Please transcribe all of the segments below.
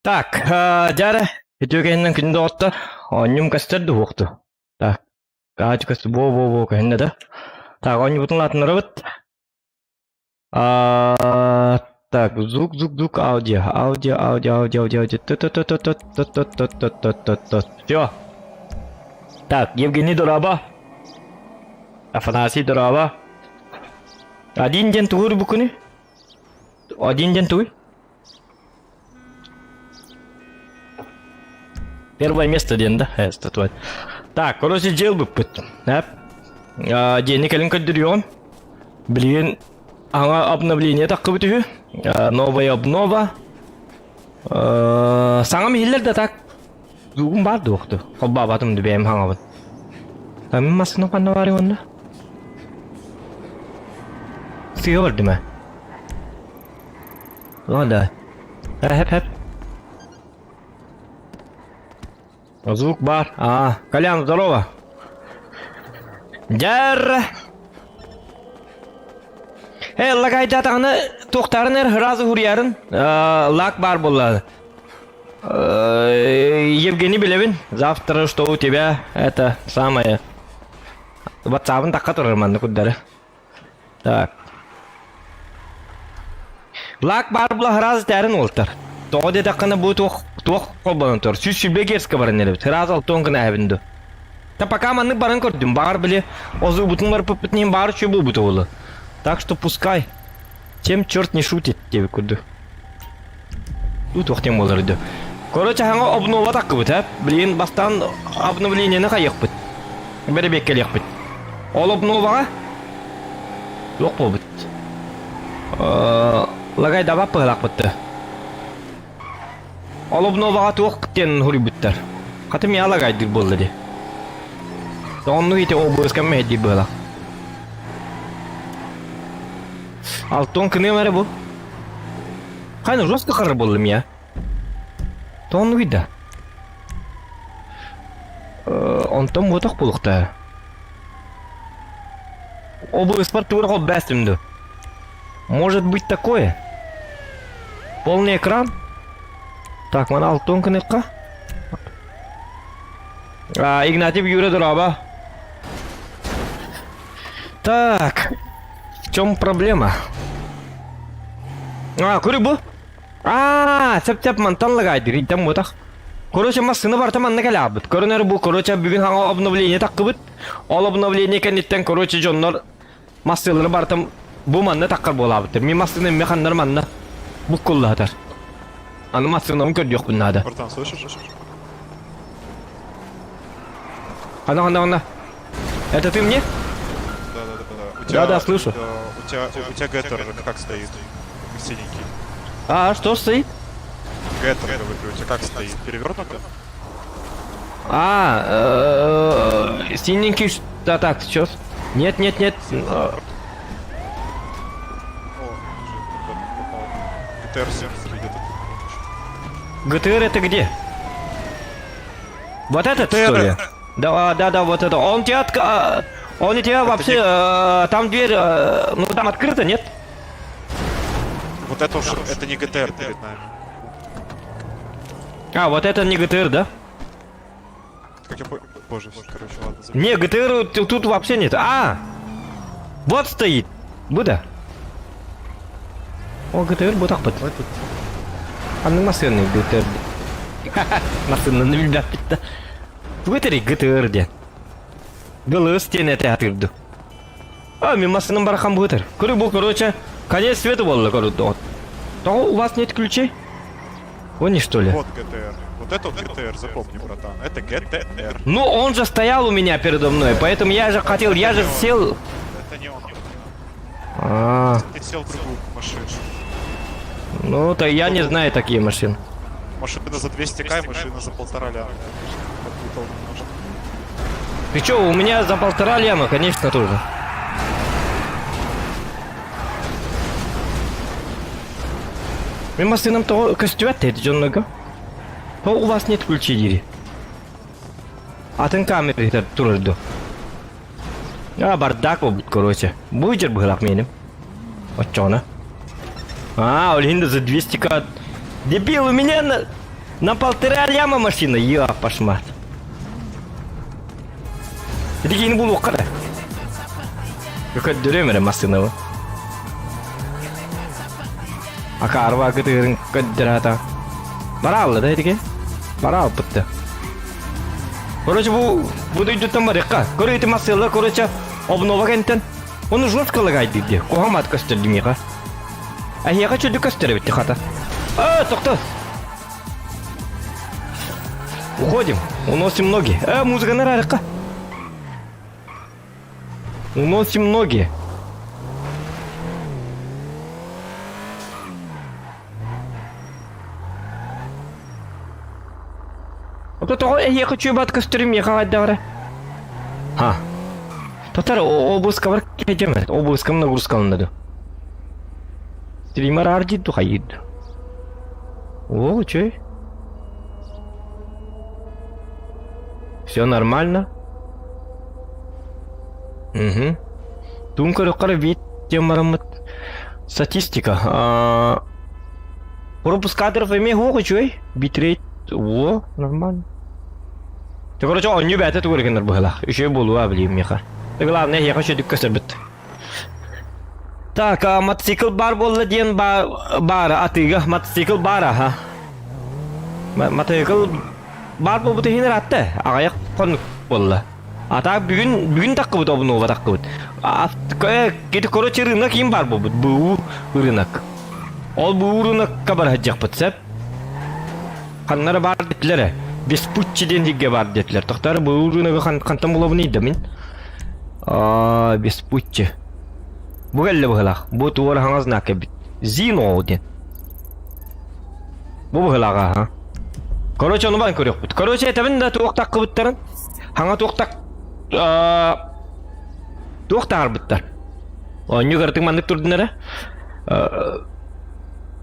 Так, дьэ үтүө кэһиннэн күн доҕоттор, оонньуум көстөр дуһуохту. Так, аачы көстөр, буо-буо-буо көһүннэ да. Так, оонньуубутун лаатыннарабыт. Так, звук, звук, звук, аудио, аудио, аудио, аудио, аудио, аудио, т-т-т-т-т-т-т-т-т-т-т-т. Все. Так, Евгений дорообо. Афанасий дорообо. Один день тугур бу күнү? Один день тугуй? Первое место диэн да? Э, статуэт. Так, короче, дьиэл бүппүт. Эп. Дьиэни кэлин көрдөрүөҕүм. Билигин аңа обновление таххыбыт үһү. Новая обнова. Саҥам иһиллэр да так. Дугум баар дуохту. Холбаабатым да бэйэм хаҥабын. Мин массыына ханна баарый онно? Сыыһа бардым ээ. Ну да. Хэп хэп. Звук бар. А, Колян, здорово. Дьэр. Э, лагайдатаҕына туохтарын эр сразу хуруйарын лак бар буолла. Евгений билэбин. Завтра что у тебя это самое. Ватсабын такка турар манна курдары. Так. Лак баар була сразу тээрин уолтар. Тоҕо диэтэххинэ бу туох туох холбонон тур. 120 герцка баран эрэбит. Сразу алтон гына эбин ду. Та пока маннык баран көрдүм. Баар били озубутун барыппыт ним баар үчү буолбут оҕолу. Так что пускай. Чем черт не шутит диэбит курдук. Ду туох диэн буолар ду. Короче, хаҥа обнова таккыбыт, а? Блин, бастаан обновлениены хайыахпыт. Бэрэбиэккэлиэхпит. Ол обноваҕа туох буолбут? Лагай дабап быһалаахпыт да. Ол обноваҕа туох диэн хуруйбуттар. Хатым я лагайдыр буолла ди. Оннук ити обуоска мэһэйдиир быһалаах. Алтон кыныам эрэ бу. Хайна жестко харар буоллум я. Тоҕоннугуй да? Онтон буотах буолуохтаа. Обыспар тугура холбээстим ду. Может быть такое? Полный экран? Так, мана алтон кыныкка. А, Игнатьев Юра дорообо. Так, в чем проблема? А, көрү бу. Аа, сөп-сөп мантан лагайдыр, иттэн буотах. Короче, массыына барыта манна кэлээбит. Көрөнөр бу, короче, бүгүн хаҥа обновление таккыбыт. Ол обновление кэнниттэн, короче, дьоннор массыылары барытын бу манна таккар буолаабыттар. Мин массыына эмме ханнар манна буккуллаһатар. Аны массыынабын көрдүөхпүн наада. Братан, слышишь? Хана, хана, хана. Это ты мне? Да, да, да, да. У тебя, Да, да, слышу. Да, у тебя Геттер как стоит? Синенький. А, что стоит? Геттер, говорю, у тебя как стоит? Перевернуто? А, синенький, да, так, сейчас. Нет, нет, нет. О, уже попал. ГТР 73 где-то. ГТР это где? Вот этот, что ли? Да, да, да, вот это. Он тебя, отк... он у тебя вообще, не... там дверь, ну там открыта, нет? Вот это уже, это не ГТР перед нами. А, вот это не ГТР, да? Как я по... Боже, короче, ладно. Забей. Не, ГТР тут вообще нет. А! Вот стоит. Буда. О, ГТР бутах быт. Анны массыны ГТР. Массыны билбэппит да. Тугу этэрий ГТР диэн. Гылыс диэн этэ атырды. А, мин массыным барахан быытар. Көрү бу, короче, конец света буолла көрү Того у вас нет ключей? Они что ли? Вот ГТР. Вот это вот ГТР, запомни, братан. Это ГТР. Ну, он же стоял у меня передо мной, поэтому я же хотел, я же сел... Это не он. А. Ты сел в другую машину. Ну, то я не знаю такие машины. Машина за 200к, машина за полтора ляма. Подпутал немножко. Ты чё, у меня за полтора ляма, конечно, тоже. Мен массыынам тоҕо көстүбэт диэти дьоннорго. То у вас нет ключей дири. Атын камера турар ду. А, бардак буолбут, короче. Бу быһылаах миэним. Оччоҕуна. А, ол иһин да за 200к. Дебил, у меня на... На полтора ляма машина, ёпашмат. Ити киһини булуохха да. Көрдөрүөм эрэ массыынабы. Акаарба кытыырын көрдөрө Бараалла да итике. Бараалпыт да. Короче, бу бу дойдуттан барыахха. Көрө ити массыылар, короче, обнова кэнтэн. Оны жестко лагайдыр дии. Куһаҕан көстөр димиэхэ. Эһиэхэ чөдү көстөр эбит хата. Э, тохто. Уходим. Уносим ноги. Э, музыканы арарыкка. Уносим ноги. Ото тоҕо эһиэхэ чүөбат көстөрүм миэхэ хайдаҕара? Ха. Татар обласкабар кэдьэмэт, обласкам нагрузкаланна ду. Стример ардит ду хайыд. О, чё? Все нормально? Угу. Туун көрөххө вид темараммыт статистика. А, пропуск кадров эмиэ суох үчүгэй. Битрейт о, нормально. Ты, короче, оонньуу бэйэтэ тугу эрэ гынар быһыылаах. Үчүгэй буолуо билиим миэхэ. Главное, эһиэхэ үчүгэй көстөрбүт. Так, а, мотоцикл баар буолла диэн баара атыыга мотоцикл баара ха. Мотоцикл баар буолбут иһин ыраатта. Аҕыйах хонук буолла. А так бүгүн бүгүн таккыбыт обнова таккыбыт. Кити короче рынок им бар буолбут. БУ рынок. Ол БУ рынокка бараһыдьахпыт сеп. Ханнара баар диэтилэр Веспуччи диэн сиргэ баар диэтилэр. Тохтоор БУ рыногы хантан булабын ыйда мин. Аа, Веспуччи. Бу кэллэ быһылаах. Бу туора хаҥас знак эбит. Зино диэн. Бу быһылаах аха. Короче, ону бан көрүөхпүт. Короче, этэбин да туох таккыбыттарын. Хаҥа туох так туох таарбыттар. Оонньуу кыратык маннык турдун эрэ.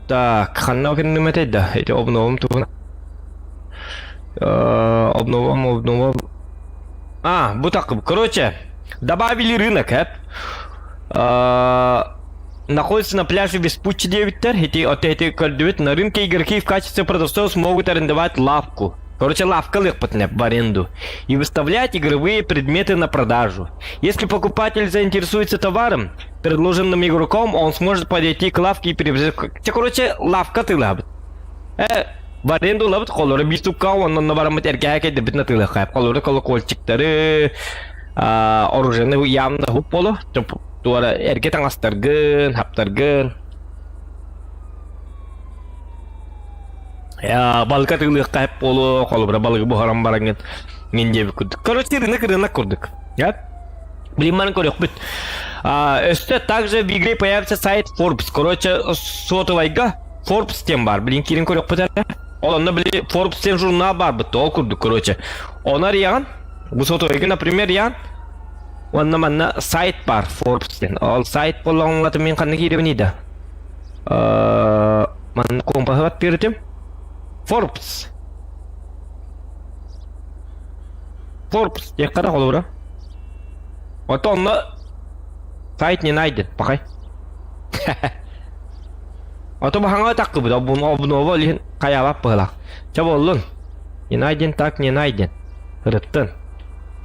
Так, ханна кэнним этэй да? Ити обновым туһун. Обновом, обновом. А, бу такып. Короче, добавили рынок, эп. Находится на пляже Веспуччи диэбиттэр. Ити от эти көрдүбүт. На рынке игроки в качестве продавцов смогут арендовать лавку. Короче, лавка лыхпытнеп в аренду. И выставлять игровые предметы на продажу. Если покупатель заинтересуется товаром, предложенным игроком, он сможет подойти к лавке и перевести... Короче, лавка тылабыт. Э, в аренду ылабыт холлору биир тукка онно бараммыт эргээк кэйдэрбитин атыылыахха холлору колокольчиктары оружиены явно хуп боло туора эргэ таҥастаргын хаптаргын балык атыылыахха хэп боло холобура балыгы буһаран бараҥҥын мин диэбит курдук короче рынок рынок курдук Блин, маны көрүөхпүт. Өссө также в игре появится сайт Forbes. Короче, сотовайга Forbes диэн бар. Блин, киирин көрүөхпүт эрэ. Ол онно били Forbes диэн журнал бар бытты. Ол курдук, короче. Оны арыйаҕын. Бу сотовайга, например, ян. Онно манна сайт бар Forbes диэн. Ол сайт боллоҕуҥҥа мин ханна киирэбиний да? Манна компаһы баттыыр Forbes. Forbes диэххэ да холобура. Ото онно сайт не найден, пахай. Ото баһаҥа таккыбыт, обнова илин хайаабат быһылаах. Чэ буоллун. Не найден так не найден. Ырыттын.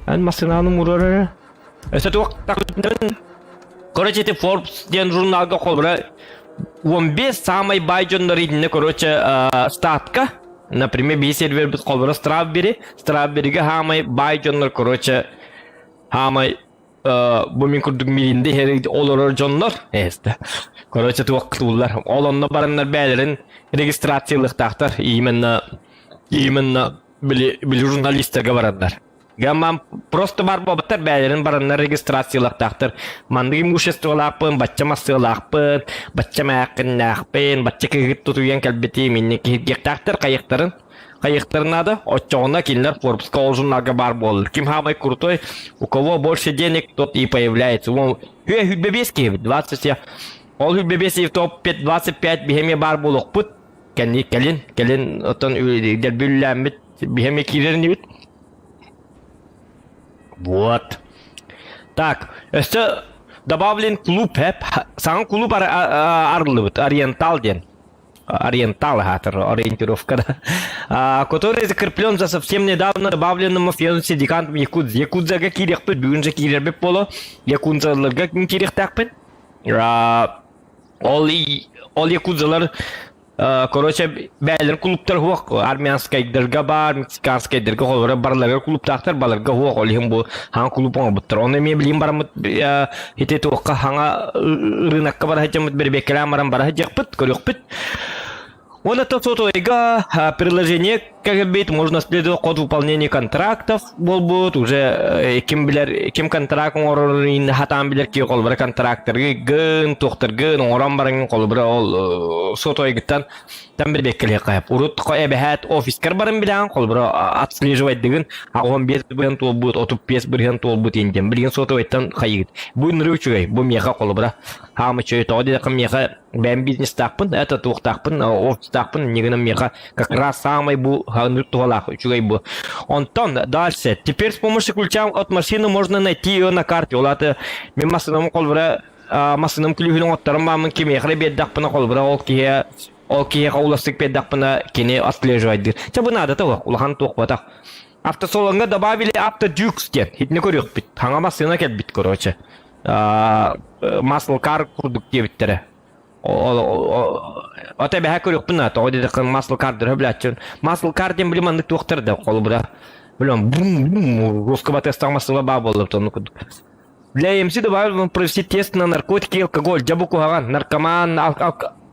Эн массыынаны мурар эрэ. Өссө туох таккыбытын Короче, ити Forbes диэн журналга холобура 15 самай баай дьоннор итиннэ короче статка например биир сервербит холобура Strawberry Strawberryга хаамай баай дьоннор короче хаамай бу мин курдук миинди иһэр олорор дьоннор эстэ короче туох тууллар ол онно бараннар бээлэрин регистрациялыахтаахтар именно именно били били журналистарга бараннар Гаммам просто бар буолбаттар бээлэрин бараннар регистрациялыахтаахтар. Маннык имуществолаахпын, бачча массыалаахпын, бачча мээххиннээхпин, бачча кыһыт тутуйан кэлбитим, инник киһиргиэхтээхтэр хайыахтарын хайыахтарын наада. Оччоҕуна кинилэр Forbes-ка ол журналга баар буолаллар. Ким самый крутой, у кого больше денег, тот и появляется. Ол үө хүлбэ биэс киһибит, 20 ол хүлбэ биэс топ 25 биһэми баар буолуохпут. Кэнни кэлин, кэлин оттон дэрбүллээммит биһэми киирэр инибит. Вот. Так, өссө добавлен клуб эп. Саҥа клуб арыллыбыт, Ориентал диэн. Ориентал аатыр ориентировкада. Который закреплен за совсем недавно добавленным мафиозным синдикатом Якудз. Якудзага киириэхпит, бүгүн же киирэрбит боло. Якудзаларга киириэхтээхпит. Ол ол якудзалар короче бээлэр клубтар хуох армянскайдарга баар мексиканскайдарга холобура барыларга клубтаахтар баларга хуох ол иһин бу хаҥа клуб оҥорбуттар ону эмиэ билигин бараммыт ити туохха хаҥа ырыынакка бара сылдьаммыт бэрэбиэккэлээн баран бара сылдьыахпыт көрүөхпүт. Уонна сотовайга приложение кэлбит, можно следовать код выполнения контрактов буолбут, уже ким билэр, ким контракт оҥорорун хатаан билэр ки холобура контрактаргы гын, туохтаргын оҥорон баран холобура ол сотовайгыттан там бирбеккэлиэххэ урут эбэһээт офискар баран билэҕин холобура отслеживайдыгын 85 бырыһыан туолбут 35 бырыһыан туолбут диэн билигин сотовайтан хайыгыт бу ынырыы үчүгэй бу миэхэ холобура хаама үчүгэй тоҕо диэтэххэ миэхэ бэйэм бизнестаахпын это туохтаахпын офистаахпын иннигинэн миэхэ как раз самый бу ынырык туһалаах үчүгэй бу. Онтон дальше теперь с помощью ключа от машины можно найти ее на карте. Ол аата мин массыынам холобура массыынам күлүүһүн оҥотторон бааммын кимиэхэ эрэ биэрдэхпинэ холобура ол киһи ол киһиэхэ уларсык биэрдэхпинэ кини отслеживайдыыр. Чэ бу наадата суох улахан туох буотах. Автосалоҥҥа добавили автодюкс диэн итини көрүөхпүт. Хаҥа массыына кэлбит короче. Маслкар курдук диэбиттэрэ. Ото бэһэ көрүөхпүн наада тоҕо диэтэххэ маслкардары билээччин. Маслкар диэн били маннык туохтар да холобура билем бум бум русского тестаах массыына баа буолла оннук курдук. Для МС добавил провести тест на наркотики и алкоголь. Дьэ бу куһаҕан наркоман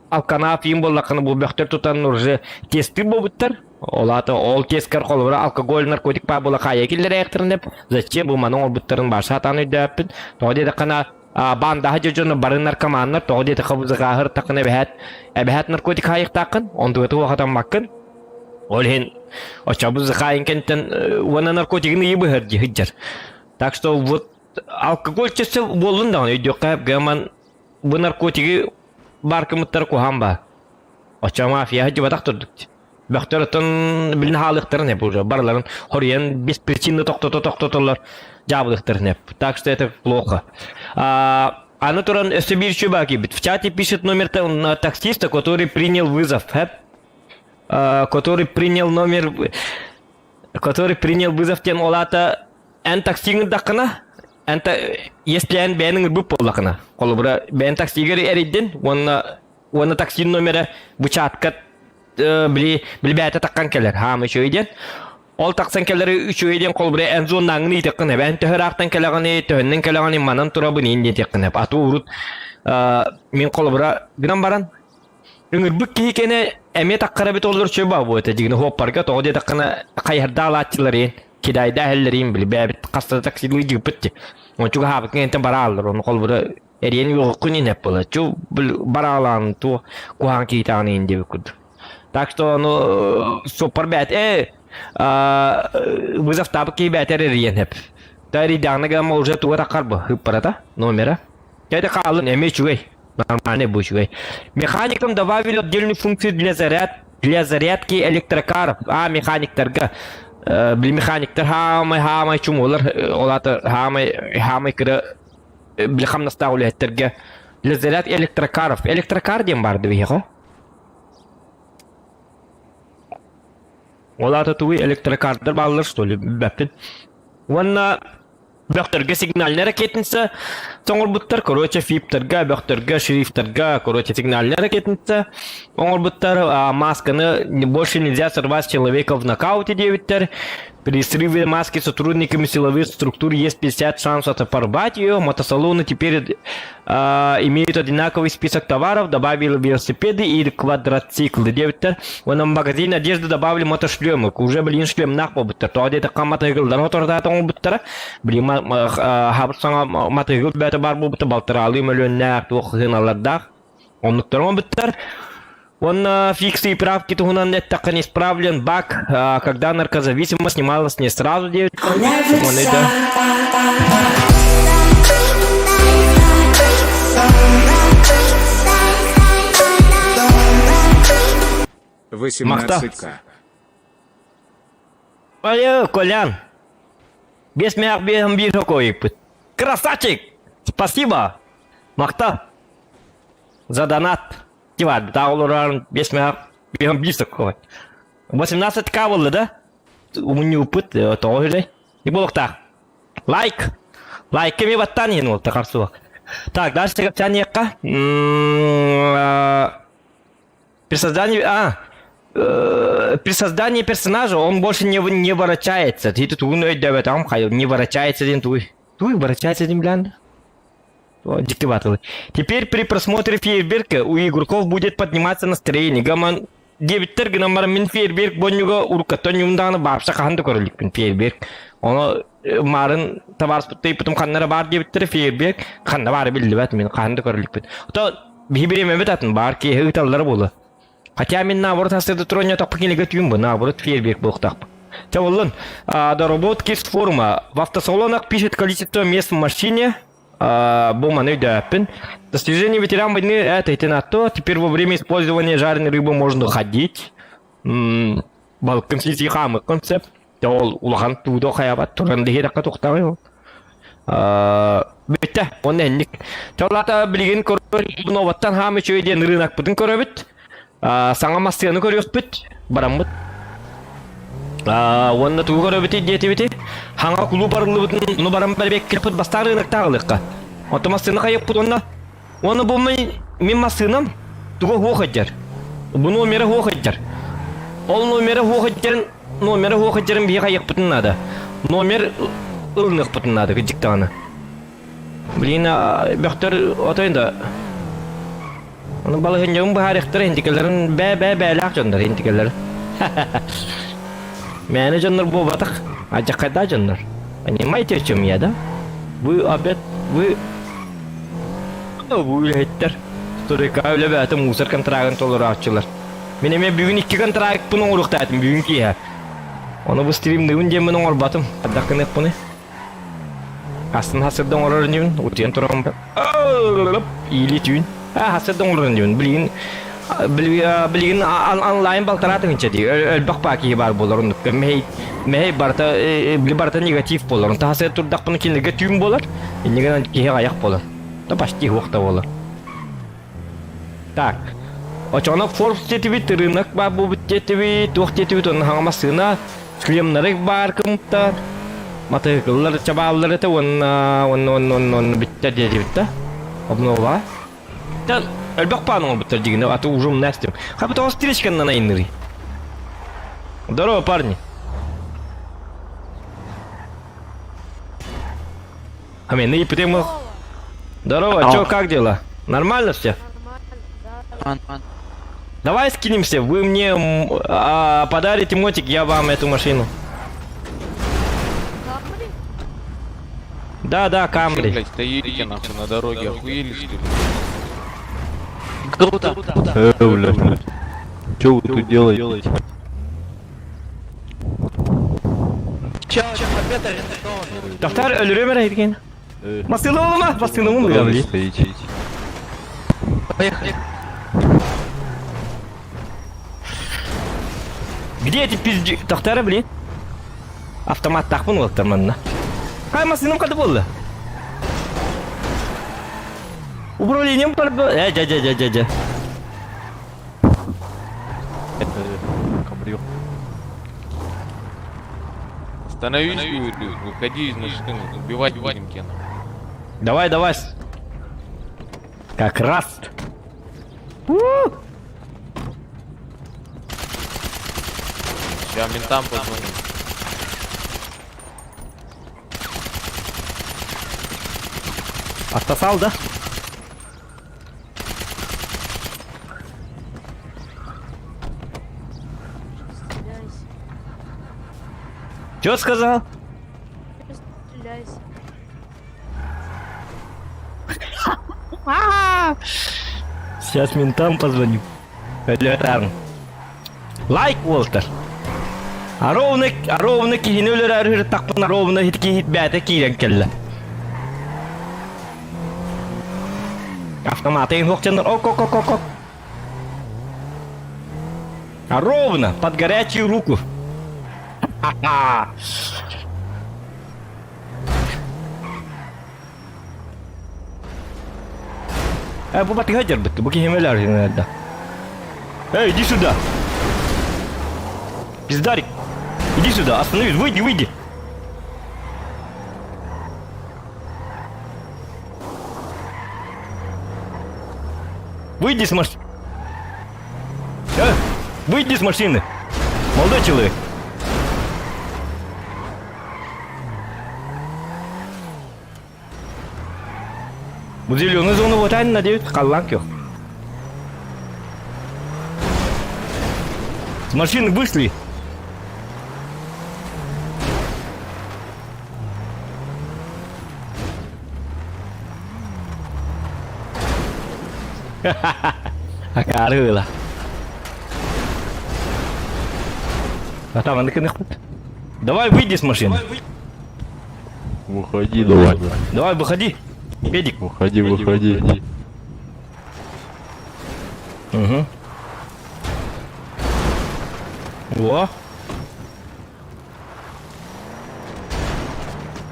алканаап им буоллаххына бу бөхтөр тутан уже тесты буолбуттар. Ол аата ол тесткэр холобура алкоголь, наркотик баа буола хаайа киллэрээхтэрин деп зачем бу маны оҥорбуттарын баар сатаан өйдөөппүн. Тоҕо диэтэххинэ бандаһа дьоно бары наркоманнар тоҕо диэтэххэ бу закааһыр эбэһээт эбэһээт наркотик хаайыктааххын онтугата уохатаммаккын. Ол иһин оччо бу закаайын кэнниттэн уонна наркотигын ыйы быһар дии сылдьар. Так что вот алкоголь чэссе буоллун даҕаны өйдүөххэ гаман бу наркотигы бааркымыттар куһаан баа. Оччо мафия сылдьыбатах турдук. Бөхтөр оттон билин хаалыахтарын эп уже барыларын хоруйан без причины тохтото тохтотоллор дьаабылыахтарын эп. Так что это плохо. А, аны туран өссө биир чубаки бит. В чате пишет номер таксиста, который принял вызов. Который принял номер который принял вызов диэн ол аата эн таксиҥ ырдаххына эн если эн бэйэниҥ ырбыт буоллаххына холобура бэйэн таксигар эрийдин уонна уонна таксин номера бу чатка били били бэйэтэ таххан кэлэр хаама үчүгэй диэн ол тахсан кэлэр үчүгэй диэн холобура эн зоннааҥҥын ыйытыаххын эбээн төһө ыраахтан кэлэҕиний төһөннөн кэлэҕиний манан турабын иин диэтиэххин эп а то урут мин холобура гынан баран Ыҥырбыт киһи кэнэ эмиэ таххара эбит оллор чөй баа этэ дьигини хуоппарга тоҕо диэтэххинэ хайыһардаах алааччыларыын кидайдаах иһэллэриин били бээбит хаста да таксилыы дьыыппыт ти ончуга хаабыккын энтэн барааллар ону холбура эриэн үөҕүккүн иин буола чу бараалаан туох куһаҕан киһитээҕин иин диэбит курдук. Так что ону суоппар бээт э вызовтаабыт киһи бээтэр эрийэн хэп. Та эрийдэҕинэ гамма уже туга таххар бу ыппарата номера. Кэти хаалын эмиэ үчүгэй. Нормальный будет үчүгэй. Механикам добавили отдельную функцию для зарядки электрокаров. А, механиктарга. Били механиктар хаамай хаамай чумулар ол аата хаамай хаамай кыра били хамнастаах үлэһиттэргэ для зарядки электрокаров. Электрокар диэн баар биһиэхэ. Ол аата тугуй электрокардар бааллар что ли билбэппин. Уонна бөхтөргө сигнальная ракетница оҥорбуттар, короче, фиптарга, бөхтөргө, шрифтарга, короче, сигнальная ракетница оҥорбуттар, масканы больше нельзя сорвать с человека в нокауте диэбиттэр. При срыве маски сотрудниками силовых структур есть 50 шансов порвать ее. Мотосалоны теперь имеют одинаковый список товаров, добавили велосипеды и квадроциклы диэбиттэр. Уонна магазин одежды добавили мотошлемы. Уже блин шлемнаах буолбуттар. Тоҕо диэтэххэ матыгыллар мотордаата оҥорбуттара. Блин хабыр саҥа матыгыл бэйэтэ баар буолбута балтараалыы мөлүөннээх туох сыаналардаах. Оннуктар оҥорбуттар. Уонна фиксы и правки туһунан эттэххэ исправлен баг, когда наркозависимость снималась не сразу диэбиттэр. Уонна это Махта. 18К. Алло, Колян. Без мях биир хокойпыт. Красавчик! Спасибо! Махта! За донат! Бар, да олорон 5 мэ 5 такой. 18 к болды да? Умунньууппут тоҕо үһүлэй? Не буолуохтаах. Лайк! Лайк кеми баттаан иһин уолта харсуох. Так, дальше капчаниякка. При создании... А, при создании персонажа он больше не, не ворочается. Ты тут не ворочается один туй. Туй ворочается один блян. Диктоватылы. Теперь при просмотре фейерверка у игроков будет подниматься настроение. Гаман диэбиттэр гынан баран мин фейерверк бонньуга уруккаттан ньуундаҕына баапса хаһан да көрө иликпин фейерверк. Ону маарын табаарыспыт тыйпытым ханна эрэ баар диэбиттэрэ фейерверк ханна баара биллибэт мин хаһан да көрө иликпин. Ото биһи бириэмэбит атын баар киэһэ ыыталлара буолуо. Хотя мин наоборот сарсыарда туруонньотохпун кинигэ түүн бу наоборот фейерверк буолуохтаахпын. Чэ буоллун. Доработки с форума. В автосалонах пишет количество мест в машине, бу маны өйдөөппүн. Достижение ветеран войны это и на то. Теперь во время использования жареной рыбы можно ходить. Балкын сиси хаамыккын сөп. Ол улахан туудо хаябат туран диһирэххэ тухтаҕай ол. Бүттэ, онно энник. Чолата билигин көрөр хаам үчүгэй диэн ырыынакпытын көрөбүт. Саҥа массыынаны көрүөхпүт, бараммыт. Уонна тугу көрөбүтүй диэтибити? Хаҥа кулууп арыллыбытын ну баран бэрбиэккиппит бастаан рыноктаах ылыахха. Онто массыына хайыппыт уонна уонна бу мин массыынам туга хуох ыдьар. Бу номера хуох ыдьар. Ол номера хуох ыдьарын номера хуох ыдьарын биһи хайыахпытын наада. Номер ылыныахпытын наада кырдьык даҕаны. Блин, бөхтөр отойун да Ону балаһынньабын быһаарыахтара интикэлэрин бээ-бээ-бээлээх дьоннор интикэлэр. Мээнэ дьоннор буолбатах, алдьархайдаах дьоннор. Понимаете, о чем я, да? Вы опять, вы... Бу үлэһиттэр. Стройка үлэ бэйэтэ мусор контрагын толорооччулар. Мин эмиэ бүгүн икки контракпын оҥоруохтаатым бүгүн киэһэ. Ону бу стримныыбын диэммин оҥорботум. Хайдах гыныахпыный? Астын хасырда оҥорор инибин, утуйан туран иили түүн. Хасырда оҥорор инибин. Билигин билигин онлайн балтараа тыһыынча дии. Өлбөх баа киһи баар буолар оннукка. Мэһэй мэһэй барыта били барыта негатив буолар. Онто хасыр турдахпына кинилэргэ түүн буолар. Инньэ гынан киһи аҕыйах буолар. Да почти суох да буолар. Так. Очоҕуна Forbes диэтибит, рынок баар буолбут диэтибит, туох диэтибит, онно хаҥа массыына, шлемнары баар кымта, матыһыкыллар чабааллар этэ уонна уонна уонна уонна уонна бүттэ диэтибит да. Обнова. Та элбэх паан оҥорбуттар дьигинэ, а то уже умнастым. Хабы тоҕус стречканнан айыннырый. Здорово, парни. Амин, и прямо. Здорово, чё, как дела? Нормально все? Нормально, да. Давай скинемся, вы мне подарите мотик, я вам эту машину. Камри? Да, да, Че, Камри. блядь, стоите нахуй на дороге, охуели что ли? Круто. Блядь. Че вы тут делаете? Чё, опять арестован? Доктор, өлөрөм эрэ Э, Массыына олума, массыына на олума, дороге блин. стоите. Поехали. Где эти пизди... Доктора, блин? Автоматтаахпын уолаттар манна. Хай массыынам хата буолла? Управлением Э, дьэ, дьэ, дьэ, дьэ, дьэ. Камрю. Становись, говорю, выходи из машины, убивать будем Кена. Давай, давай. Как раз. У! Сейчас ментам позвоним. Отсосал, да? Стреляйся. Чё сказал? Стреляйся. Сейчас ментам позвоню. Өлөрөн. Лайк, Уолтер. А ровно, а ровно киһини өлөрөр тахпына ровно хит киһит бэйэтэ киирэн кэллэ. Автоматы хуохчаннар ок ок ок ок ок. А ровно под горячую руку. Ха-ха. Э, бу батыга дьарбыт, бу киһим өлөр да. Эй, иди сюда! Пиздарик! Иди сюда, остановись, выйди, выйди! Выйди с машины! Э, выйди с машины! Молодой человек! Бу зеленый зону вот надеюсь, халлаан көх. С машины вышли. Акаарыла. А там Давай выйди с машины. Выходи давай. Давай, выходи. Педик. Выходи, выходи. Угу. Во.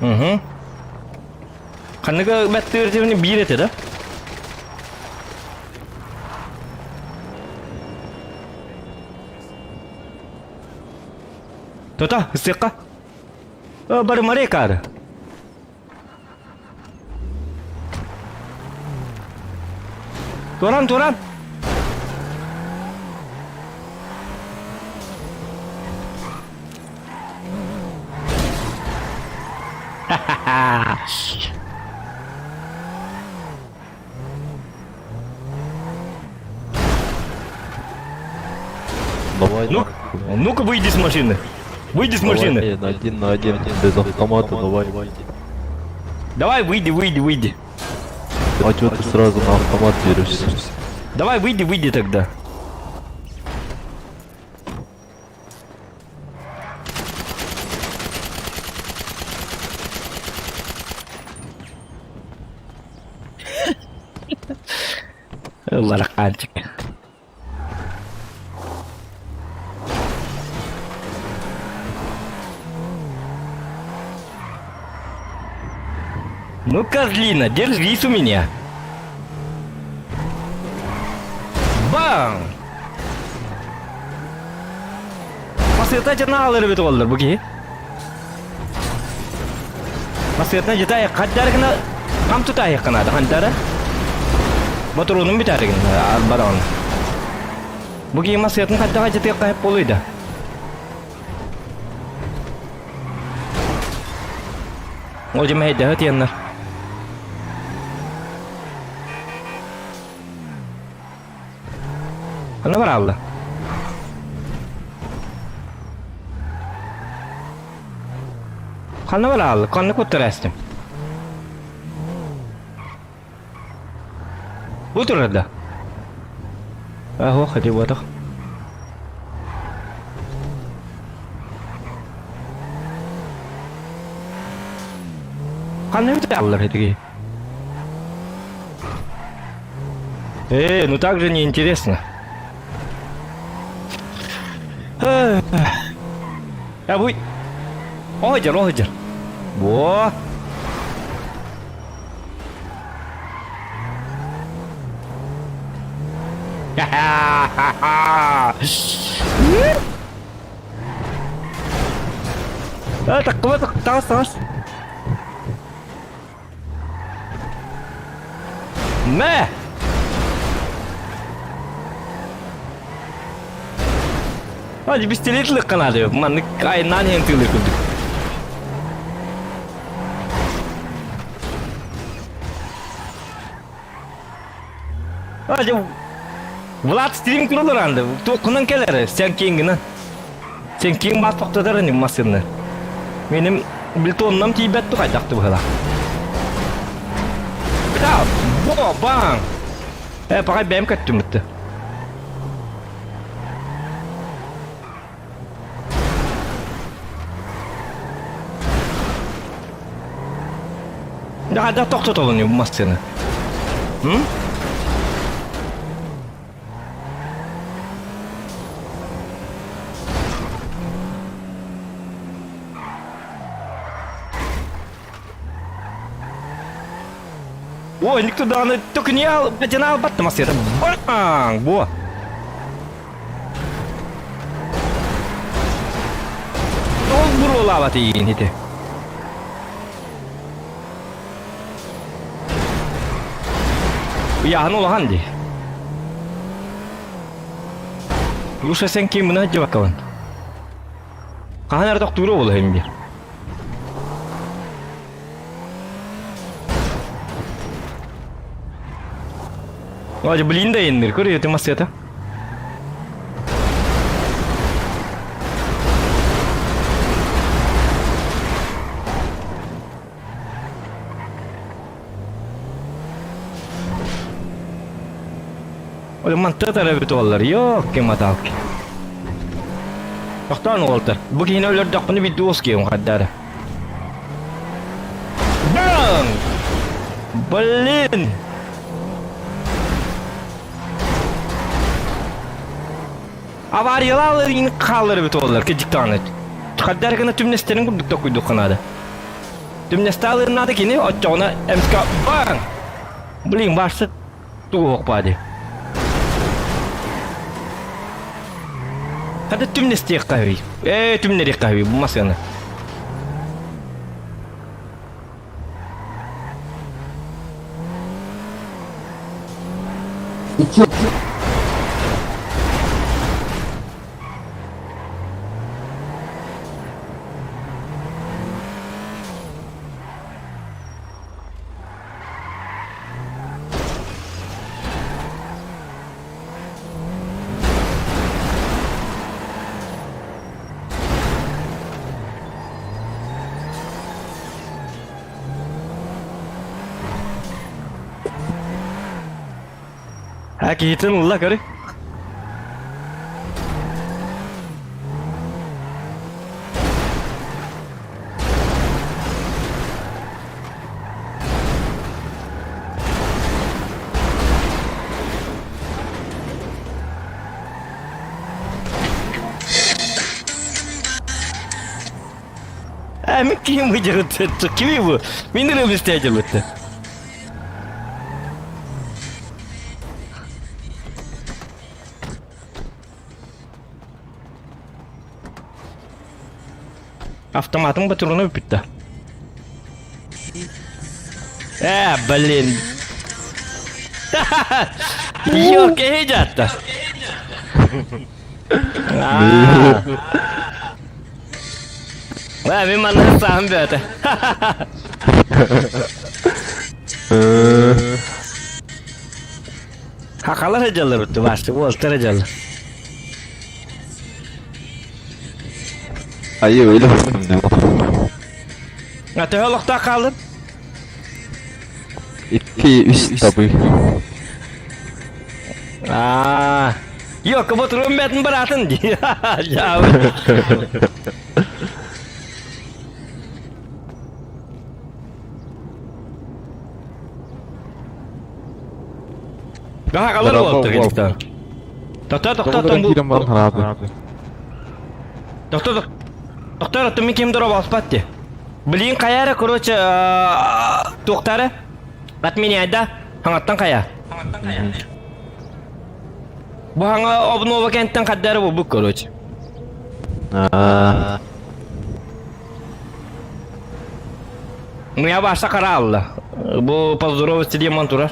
Угу. Ханныга бәттүртүбүнү биир этэ да? Тута, ысыакка. Барымары каары. Туран, туран! Давай. Ну, ну-ка выйди с машины. Выйди с машины. Давай, один на один, без автомата, давай. Давай, выйди, выйди, выйди. А чё ты сразу на автомат берешься? Давай, выйди, выйди тогда. Лараканчик. Ну, козлина, держись у меня. Бам! Масыта жана алыр бит олар бу киһи. Масыятна жыта хаддарыгына хам тутаайыккынаада хантара. Ботуруунун бүтээригин бараҕын. Бу киһи масыятын хаддаға жытыакка хеп болуйда. Ол жеме хайдаһы тиэннэр. Ханна бараалла? Ханна бараалла? Ханна куттар эстим? Бу турар да? Аһо, хати буотах. Ханна бүтэ этиги? Э, ну так же неинтересно. А вы... Оһдьар, оһдьар. Во! А, так, вот, таҕыс, таҕыс. Мэ! Hadi пистолетлик канады. Маннык айнан иһэн тыылыр курдук. Hadi Влад стрим курулар анды. Туоххунан кэлэр, сен киэҥҥинэн. Сен киэҥ баас тохтотор ини массыына. Меним бетонном тиийбэт тухайдахты быһыла. Да, бо, баң! Э, паҕай бэйэм көттүм бытты. Да, да, тохтотолун массыына. М? Ой, никто даҕаны төкүнүйэ бэтинэ албатта массыына. Баң! Бо! укулаабат иин ити. Ыйааһын улахан дии. Луша сен ким мына дьыбаккабын. Хаһан эрэ тохтуура буолуо иһин биир. Ой, блин да иннир, көрү ты массета. Ой, манта тарабит оллар, ёлки-маталки. Тохтоон уолтар. Бу киһини өлөрдөхпүнэ биирдэ уоскуйуом хардары. Бang! Блин! Авариялаалар иин хааллар эбит уоллар кыдьыктаҕына. Хардары гына түмнэстэрин курдук токуйдухха наада. Түмнэстаалыыр наада кини оччоҕуна эмискэ баң! Блин, баарсы тугу баа дии. Хата түмнэстиэххэ үһүй. Ээ, түмнэриэххэ үһүй бу масыаны. Һэ киһитин ылла көрү. Э, мин ким выдержит? Кими бу? Мин ырым истээдилбитте. Автоматым патроны бүттэ. Э, блин. Ёрке жатта. Аа. Э, мин манна саам бөтө. Хакалар дьаллар бутты башты, уолтара дьаллар. Айы öyle ne bu? А төһө олохтоох хааллын? 2 3 tabii. Аа. Yok, bu turun быратын ди. Хакалар болду кедиктен. Токтор, токтор, Киирэн баран хараады. Токтор, токтор, оттон мин ким дора баспат ди. Блин, каяра, короче, туохтары отменяй да, хаңаттан кая. Бу хаңа обнова кенттен каддары бу бу, короче. Аа. Ну я башта кара алла. Бу поздороваться диэн турар.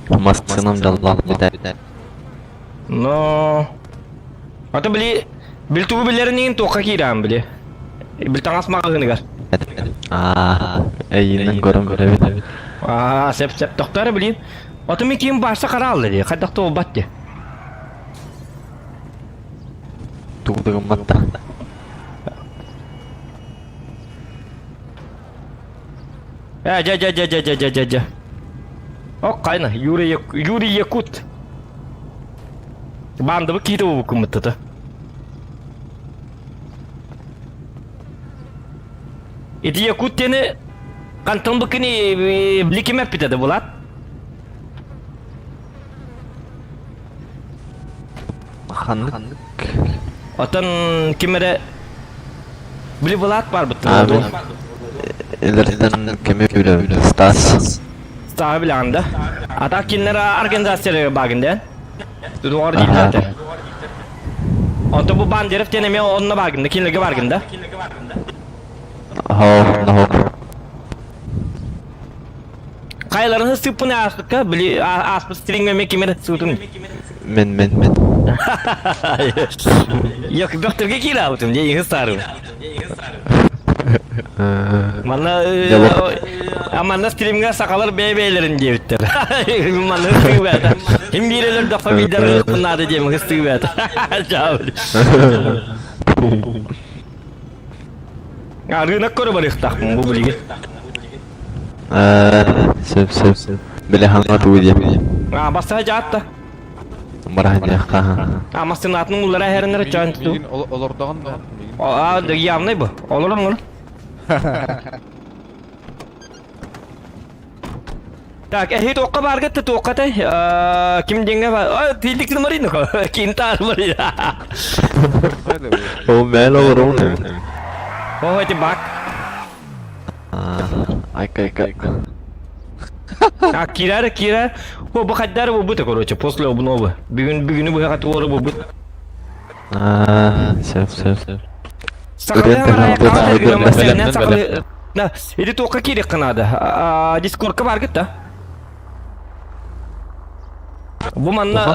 Массыынам дьоллоох бүтэр. Но... Ата били... Бил тугу билэрин туохха киирээн били. Бил таҥас маҕаһыыныгар. Аа, эйиинэн көрөн көрөбүт. Аа, сеп сеп тохтор билин. Ата мен ким башта кара алла ди. Хайдах туолбат ди. Тугу да гымматта. Э, жа жа жа жа жа жа жа жа. О, кайна, Юрий Юрий Якут. Бандыбы киити бу кыммыттыта. Ити Якут тени кантын букини бликиме питеде булат. Ханнык. Отон кимере били булат бар бутты. Аа, мен Элерден кеми билем. Стас. Стаа биланда. Ата кинлер организация багында. Дуор дииллэр. Онто бу Бандеров диэн эмиэ онно бааргын да, кинилэргэ бааргын да? Хайаларын сыппын ааспыкка, били ааспыт стриҥҥэ эмиэ ким эрэ сыытын. Мен мен мен. Yok, бөхтөргө киирээбитим, дии иһи саарым. Манна манна стримҥэ сахалар бэйэ-бэйэлэрин диэбиттэр. Манна ыстыыбээтэ. Ким биирэлэр доххо биирдэр наада диэм ыстыыбээтэ. Рынок көрө барыахтаахпын бу билигин. Сөп сөп сөп. Били хаҥа туу диэм. А, бастаһа дьаатта. Бараһынньахха. А, массынаатын уллара эһэриннэр чаан туту. Олордоҕун да. А, явный бу. Олорон олор. Так, эһи туохха баарга ты туохха тэй? Ким диэҥҥэ бар? Тиийдик марина Ким таар марина. Ол мэл олорон. О, эти бак. Айка айка. А, кирэр, кирэр. О, бу хаддар бу бут, короче, после обновы. Бүгүн бүгүнү быһа туору бу бут. Сөп сөп сөп. Сахалыы Да, или туохха киириэххэ наада. Дискордка бааргыт да? Бу манна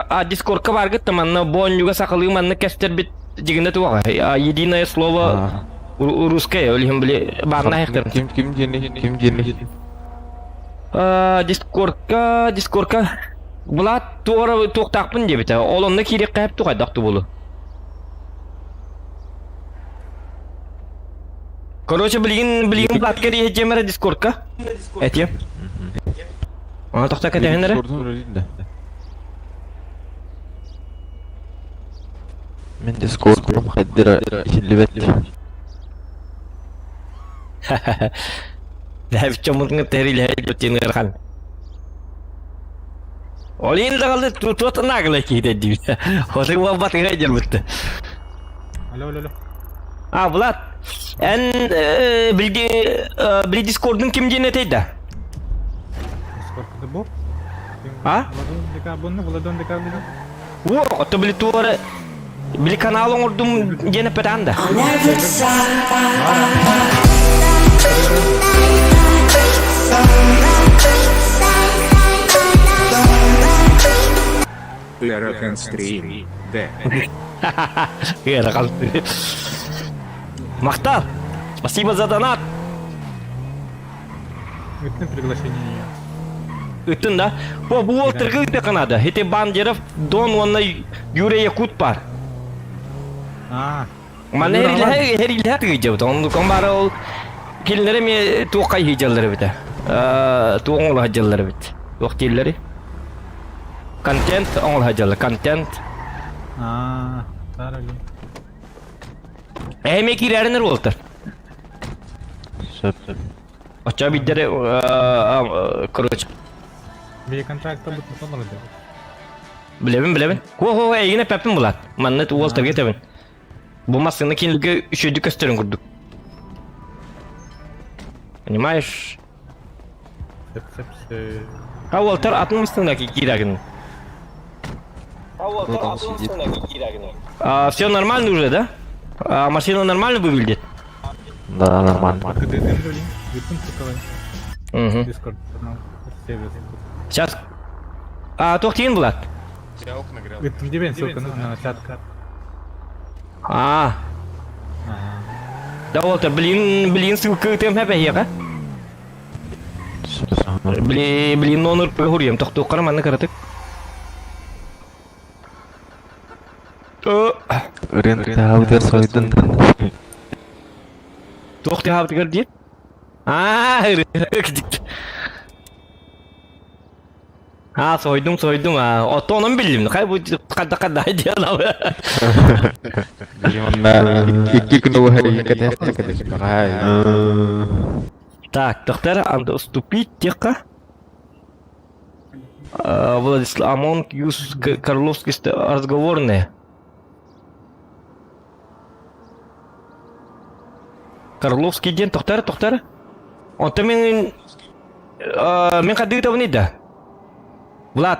а дискордка бааргыт да манна бу онньуга сахалыы манна кэстэрбит дьигинэ туоҕа. Единое слово русское, ол иһин били баарна айахтарын. Ким ким диэни ким диэни Дискордка, дискордка Булат туора туохтаахпын диэбитэ. Ол онно киириэххэ хэп тухайдах тубулу. Короче, билигин билигин Влад кэриэһэ эрэ дискордка. Этиэм. Ана тохта кэтэһин эрэ. Мин дискордум хайдыра иһиллибэт. Лэбиччэ тэрилэһэ бутин ыархан. Ол иһин даҕаны туот наглай киһитэ диибит. Хотуг буолбатыгар дьарбытты. Алло, алло, алло. А, Влад, эн билги били дискордун ким диэн этэй да? Дискорд бу? А? Владон Декабонна, Владон Декабонна. О, ото били туора били канал оҥордум диэн эппэтаан да. Ыарахан стрим, да. Ыарахан. Махтал! Спасибо за донат! Ыттын приглашение. Ыттын да? Бу бу уол тыргы ыты Ити Бандеров Дон уонна Юрий Якут бар. А. Манна эрилэһэ эрилэһэ тыгыйдьабыт. Оннукон баара ол кинилэри эмиэ туохха иһдьаллар эбитэ. Туох оҥоро сылдьаллар эбит. Туох дииллэри? Контент оҥоро сылдьаллар. Контент. А, тарали. Эми киирэринер уолтар. Сөп сөп. Оччо биддери короче. Били контракта бут сонор деп. Билэбин билэбин. Хо хо эйигин эппэппин булат. Манна уол тагы тэбин. Бу массыына кинилгэ үчүгэйдик көстөрүн курдук. Понимаешь? Сөп сөп сөп. А уолтар атын массыына киирагин. Кто там сидит? А, все нормально уже, да? А, машина нормально выглядит? Да, нормально. Ты ты ты Угу. Дискорд канал. Сервис. Сейчас. А, туох Влад? Ыттым дебен ссылка на чат. А. Да вот, блин, блин, ссылка ты МХП Блин, блин, нонур пөгүрүем тохтуоххара манна кыратык. Рын таабытыгар сойдун. Туох таабытыгар диэн? Аа, А, сойдум, сойдум, а. Ото онон биллим. Хай бу хадда хадда диэн ал. Икки күн Так, доктор, анда уступить тихо. Владислав Амон Юс Карловский разговорные. Карловский ден тохтар тохтар. Онто мен мен кадыы табыны да. Влад.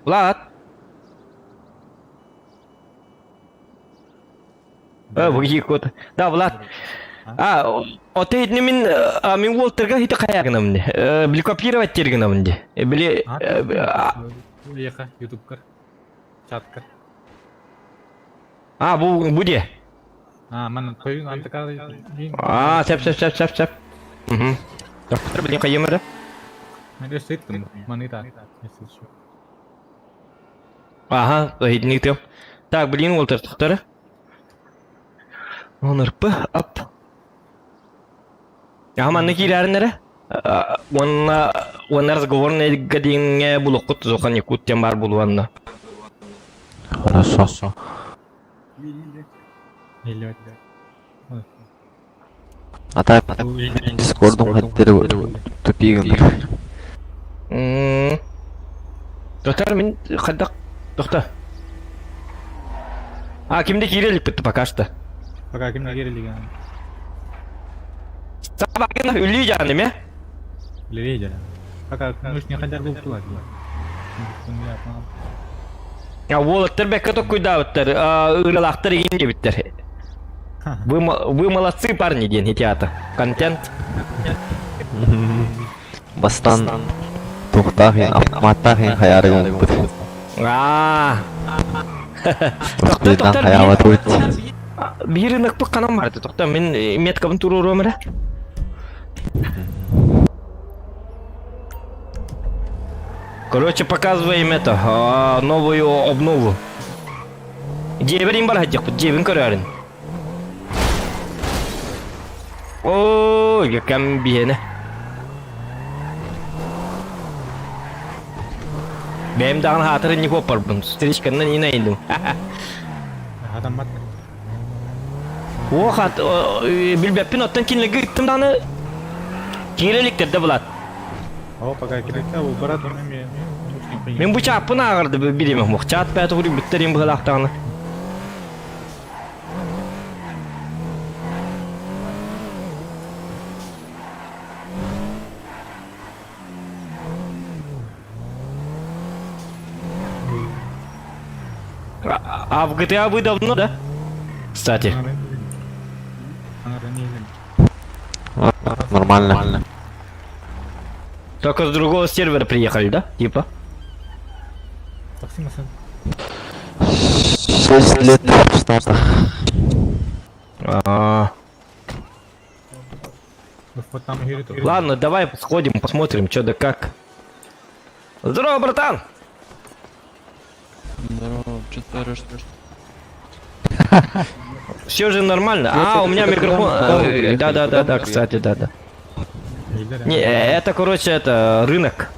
Влад. Кот. Да, Влад. А, от мин мин Уолтерга хите хайагынам ди. Били копировать тергынам ди. Били Уеха, ютубкар. Чаткар. А, бу бу де. А, ман тойун антакар. А, сеп сеп сеп сеп сеп. Угу. Доктор, блин, кайымыры. Мен өстөйттüm. Маныта. Ага, хитник Так, блин, Уолтер, тоқтары. Онырпы, ап. Аха, манны киирәрин Уонна уонна разговорный гадиҥҥэ булуккут зохан якут тем бар булуанна. Хорошо. А так, Дискордум хаттер тупиган. Доктор, мин хаддак тохта. А, кимде киирелик битти пока что. Пока кимде киирелик. Сабагын үлли жаны ме? Үлли жаны. Пока мыш не хотят был платить. А уолаттар бэкка токкуйдаабыттар, ыралаахтар игин диэбиттэр. Вы, вы молодцы, парни, диэн театр. Контент. Бастан тухтахин, автоматтахин хаярыгын бут. Аа. Успедан хаябат бут. Биир ыныкпыт канан барды. Тохта мин меткабын туруруом эрэ. Короче, показываем это, новую обнову. Дьиэбэр бар хадьяхпыт, дьиэбин көрөөрүн. Ой, кэм биһиэнэ. Бэйэм даҕаны хаатыр инник уоппарбын, встречканнан иин айыллым. Хатаммат. О, хат, билбэппин оттон кинилэргэ ыттым даҕаны киирэ иликтэр да Влад. О, пока киректе, ол барат эми. Мин бу чааппын ааҕарды биримэх мух. Чаат бэйэтэ хуруйбуттар им быһылаахтаҕына. А в GTA вы давно, да? Кстати. Нормально. Только с другого сервера приехали, да? Типа? 6 лет в Штатах. А. Ладно, давай сходим, посмотрим, что да как. Здорово, братан! Здорово, что ты орешь? Все же нормально. А, у меня микрофон. Да, да, да, да, кстати, да, да. Не, это, короче, это рынок.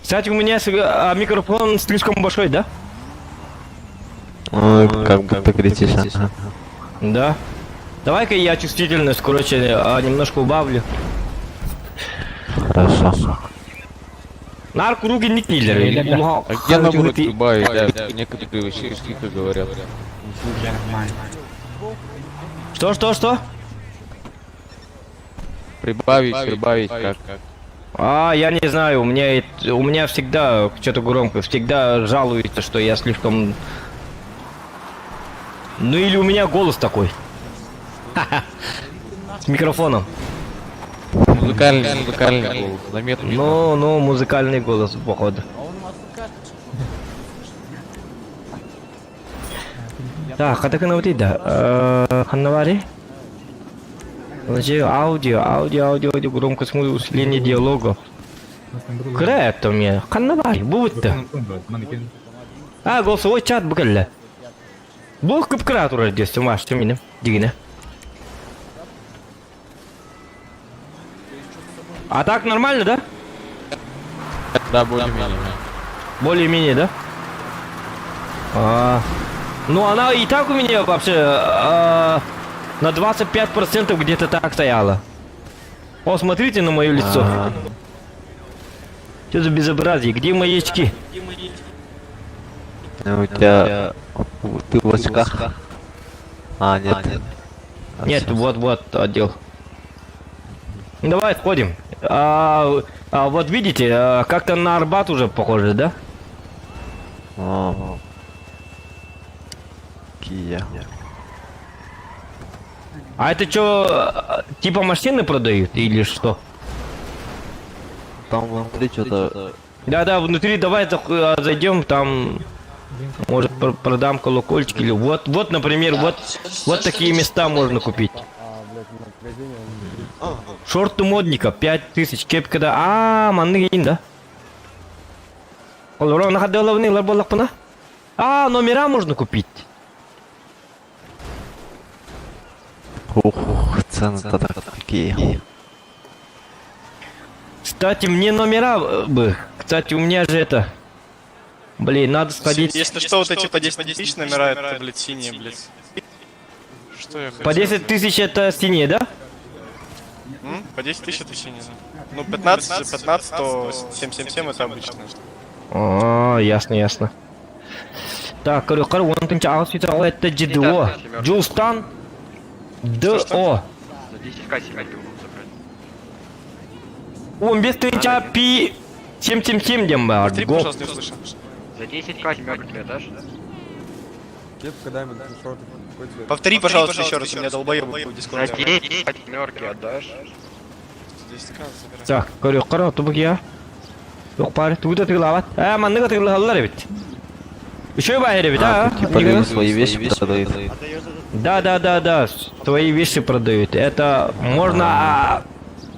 Кстати, у меня микрофон слишком большой, да? Ну, как будто кричишь. Да. Давай-ка я чувствительность, короче, немножко убавлю. Хорошо. Нар круги не киллеры. А где наоборот прибавить? Да, некоторые вообще тихо говорят. Что, что, что? Прибавить, прибавить, как? А, я не знаю, у меня всегда что-то громко, всегда жалуются, что я слишком... Ну или у меня голос такой. С микрофоном. Музыкальный, музыкальный голос, заметно. Ну, ну, музыкальный голос, походу. Так, хатакана вот да. Ханнавари? Аудио, аудио, аудио, аудио, громкость музыки, усиление диалога. Кыра это мне. Ханнавари, будет-то. А, голосовой чат букалля. Бу кып-кыра турар десем, маш, минем, дигине. А так нормально, да? Да, более-менее. Более-менее, да? А, ну она и так у меня вообще на 25% где-то так стояла. О, смотрите на мое лицо. Что за безобразие? Где мои очки? У тебя... Ты в очках? А, нет. Нет, вот-вот, отдел. Ну, давай сходим. А, а вот видите, как-то на Арбат уже похоже, да? О. Кия. А это что, типа машины продают или что? Там внутри что-то... Да-да, внутри давай зайдем, там, может, продам колокольчик или вот, вот, например, вот, вот такие места можно купить. Шорты модника, 5000, кепка да, а, манны да? А, номера можно купить. Ух, цены-то такие. Кстати, мне номера бы. Кстати, у меня же это... Блин, надо сходить. Если что, вот эти по 10 тысяч номера, это, блядь, синие, блядь. Что я хотел? По 10 тысяч это синие, да? М? По 10 тысяч это синие, да. Ну, 15, 15, то 777 это обычно. А, ясно, ясно. Так, короче, он тынча ағыс үйті ал это ЖДО. Джулстан ДО. 15 тынча Пи 777 дем бар. Повтори, Го. пожалуйста, не услышал. За 10к семерку тебе дашь? Повтори, пожалуйста, еще раз, у меня долбоебы в За дискорде. 10 семерки отдашь? 10к забирай. Так, короче, қара тубuk я. Yok bari tuğda tıklavat. Ha, manныга тыглалар бит. Еще бар бит, а? Типа люди свои вещи продают. Да, да, да, да, твои вещи продают. Это можно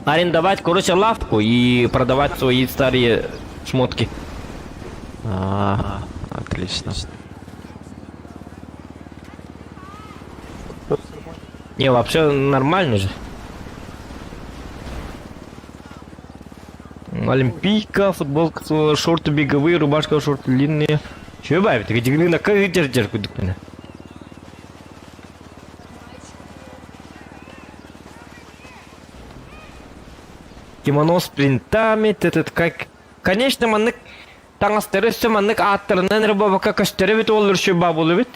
арендовать, короче, лавку и продавать свои старые шмотки. А, отлично. Не, вообще нормально же. Олимпийка, футболка, шорты беговые, рубашка, шорты длинные. Че бабит? Где на как держ меня? Кимоно с принтами, этот как... Конечно, маннык таңастары өссө маннык ааттарынан эрэ бабака көстөрө бит оллур шү бабулу бит.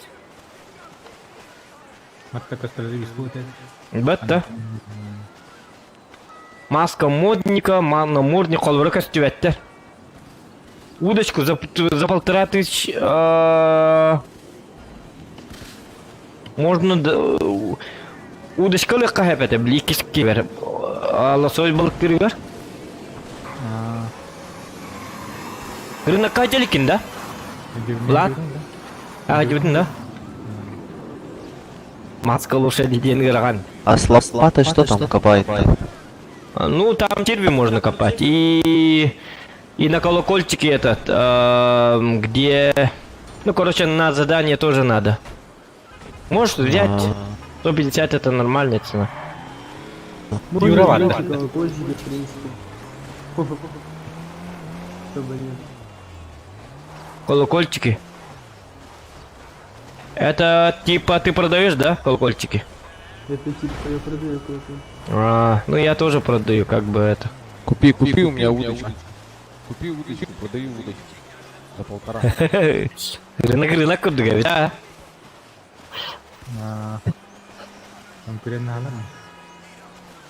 Матка костолевик Бет да. Маска модника, манна модник, колбара көстүбэттер. Удочку за 1500 можно удочка лыкка хэпэте, бли кибер. Лосось балык киргер. Рынок кателикин, да? Влад? А, дебитин, да? Маска лошади диэн гыраган. А с лопатой что там копает-то? Ну, там черви можно копать. И на колокольчике этот, где... Ну, короче, на задание тоже надо. Можешь взять. 150 это нормальная цена. Юровато. Колокольчики, в принципе. Чтобы нет. Колокольчики. Это типа ты продаешь, да, колокольчики? Это типа я продаю колокольчики. А, ну я тоже продаю, как бы это. Купи, купи у меня удочку. Купи удочку, продаю удочку. За полтора. Рынок, рынок, куда Да. Конкурентно галана.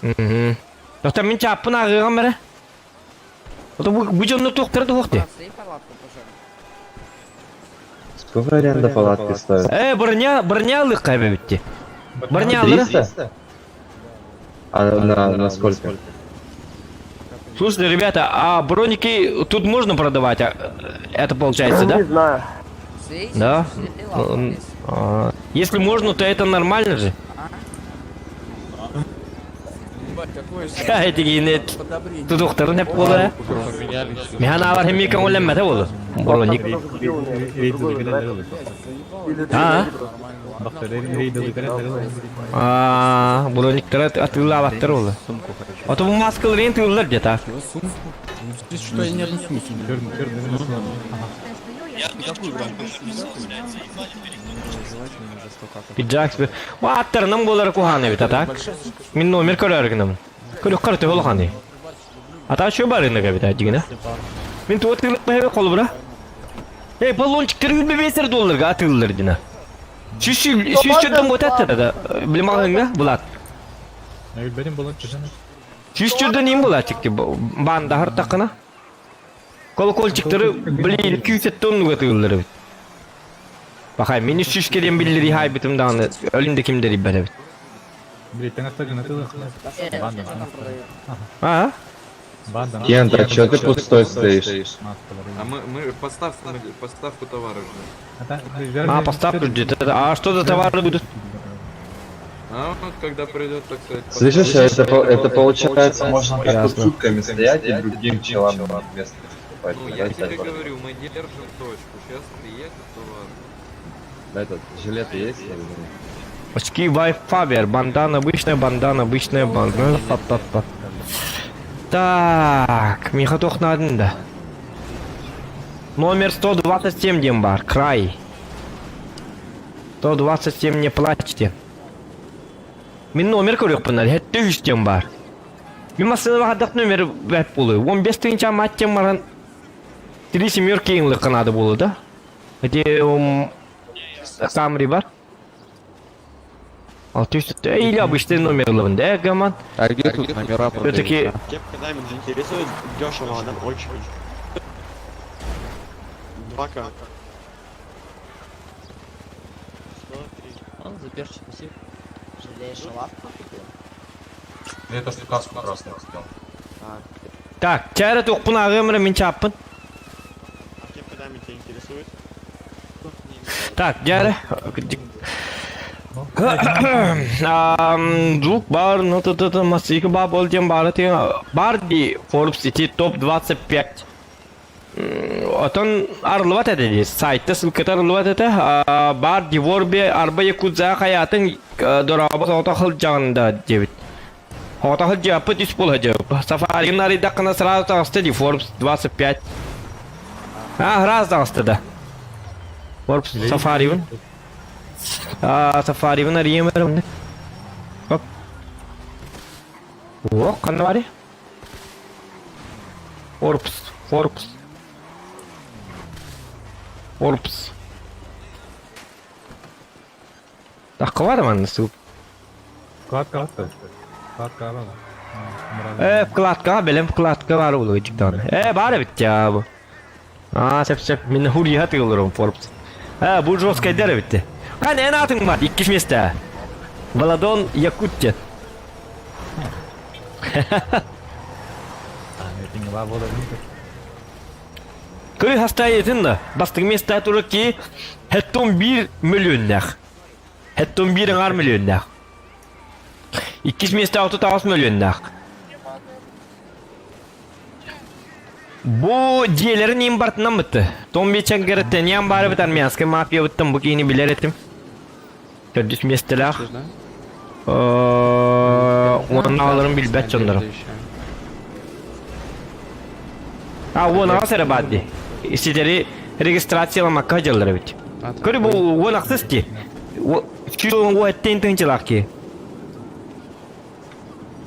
Угу. Доктор, мен чаппын ағыған бәрі. Ото бу жонно тоқтырды оқты. Сколько аренда палатки стоит? Броня, броня лық қайба бітті. Броня алыр. 300? А на сколько? Слушайте, ребята, а броники тут можно продавать? Это получается, да? Не знаю. Да? Если можно, то это нормально же. Ха, эти Тут доктор не болды. Поменялись. Механ алар хемми көңілленмеді болды. Броник. А? А, брониктер атылы болды. А то бу маскалар ең тыылар где-то. Здесь что, я ни одну сумку Пиджак себе. Аттарынан болар куханы бит, а так? Мин номер көрөргүнөм. Көрөк карты болганы. Ата шо бар эне бит дигене. Мин туот тылык бэбе кол бура. Эй, баллончиктер 25 долларга атылыр дина. Сүз сүз чөдөн готат да. Билмагыңга булат. Берем баллончик. Сүүс чурдан иин булааччык баандаһар таххына. Колокольчиктары, блин, күүсэттэ оннуга тыыллар эбит. Бахай, мин үс сүүс кэлиэн биллэрии хаайбытым даҕаны, өлүн да ким да эрийбэт эбит. А? Кент, а чё ты пустой стоишь? А мы, мы поставку, поставку товара ждем. А, поставку ждет. А что за товары будут? А вот когда придет, так сказать... Слышишь, а это, это получается, можно так вот Ясно. сутками стоять и другим челам на место выступать. Ну, я тебе говорю, мы держим точку. Сейчас приедет товар. Да, этот, жилеты есть? Я не знаю. Очки Wi-Fi, бандана, обычная бандана, обычная бандана. Па-па-па. Так, миэхэ туох да. Номер 127 диэн баар, край. 127 не плачьте. Мин номер көрүөхпүн сэттэ үс диэн баар. Мин массыына хадах номер бэт буолуо. 15 тыһыынча маттем баран три семерки ылыахха наада буолуо да? Эти Камри бар. 600 или обычный номер ылабын да, гаман. А где тут номера Все-таки Кепка Даймонд интересует дешево, она очень. 2К. Он за перчик спасибо. Жалеешь, лавку купил? Это что каску красную успел. Так, чара туохпун ааҕыам мин чааппын. А кепка Даймонд тебя интересует? Так, дьэ. Звук бар, ну то то масика ба бол диэн баара баар дии Forbes ити топ 25. Оттон арыллыбат этэ дии. Сайтта ссылката арыллыбат этэ. Баар Диворбе арба якудза хайатын дорообо соҕото сылдьаҕын да диэбит. Соҕото сылдьыаппыт үс буола сылдьыбыт. Сафаригын арыйдаххына сразу таҕыста дии Forbes 25. А, раз таҕыста да. Forbes Сафарибын. Сафарибын арыйыам эрэ. Оп. О, ханна баарый? Forbes, Forbes. Forbes. Тахха бар манна суп. Вкладка Вкладка Э, вкладка, бэлэм вкладка баар буолуо дьиктаҕына. Э, баар эбит дьаа бу. Аа, сөп сөп, мин хуриха тыылларым Forbes. Э, бу жесткайдар эбит. Хан эн аатыҥ бар, иккис место. Владон Якут диэн. Көрү хастайытын да, бастыҥ место турар ки 71 мөлүйүөннээх. 71 аҥаар мөлүйүөннээх. Иккис миэстэ 68 мөлүйүөннээх. Бу дьиэлэрин импортынан бытты. Том Биченгереттен ян бары бит армянскай мафия быттым бу киини билэр этим. Төрдүс миэстэлээх. Уонна билбэт дьоннорум. А, уон аҕыс эрэ баар дии. Ситэри регистрацияламакка дьаллар эбит. Көрү бу уон ахсыс дии. Сүүс эттен тыһыынчалаах киһи.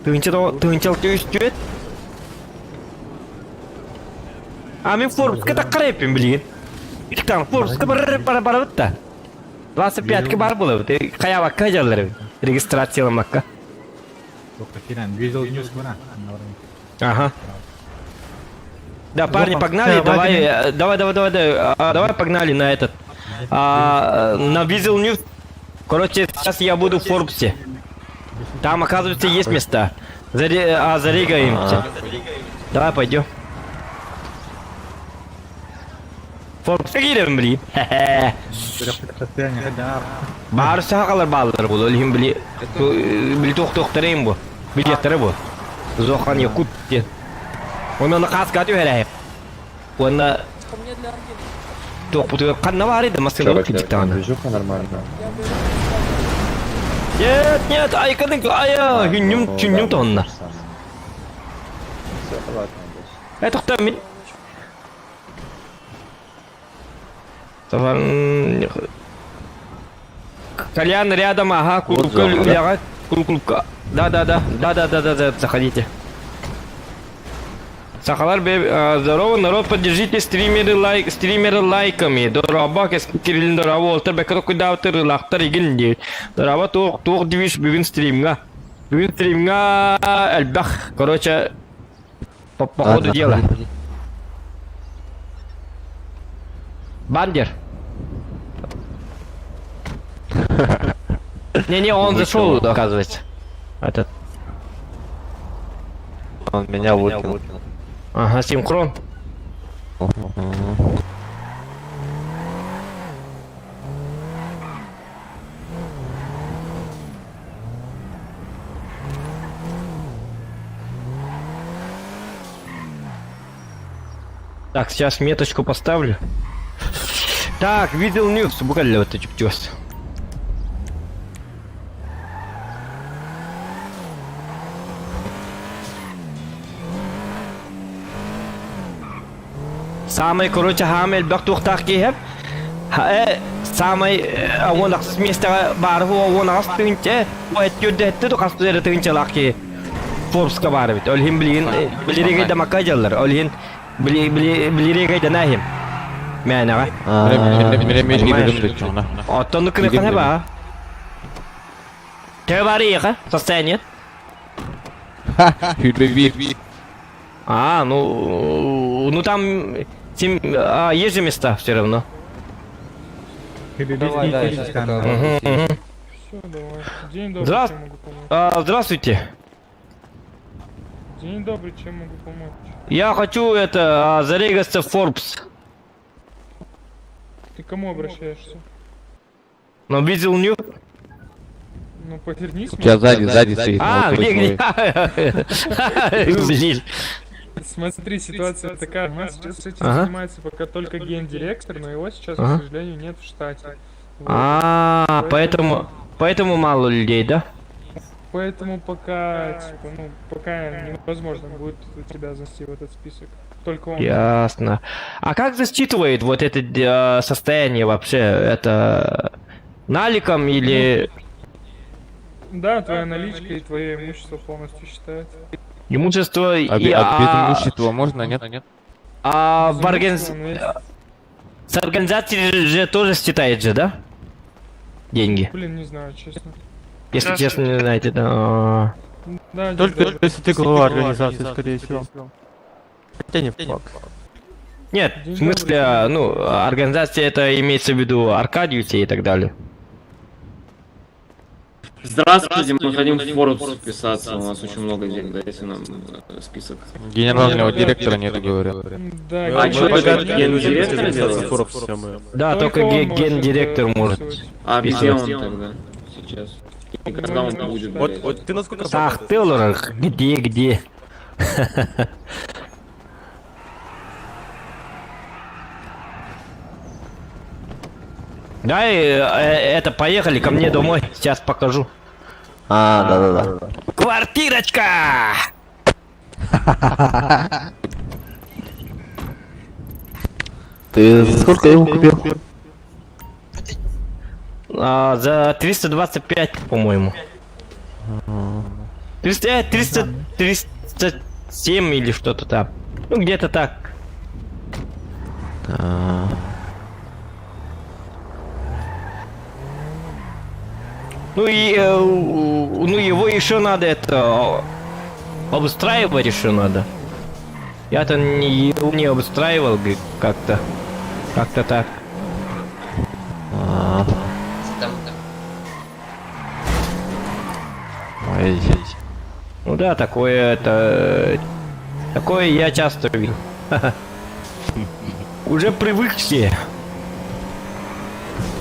Тыһыынча тыһыынча үс түөт. А мин Форбска таххар эппин билигин. Итан Форбска бар бар барабыт да. 25-ке бар буолабыт. Хайабакка дьаллар эбит. Регистрацияламакка. Ага. Да, парни, погнали, давай, давай, давай, давай, давай, давай, погнали на этот, на Weasel News. Короче, сейчас я буду в Форбсе. Там, оказывается, есть места. Заре, зарегаемся. Давай, пойдем. Форбс киирэн били. Баар сахалар бааллар бу, ол били били туох-туохтарым бу. Билиэттэрэ бу. Зохан Якут диэн. Онон хааска түһэрэ. Уонна туохпутугар ханна баар да массыына кидиктаҕына. Движуха нормально. Нет, нет, айкадык, ая, хүннүм, түннүм тонна. Все, ладно, Э, тоқта мин. Сафар Кальян рядом, ага, Вот клуб, зона, да? клуб, клуб, да, да, да, да, да, да, да, да, заходите. Сахалар, здорово, народ, поддержите стримеры, лайк, стримеры лайками. Дорообо, кирилин дорообо, олтар бекер кудаутыр, лахтар игин дейт. Дорообо, туох, туох движ бүгүн стримҥа. Бүгүн стримҥа элбэх, короче, по, по ходу дела. Бандер. Не-не, он зашел, оказывается. Этот. Он меня выкинул. Ага, синхрон. Так, сейчас меточку поставлю. Так, видел ньюс, буквально вот эти птёс. Саамай, короче, хаам элбэх туохтаах киһи. Саамай уон ахсыс миэстэҕэ баар 16 тыһыынча, 7 хас эрэ тыһыынчалаах киһи Форбска баар эбит. Ол иһин билигин билиригэ дамакка дьаллар. Ол иһин билиригэ данаахим. Мээнэҕэ. Оттон кырыхана ба. Төһө баар иэхэ состояние? А, ну там тем, есть же места все равно. Давай, да, сейчас пока. Мгм, мгм. Все, давай. День добрый, Здра- чем могу помочь? Здравствуйте. День добрый, чем могу помочь? Я хочу это зарегаться в Forbes. Ты к кому обращаешься? Но видел ню. Ну, повернись. У тебя сзади, сзади стоит. А, молодой где, человек. где? Блин. Смотри, ситуация такая. У нас сейчас этим Ага. занимается пока только гендиректор, но его сейчас, Ага. к сожалению, нет в штате. Вот. А, поэтому мало людей, да? Поэтому пока, типа, ну, пока невозможно будет тебя занести в этот список. Только он. Ясно. А как засчитывает вот это состояние вообще? Это наликом или Да, твоя наличка и твое имущество полностью считается. имущество А, и а без имущества можно, нет? Нет. а в Без органи- имущества, ну, если- с организацией же тоже считает же, да? Деньги. Блин, не знаю, честно. Если честно, не знаете, да. Да, день Только добрый. если ты глава организации, скорее всего. Хотя не факт. Нет, в День смысле, добрый. ну, организация это имеется в виду Аркадиусе и так далее. Здравствуйте, мы хотим в Forbes вписаться, у нас очень много денег, дайте нам список. Генерального директора нет, говорят. Да, А ген- чё, ген- гендиректор делает? Да, только он может, гендиректор может. вписывать. А где Вписывать. он тогда сейчас? И когда он будет, Вот- блядь? ты насколько Ах, ты, где, где? Да, это, поехали ко мне домой, сейчас покажу. А, да-да-да. Квартирочка! Ты за сколько его купил? За 325, по-моему. 300, 300, 307 или что-то там. Ну, где-то так. А, Ну и, ну его еще надо это обустраивать еще надо. Я-то не, его не обустраивал как-то. Как-то так. а. Ой, Ну да, такое это... Такое я часто видел. Уже привык все.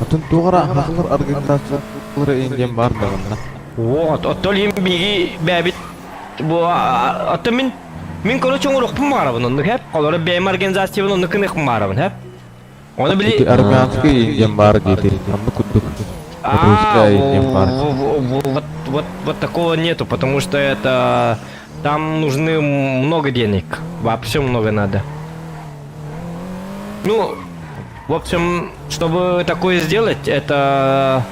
Атын тугара хахлар организация индем бар да онда. Вот, оттон им биги бэбит бу оттон мин короче оҥоруохпун баҕарабын оннук хэп олору бэйэм организациябын оннук гыныахпын баҕарабын хэп оны Ити били армянский индем бар диэти. Оннук курдук. А, Русская индем бар. вот, вот, вот такого нету, потому что это там нужны много денег, вообще много надо. Ну, в общем, чтобы такое сделать, это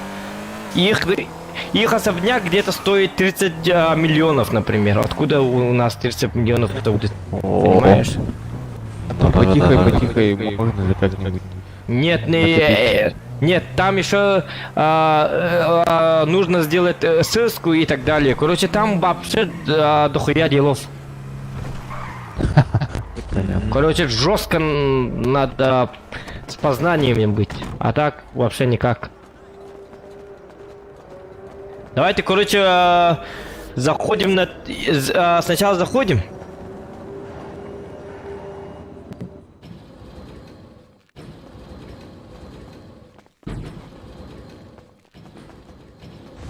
их особняк где-то стоит 30 миллионов, например. Откуда у нас 30 миллионов это будет, понимаешь? Ну, потихо, потихо можно же как-нибудь. Нет, не, Накопить. Нет, там еще нужно сделать ссылку и так далее. Короче, там вообще дохуя делов. Короче, жестко надо с познаниями быть. А так вообще никак. Давайте, короче, заходим на... Сначала заходим.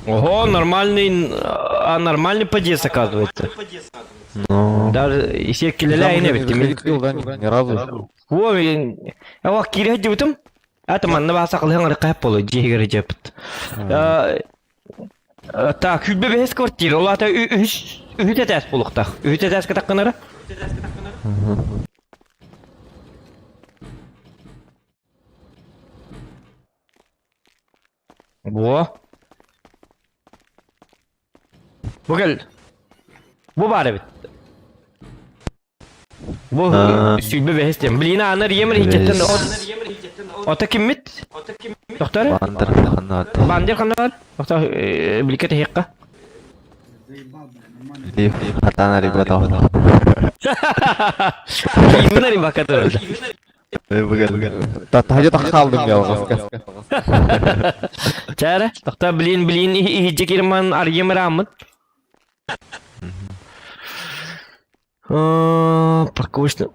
Ого, нормальный, а нормальный подъезд оказывается. Ну. Даже если килеля и не Ни разу. Во, я кире дибутум. Это манна баса кылыһан ыркап болу жиһигер жепт. Так, хүббе бэс квартира, ол ата үһүс үһүт этээс булуктах. Үһүт этээскэ такканара? Во. Бу кэл. Бу баар эбит. Бу сүүрбэ бэһис диэн. Блин, анар емер иһиттэн Ото киммит? Доктор? Бандер ханна Бандер ханна бар? Доктор, биликке тэһиэххэ. Лиф хатана ребята. Именно рыбака тоже. Таһдьа тахсалдым я алҕаска. Чээрэ, тохтоо блин, блин, иһирдьэ кирман арыйым ырааммыт. Парковочный.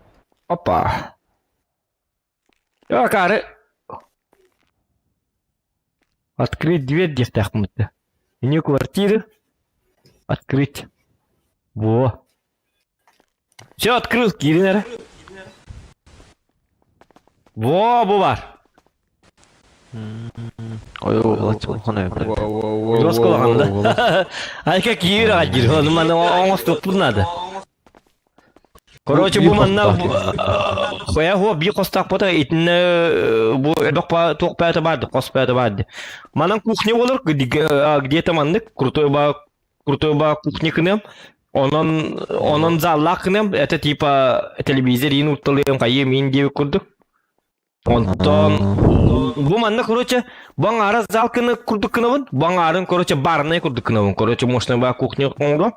Опа. Акары. Открыть дверь диэхтээхпин Меню квартиры. Открыть. Во. Все, открыл, киирин эрэ. Во, бу бар. Ой, Жестко да. Айка киир аҕа Ону манна оҥостуохпут наада. Короче, бу манна хоя хуа би хостаах бота итиннэ бу элбэх туох баата баар хос баата баар. Манан кухня болор где-то маннык крутой ба крутой ба кухня кыным. Онон онон заллаах кыным. Это типа телевизор иин утталыам хайы мин диэбит курдук. Онтон бу манна короче бу аҥаара зал кыны курдук кынабын, бу аҥаарын короче барнай курдук кынабын. Короче, мощный ба кухня оҥоруом.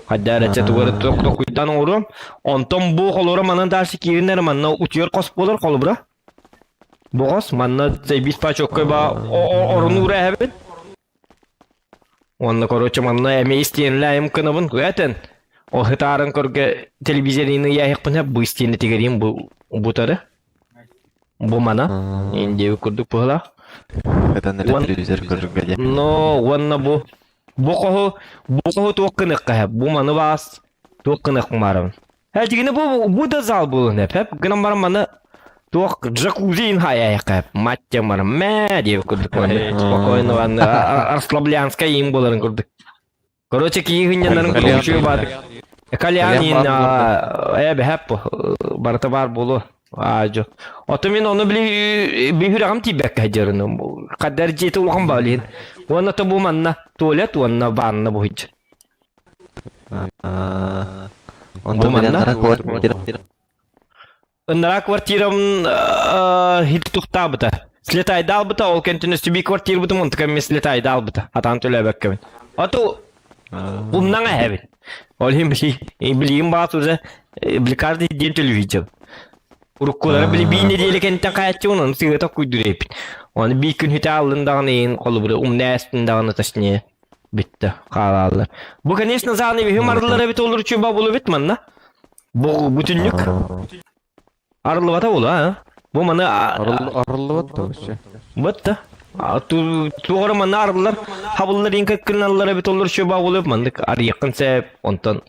Хайда эрэ тугары токуйдан оҥоруом. Онтон бу холура манан дальше киириннэр манна утуйар хос буолар холобура. Бу хос манна заебись пачоккой ба оруну ура Уонна короче манна эмиэ истиэнэлээйим кынабын этэн ол хытаарын көргө телевизорины яһыхпына бу истиэнэ тигэрим бу бутары бу мана индиэби курдук быһылаах Это телевизор көргө дии. Но уонна бу бу хоһу бу хоһу туох гыныахха бу маны баас туох гыныах баарабын. Һэ дьигинэ бу бу да зал буолун эп эп гынан баран маны туох джакузи хайайха мать мар мэ диэбит курдук спокойно ванна расслаблянская им буоларын курдук. Короче, киһи хынньанарын курдук баар. Кальян э бэһэп барыта баар буолуо. Аажо. Ото мин ону били биһүрэҕим тиийбэккэ дьарыным. Хаддар дьиэтэ улахан баалиин. Уонна то бу манна туалет уонна ванна буһуйдь. Онтон Бу манна? Ыннара квартирам хит тухтаабыта. Слетайдаалбыта, ол кэнтин өстү квартирбытым онтука мен слетайдаалбыта. Атаан төлөөбөккөбүн. Ото умнаҥа эһэбин. Ол иһин билигин баас уже били каждый день төлүүһү Уруккулара били бии нэдиэлэ кэнниттэн хаайаччыбын, ону сыыһа куйдур эппит. Оны бии күн хүтэ аллын даҕаны иһин холобура умнээстин даҕаны точнее бүттэ хаалааллар. Бу конечно зааны үһүм арыллар эбит олор үчү бабулу бит манна. Бу бүтүннүк арыллыбата буолу а? Бу маны Арыллыбат да вообще. Вот да. Тугары манна арыллар, хабыллар ең кыркыналлар эбит олор үчү бабулу маннык арыйыккын сәп, онтон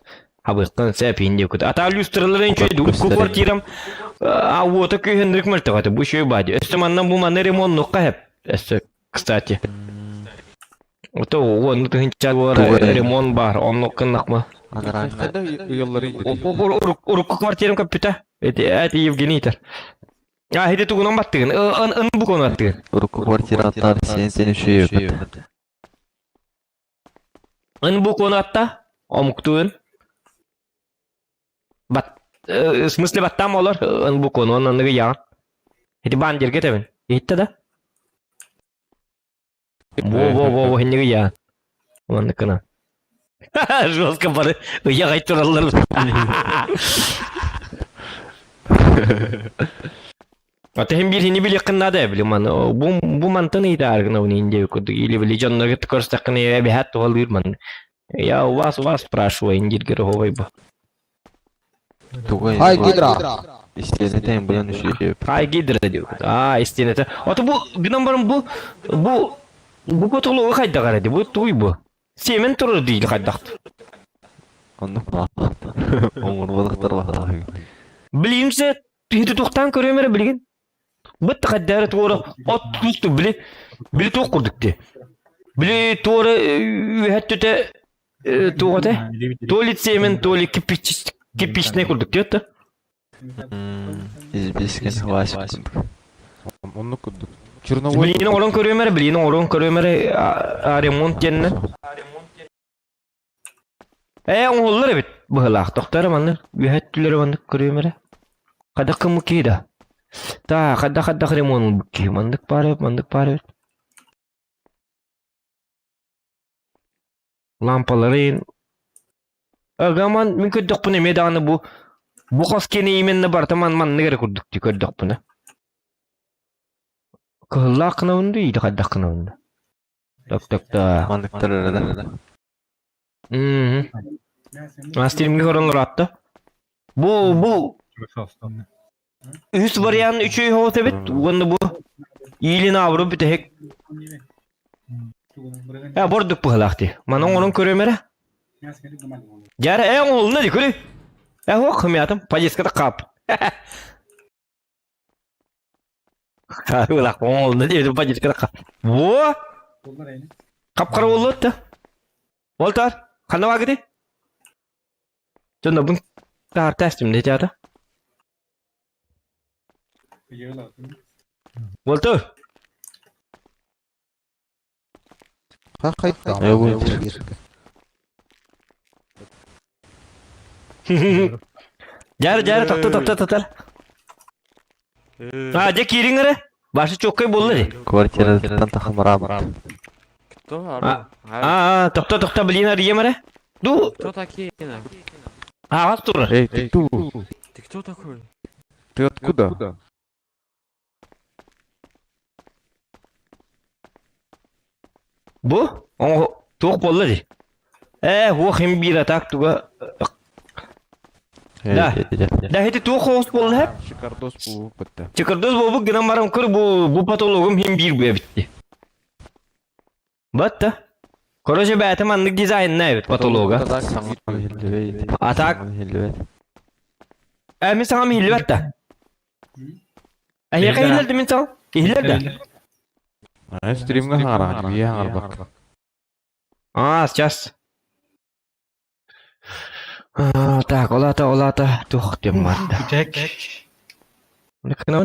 хабыыккын сәп иин диэкут. Ата люстралар энчөй урукку квартирам а уота күүһүннүрүк мөлтөҕөтө бу үчүгэй баadi. Өссө манна бу манна ремоннукка хэп. Өссө кстати. Ото уонну тыһынча ремонт бар, оннук кыннакма. Урукку квартирам көппүтэ. Эти эти Евгений итер. А, хити тугунан баттыгын. Ын ын букон баттыгын. Урукку квартираттар сен сен үшүй Ын букон атта. Омуктуын. Бат в смысле баттам олор ын букон онон аныгы яҕан. Ити бандерге тебин. Иһиттэ да? Во-во-во, хинниги я. Манныкына. Жестко бары ыйаҕай тураллар. Ата хим биир хини билиэххин наада били маны бу бу мантан ыйытааргына уни инде курдук или били дьоннорго көрсөххүнэ эбэһээт туһалыыр ман я у вас у вас спрашиваю индиргер оһовой бу Хай Гидра! Истиэнэтэ быдан үсүө. Хай Гидра диэбит. Аа, истиэнэтэ. Ото бу гынан баран бу бу бу потолугу хайдах эрэ бу туй бу. Сиэмэн турар диили хайдахт. Оннук оҥорбатахтар баһаах. Билимсе Киһи тухтаан көрүөм эрэ билигин. Быт хайдары туора от тусту били били туох курдук ти. Били туора үөһэттүтэ туох этэ? То ли цемент, то ли кирпич кирпичный курдук ти это. Избискен Вася курдук. Оннук курдук. Черновой. Билигин оҥорон көрүөм эрэ, билигин оҥорон көрүөм эрэ ремонт диэннэ. Ээ, оҥоһуллар эбит быһыылаах. Тохтоо эрэ маннык, үөһэ өттүлэрэ маннык көрүөм эрэ. Хайдах гыммыт киһи да? Таа, хайдах-хайдах ремонт ылбыт киһи? Маннык баар эбит, маннык баар эбит. Лампаларын... Ага, ман мин көрдөхпүнэ эмиэ даҕаны бу бу хос киэнэ именно барыта ман маннык эрэ курдук дии көрдөхпүнэ. Кыһыллаах гынабын дуу, или хайдах гынабын дуу? Так так так. Манныктар эрэ да. Мм. Мастримҥэ көрөн ыраатта. Бу бу үһүс вариант үчүгэй соҕус эбит уонна бу иилин аабыры бүтэһик э бордук быһылаах дии. Маны оҥорон көрүөм эрэ. Дьара э оҥоһулунна дии көрүй. Э хуох хымятым подъездка кап. Хааллах оҥоһулунна дии подъездка кап. Во! Кап-кара буоллут да. Уолтаар, ханна баагыты? Дьоннорбун таарта эстим дии театр. Уолту! Дьары, дьары, тохто, тохто, тохто. А, дьэ киириҥ эрэ. Башы чуоккай буолла дии. Квартираттан тахамараабыт. Кто? А, а, тохто, тохто, блин, арыйым эрэ. Ду. Кто такие? Ааҕас турар. Эй, ты кто? Ты кто такой? Ты откуда? Бу? Оҥо туох буолла дии? Ээ, уох им биир атак туга Да. Да, ити туох хоос буолла хэп? Шикардос буолуп бытта. Чыкырдос буолбут гынан баран көр бу бу патологум хим биир бу эбитти. Батта. Короче, бэйэтэ маннык дизайнна эбит потолога. А так? Э, мин саҥам иһиллибэт да. Эһиэхэ иһиллэр да мин саҥам? Иһиллэр да? А стримҥа хаҥараҕын, бие хаҥарбакка. А, сейчас. Так, олата, олата, туох диэн барда.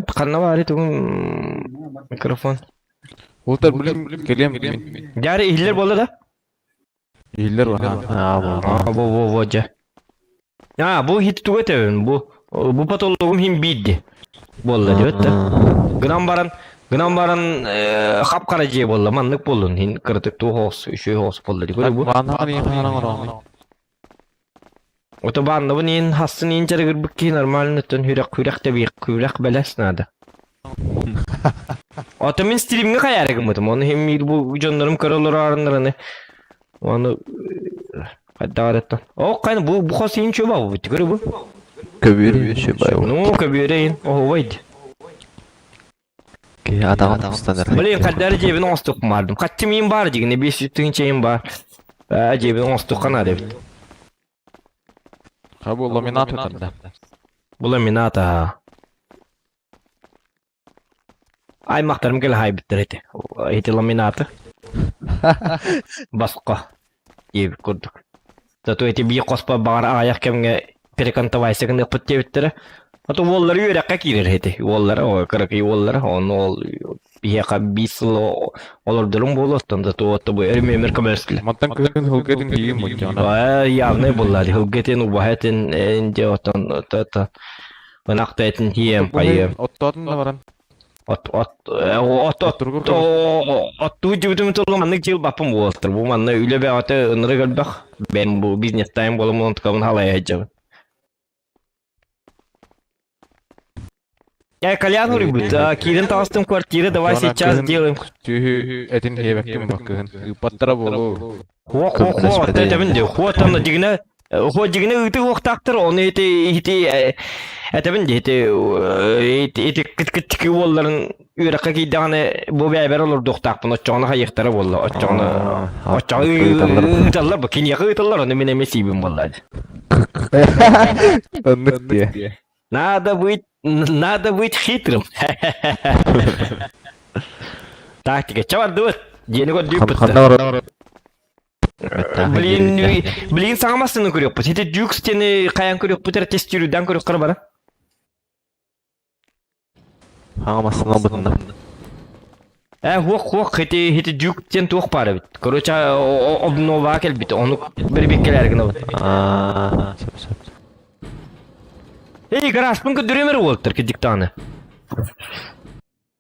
Ханна баары тугун микрофон. Уолтар блин, кэлиэм мин. Дьаары иһиллэр буолла да? Иһиллэр баһаам. А, во во во дьэ. А, бу хит тугу этэбин, бу бу потологум хим биирди. Буолла диэбит да. Гынан баран, гынан баран хап-хара дьиэ буолла, маннык буоллун, хин кыратык туох оҕус, үчүгэй оҕус буолла дии. Көрө бу. Бааннаҕын иһин хаһан оҥороҕун? Ото бааннабын иһин хассын иһин дьарыгырбыт киһи нормально оттон хүрэх хүрэх тэбиэх күрэх бэлэс наада. Ото мин стримҥэ хайаары гыммытым, ону иһин миир бу дьоннорум көрө олороруннараны ону хайдах эрэ О, хайна бу бу хос иһин чуба бу көрө бу. Көбүөр чуба. Ну, көбүөр иһин оһуобай. Киһи атаҕын устан эрэ. Блин, хаддар дьиэбин оҥостук мардым. Хаччы миин баар дигини 500 тыһыынча бар. Аа, дьиэбин оҥостук наада эбит. Ха бу ламинат өтөрдө. Бу ламинат аа. Аймактарым кэлэ хайбыттар эти. Эти ламинаты. Басқа. Диэбит курдук. Зато эти биир хоспо баҕар аҕыйах кэмҥэ перекантовайся гыныахпыт диэбиттэрэ. А то уоллары үөрэххэ киирэр эти. Уоллара, ой, кыракый уоллара, ону ол биһиэхэ биир сыл олордорум буолуоттан зато вот бу өрүмүөмөр көмөлөстүлэр. Мантан кыһын хылга этин тиийим мунчаҕына. Э, явный буллар. Хылга этин, убаһа этин, энде отон, то, ынах да этин тиийэм, хайыам. Оттоотун да баран. От от от от оттуу дьыбытым тылы маннык дьыл баппын буолтар. Бу манна үлэ бэҕэтэ ынырык элбэх. Бэм бу бизнес тайм буолан онтукабын халайа сылдьабын. Я кальян уруйбут. Киирэн таҕыстым квартира, давай сейчас сделаем. Түһү этин хиэбэккин баккыһын. Ыыппаттара буолуо. Хуо хуо хуо этэбин де. Хуо там дигинэ хуо дигинэ ыты хуохтаахтар оны ити ити этэбин де ити ити кыт кыт уолларын үөрэххэ киирдэҕинэ бу бэйэбэр олордуохтаахпын оччоҕуна хайыахтара буолла оччоҕуна оччоҕо ыыталлар бу киниэхэ ыыталлар ону мин эмиэ сиибин буолла Оннук диэ. Надо быть надо быть хитрым. Тактика. Чэ бардыбыт. Диэни көрдүүппүт. Ханна барар? Блин, блин, саҥа массыына көрүөхпүт. Ити Дюкс диэни хайан көрүөхпүт эрэ тестируйдан көрүөххэ бара. Хаҥа массыына ылбытында. Э, хуох хуох ити ити Дюк диэн туох баар эбит. Короче, обноваа кэлбит. Ону бирибиккэлээр гынабыт. Аа, сөп сөп. Эй, гаражпын көрдөрүөм эрэ уолтар кидиктааны.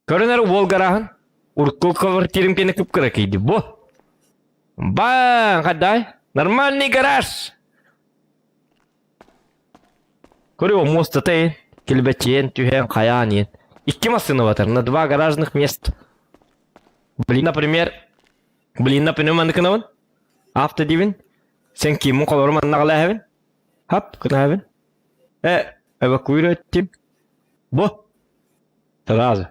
Көрөн эрэ уол гарааһын. Урукку квартирам кэннэ кып-кыра кийди. Бу. Баң, хадай. Нормальный гараж. Көрүө муостата ин, килбэчиэн түһэн хайаан иэн. Икки массыына батар, на два гаражных мест. Блин, например, блин, например, манныкынабын. Авто дибин. Сен киммин холору маннаҕалааһабын. Хап, кынаһабын. Э, эвакуируеттим. Бу. Сразу.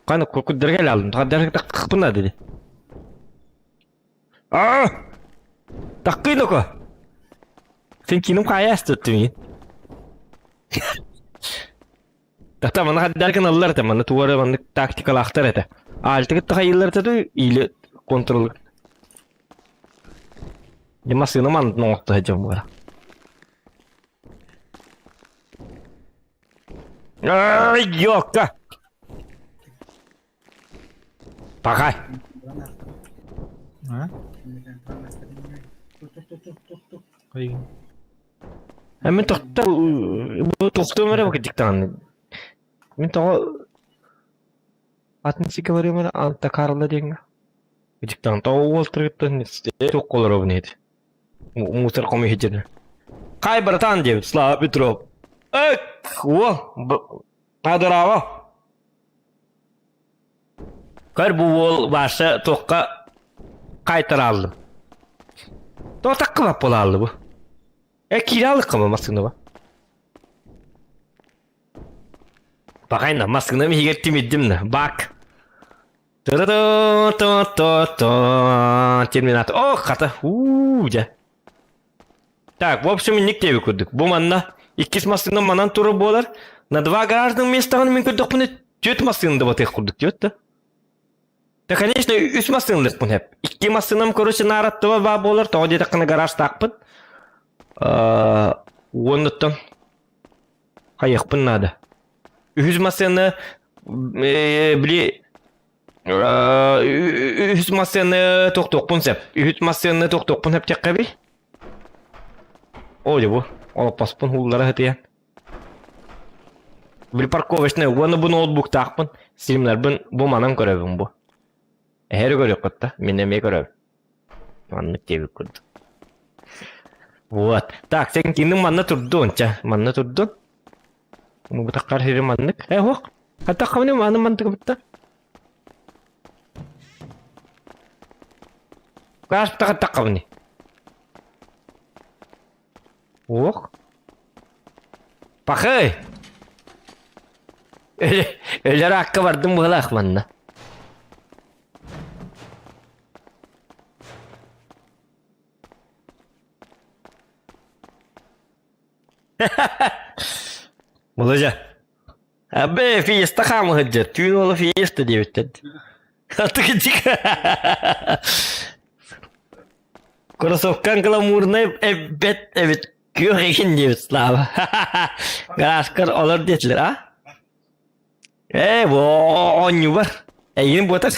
Каны куркуддерге алдым. Тахаддерге такпына dedi. Аа! Таккый доко. Сен киним кая астыттым. Тата мана хаддаркын аллар это, мана туары мана тактикалаахтар это. Аальтыгыт тахайыллар это или контрол. Дема сына ман ноңотто хеджем бура. Ай, ёка! Пока. А? Мен тоқтар бу тохтуом эрэ бу Мин тоҕо атын сикэ барыам эрэ Анта Карла диэҥҥэ. Диктант тоҕо уолтарыттан туох олоробун ити. Мусор хомуйа Хай, братан диэбит Слава Петров. Эк, уол, Адыраава. Көр бу уол Вася туохха хайтарааллым. Тоҕо таккыбап буолааллы бу. Э киирэ массыынаба. Пахайна массыынам иһигэр тимирдим на. Бак. Терминатор. О, хата. Уу, дьэ. Так, в общем, инник диэби курдук. Бу манна иккис массыына манан турар буолар. На два гаражных местаҕын мин көрдөхпүнэ түөрт массыына да батыах курдук диэбит да. Да, конечно, үс массыыналыахпын сөп. Икки массыынам, короче, наараттыба баа буолар. Тоҕо диэтэххинэ гаражтаахпын. Уоннуттан хайыахпын наада. Үһүс массыына били үһүс массыына тохтуохпун сөп. Үһүс массыына тохтуохпун сөп диэххэ О, бу. Олоппоспун ууллара сытыйан. Били парковочный уонна бу ноутбуктаахпын, стримнарбын бу манан көрөбүн бу. Эһэри көрүөххүт да, мин эмиэ көрөбүн. Маннык диэбит курдук. Вот. Так, сен кинин манна турдун, ча, манна турдун. Бутаккар хири маннык. Э, хуох. Хата хавны маны мантык бутта. Каш бутакка хавны. Ох. Пахай! Өлөр акка бардым быһылаах манна. Боложа. Абе, фиеста хаамы сылдьар. Түүн уола фиеста диэбиттэр. Атыгычык. Кроссовкаҥ гламурнай эбэт эбит. Күөх игин диэбит Слава. Гаражкар олор диэтилэр, а? Ээ, бу оонньуубар. Эйигин буотар.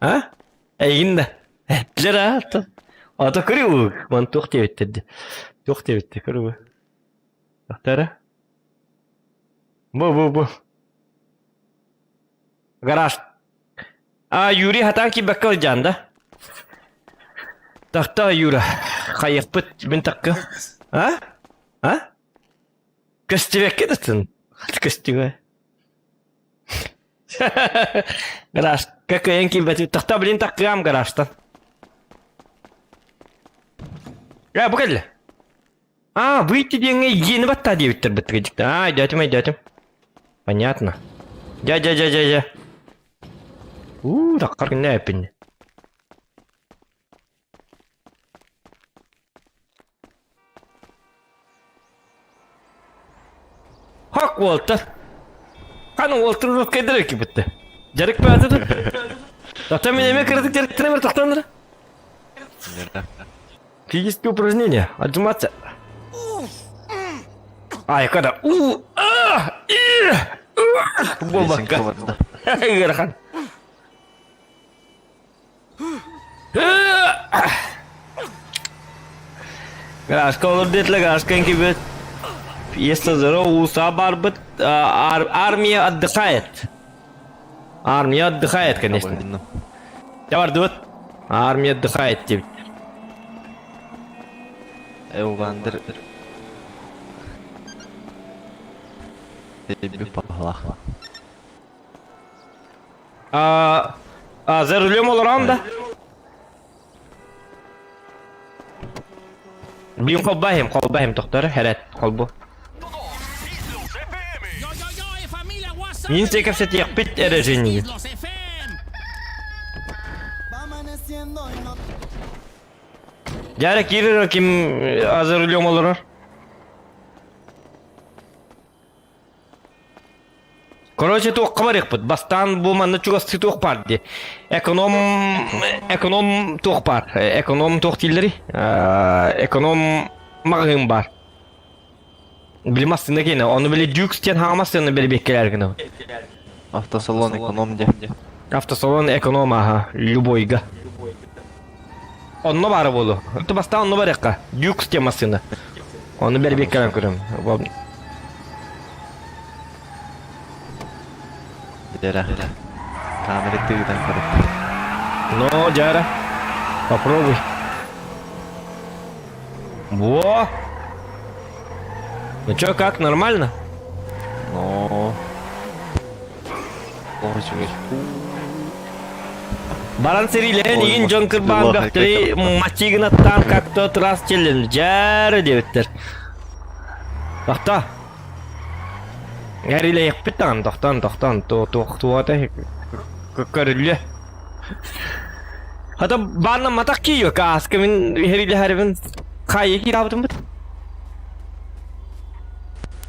А? Эйигин да. Эттилэр а? Ото көрүү. Ман туох диэбиттэр дии. Туох диэбиттэр көрүү. Тохтара. Бу бу бу. Гараж. А, Юрий хатаан киирбэккэ ылдьаан да? Тахта, Юра. Хайыахпыт, мин такка. А? А? Көстүбэккэ датын. Көстүбэ. Гаражка кыайан киирбэтим. Тахта, блин, таккыам гаражтан. Э, бу кэллэ. А, выйти диэҥҥэ иени баттаа диэбиттэр быттыга дьикти. А, өйдөөтүм, өйдөөтүм. Понятно. Дьэ, дьэ, дьэ, дьэ, дьэ. Уу, таккар күннэ эппин. Хак уолтар. Хан уолтар руккайдар кибитте. Жарык баатыды. Тата мен эме кырдык жарыктырам тохтоннор. Физические упражнения. Отжиматься. Ай, когда у а и Болбакка. Ыарахан. Гаражка олор диэтилэр, гаражка кибет. Пьеса здорово, уса барбыт. Армия отдыхает. Армия отдыхает, конечно. Я бардыбыт. Армия отдыхает диэбит. Эвандер. Тебе пахлах. А, а за рулем олорон да? Блин, холбаһым, холбаһым тохтор, хэрет, холбу. Мин кэпсэтиэхпит эрэ женигин. Дьара киирэр ким за рулем олорор? Короче, туохха барыахпыт. Бастаан бу манна чугастыы туох баар дии. Эконом... Эконом туох баар. Эконом туох дииллэрий? Эконом маҕаһыын баар. Били массыына киэнэ. Ону били Дюкс диэн хаҥа массыына бэрибиэккэлээр гынабыт. Автосалон эконом дии. Автосалон эконом аха, любойга. Онно баара буолуо. Ты бастаан онно барыахха. Дюкс диэн массыына. Ону бэрибиэккэлээн көрөм. Дьара. Камера тыытан көрөр. Ну, Дьара, попробуй. Во! Ну чё, как, нормально? Ну... Ой, Баран сэриилэһэн игин дьон кырбаан бөхтөрү матигынаттаан как-то трасс теллен дьээрэ диэбиттэр. Тохто. Эрилэйэхпит даҕаны тохтоон тохтоон туох туота көрүллүө. Хата бааннамматах киийо кааска мин эрилэһэрибин хайы киирабытыммыт.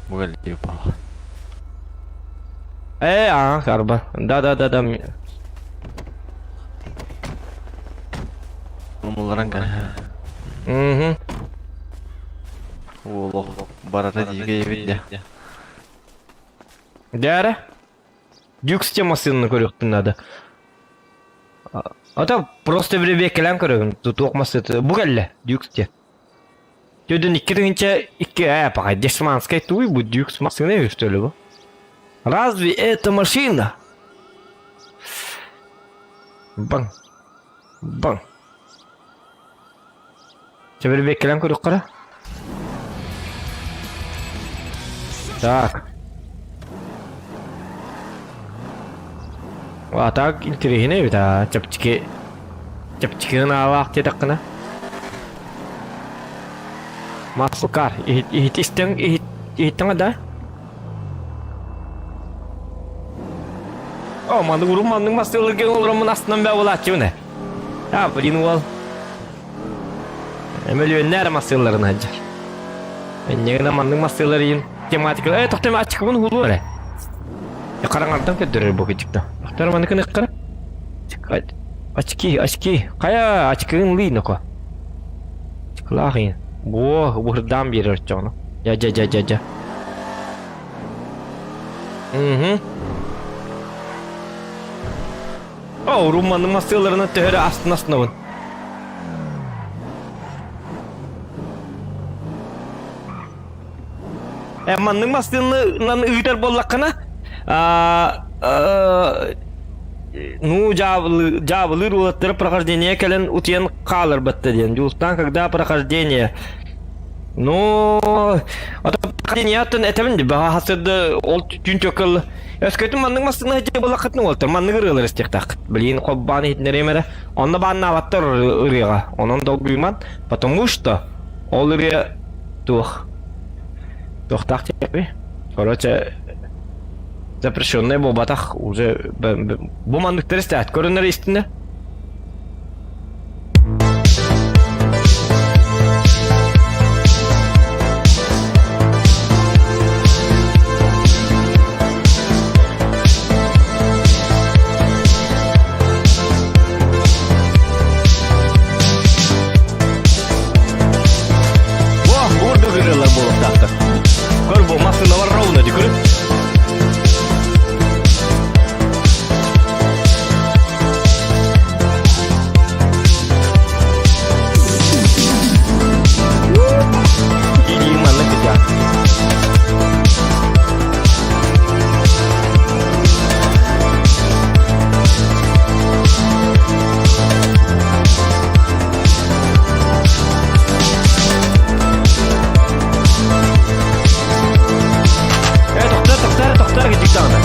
Бугалли упала. Э, а, карба. Да-да-да-да. Умулларан Угу. Олох барата диге эбит дьэ. Дээрэ? Дюкс темасыны көрүөхпүн надо. А то просто биребиэккэлээн көрөбүн. Туох масыты. Бу кэллэ, Дюкс те. Төдөн 2002 э, пока дешманская туй бу Дюкс машина что ли бу? Разве это машина? Баң. Баң. Чэбирбиэккэлээн көрүөххэ Так. А так интэриэһинэй эбит аа чэпчэки чэпчэки гынаалаах диэтэххинэ. Маслкар иһит иһит истэҥ иһит иһиттиҥ да? О, маннык урут маннык массыыларга олороммун астынан бээ буолааччыбын ээ. А, блин уол. Мөлүйүөннээр массыыларын сылдьар. Энньэгинэ маннык массыылар иин тематика. Э, тохтом ачыкыбын хулу эрэ. Хараҥардан көрдөрөр бу кичикта. Тохтор маныкын ыккара. Очки, очки. Хайа, очкигын лый ноко. Очкилаах иин. Буо, бырдаан биэрэр оччоҕуна. Дьа, дьа, дьа, дьа, дьа. Угу. О, урумманың массыыларына төһөрө астына астынабын. Э, маннык массыынынан ыытар буоллаххына, Ну, дьаабылыыр уолаттара прохождение кэлэн утуйан хааларбатта диэн. Дьулустаан, когда прохождение? Ну, ото прохождение этэбин баха хасырды ол түн төкөл. Өскөтүн маннык массыына дьэ булаххытын уолтар маннык ырыалар истиэхтааххыт. Блин, хоббаан иһитиннэриэм эрэ. Онно бааннаабаттар ырыаҕа. Онон долгуйуман, потому что ол ырыа туох туохтаах диэби. Короче, запрещенный буолбатах уже бу манныктар истээт көрүнэр истинэ. О, бурду ырыалар буолуохтаахтар. Көр бу массыыналар ровно ди көрү. Дии маннык дьа. Э, тоқтар, тоқтар, тоқтар, кеттік тағы.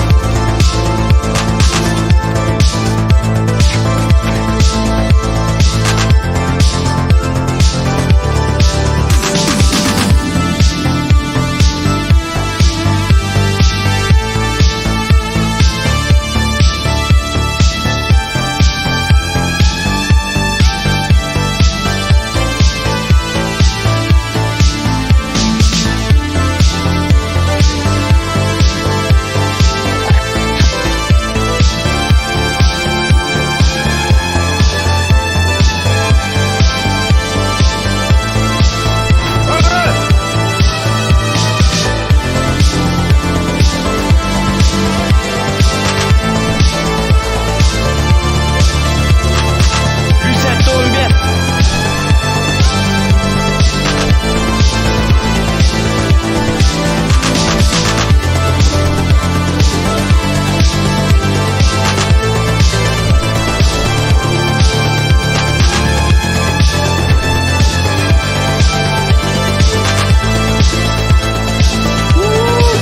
Үс 11.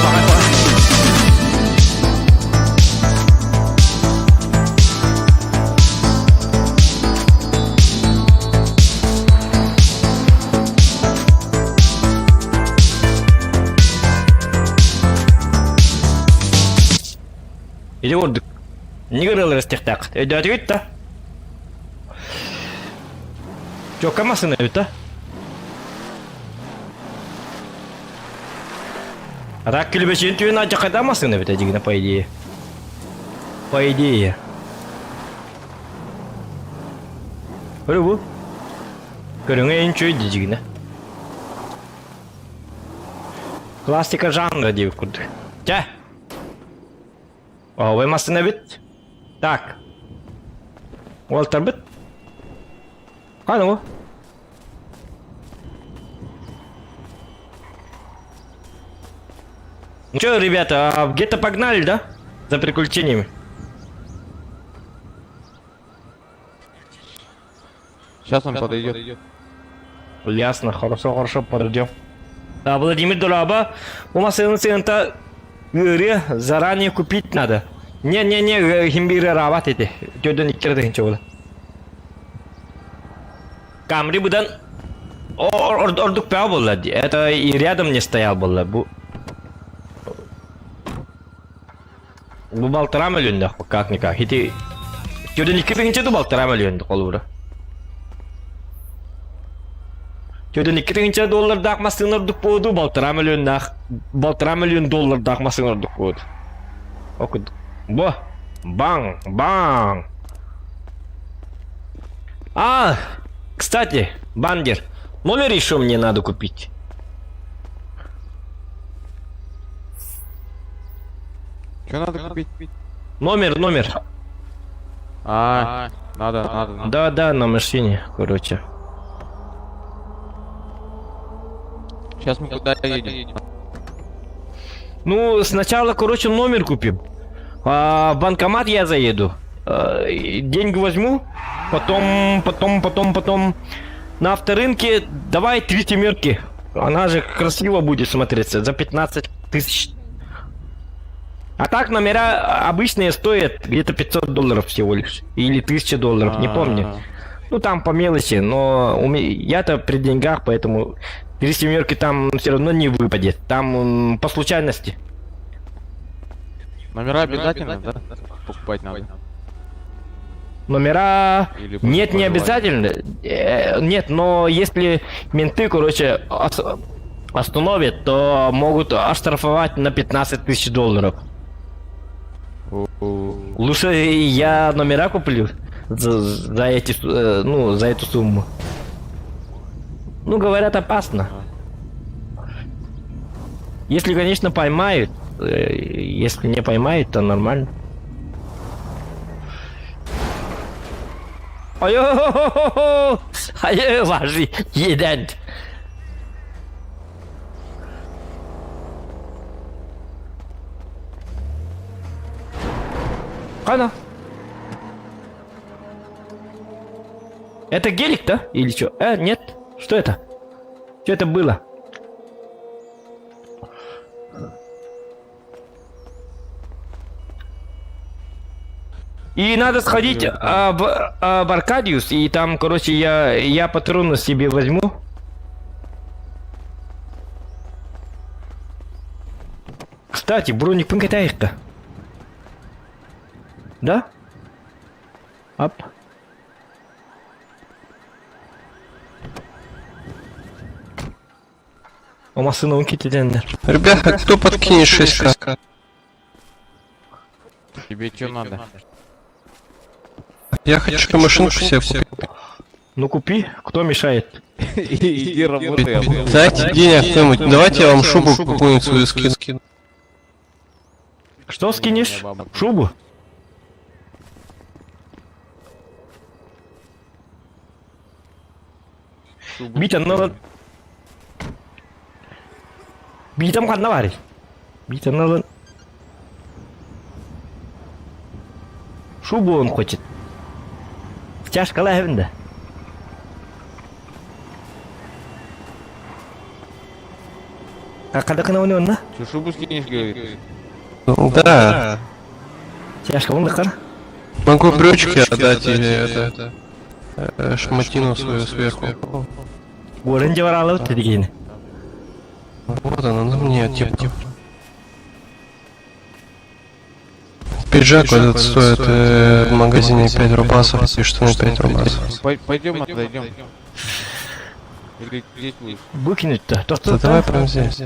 Баҕай, баҕай. Или ордук. Не ырыалар истиэхтээххит. Өйдөөтүгүт да? Чокка массыына эбит да? Рак күлүбэчиин түүн алдьархайдаах массыына эбит дьигинэ по идее. По идее. Көрү бу. Көрүҥэ ин чүй дьигинэ. Классика жанра диэбит курдук. Чэ. Оой массыына эбит. Так. Уолтарбыт. Хана бу? Ну что, ребята, а где-то погнали, да? За приключениями. Сейчас он подойдет. Ясно, хорошо, хорошо, подождем. А, Владимир Дораба, у нас сыната заранее купить надо. Не-не-не, химбире рабат эти. Тёдөн иккерден чола. Камри будан ордук пää буолла дии. Это и рядом не стоял буолла. Бу Бу балтараа мөлүөннэх как-никак. Ити Тёдөн 2 тыһыынча ду балтараа мөлүөн холобура. Тёдөн 2 тыһыынча доллардаах массыына ордук буолду, балтараа мөлүөннээх балтараа мөлүөн доллардаах массыына ордук буолду. Окуд. Бу. Баң, баң. А, кстати, бандер, номер еще мне надо купить. Что надо купить? Номер, номер. А, надо, надо, надо. Да, да, на машине, короче. Сейчас мы куда едем? Ну, сначала, короче, номер купим. А, в банкомат я заеду. Деньги возьму, потом, потом, потом, потом на авторынке давай три семерки. Она же красиво будет смотреться за 15 тысяч. А так номера обычные стоят где-то 500 долларов всего лишь. Или 1000 долларов, не помню. А, Ну там по мелочи, но у меня, я-то при деньгах, поэтому три семерки там все равно не выпадет. Там по случайности. Номера обязательно, да? Покупать надо. Номера... Или по- Нет, по не желанию? обязательно. Нет, но если менты, короче, остановят, то могут оштрафовать на 15 тысяч долларов. О, Лучше я номера куплю за эти, ну, за эту сумму. Ну, говорят, опасно. Если, конечно, поймают. Если не поймают, то нормально. Ай-йо-хо-хо-хо! Ай, ложи, еден. Кана? Это гелик, да? Или что? Нет. Что это? Что это было? И надо сходить в Аркадиус, и там, короче, я патроны себе возьму. Кстати, броник пынкатаевка. Да? Ап. О, машина он китидендер. Ребята, кто подкинет 6к? Тебе что надо? Я хочу машинку себе купить. Ну купи, кто мешает? Иди работай. а мы- Дайте денег кто-нибудь. Давайте я вам шубу какую-нибудь свою скину. Что скинешь? У меня бабок. Шубу? Шубу Витя, скину. надо... Витям ханна барый. Витя, надо... Шубу он хочет. Тяжко да. А когда к нам он, Что, шубу скинешь, говорит? Да. Тяжко он да Могу брючки отдать или это... Шматину свою сверху. Горын баралы деген. Вот она на мне, типа. Пиджак вот этот стоит в магазине 5 рубасов и штаны 5 рубасов. Пойдем, отойдем. Или здесь будешь? Выкинуть-то. То, Да давай прям здесь.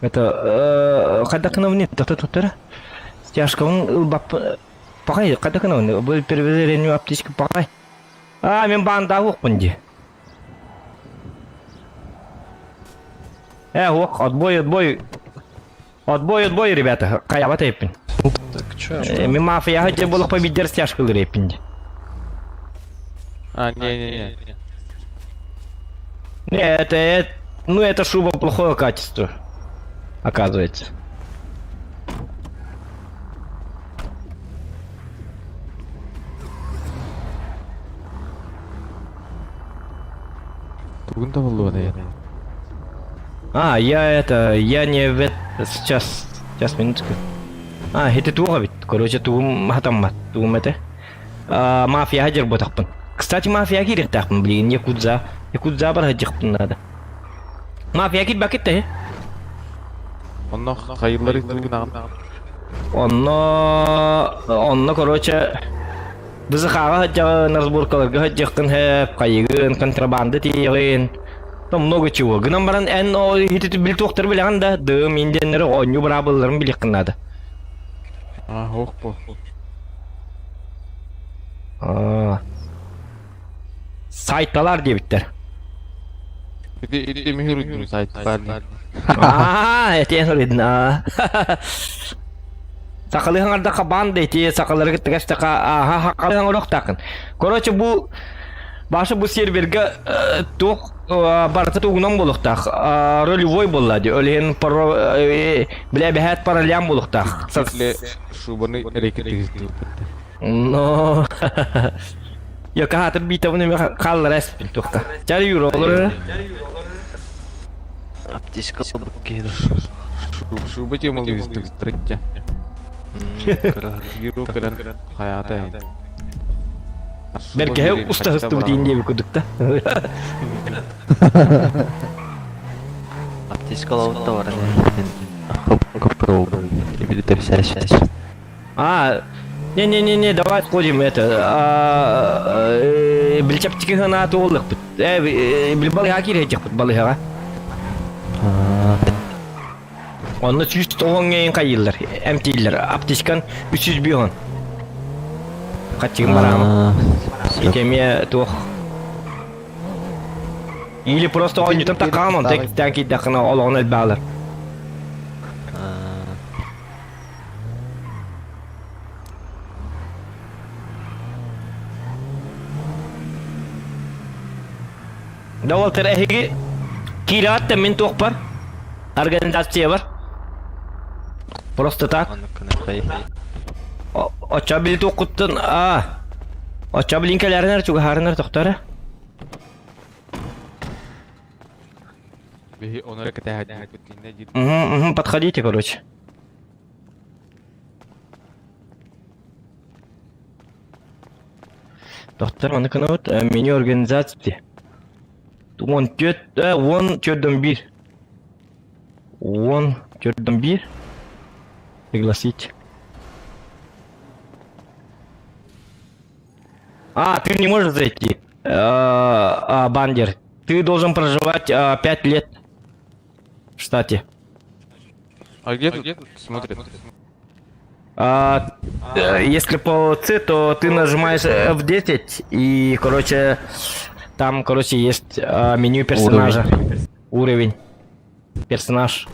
Это когда к нет, то то то Тяжко он бап пагай, когда к нам был перевезли аптечку пагай. А, мен банда ди. Ох, отбой, отбой. Отбой, отбой, ребята. Каябат эппин. Так чё? Мен мафия хотел было победить стяжку репин. А, не-не-не. Не, это, ну это шуба плохого качества. Оказывается. А, я это, я не в это, сейчас, сейчас, минутку. А, это туға ведь, короче, туғым хатаммат, туғым это. А, мафия хадер ботақпын. Кстати, мафия керек тақпын, блин, якудза. Якудза бар хадерпын надо. Мафия кит бакет те. Онно хайырлары тугун Онно, онно, короче, Бізі хаға хаджағын, разборкаларға хаджақын хэп, қайығын, контрабанда тиегін. Там много чего. Гынан баран эн о хитити бил туқтар билеген да, дым инденнері ойню бара былларын билек надо. А, ох по. А. Сайталар дебиттер. Иди, иди, мигру сайт. А, этен өредін, а. Сақалыһыңарда банда эти сақалары тыгастака, аха, хақалыһың орох тақын. Короче, бу. Баша бу серверга туох барыта тугунан буолуохтаах. Ролевой буолла дии. Ол иһин бля бэһээт паралям буолуохтаах. Шубаны рэкетиһистибит. Но Я каһаатыр биитабын эме хааллара эспин туохта. Чар Юра олор. Аптечка киһи. Шуба темалыыстык третья. Юра кэлэн хаята. Бэргэһэ устаһыстыбыт иин диэби курдук да. Аптечка лабытта баран А, не-не-не-не, давай сходим это. Билчэптики хана туоллахпыт. Э, бил балыга киирэтиэхпит балыга. Онно 190 хайыыллар, эмтииллэр. Аптечкан 305. Хаччыгын бараама. Ити эмиэ туох. Или просто оонньутан такаан онто иккистээн киирдэххинэ олоҕун элбэҕэлэр. Да ол эһиги киирэҕит да мин туохпар организациябар просто так оччо били туохкуттан а оччо билин кэлээринэр чугаһаарынар тохтор Биһи онора кэтэһээдьибит диир. Угу, подходите, короче. Доктор, маны кынабыт меню организации. Уон түөрт, уон түөрдөн биир. Уон түөрдөн биир. Пригласить. А, ты не можешь зайти. Бандер. Ты должен проживать 5 лет в штате. А где тут смотрят? А, если по С, то ты нажимаешь F10 и, короче, там, короче, есть меню персонажа. Уровень. Персонаж.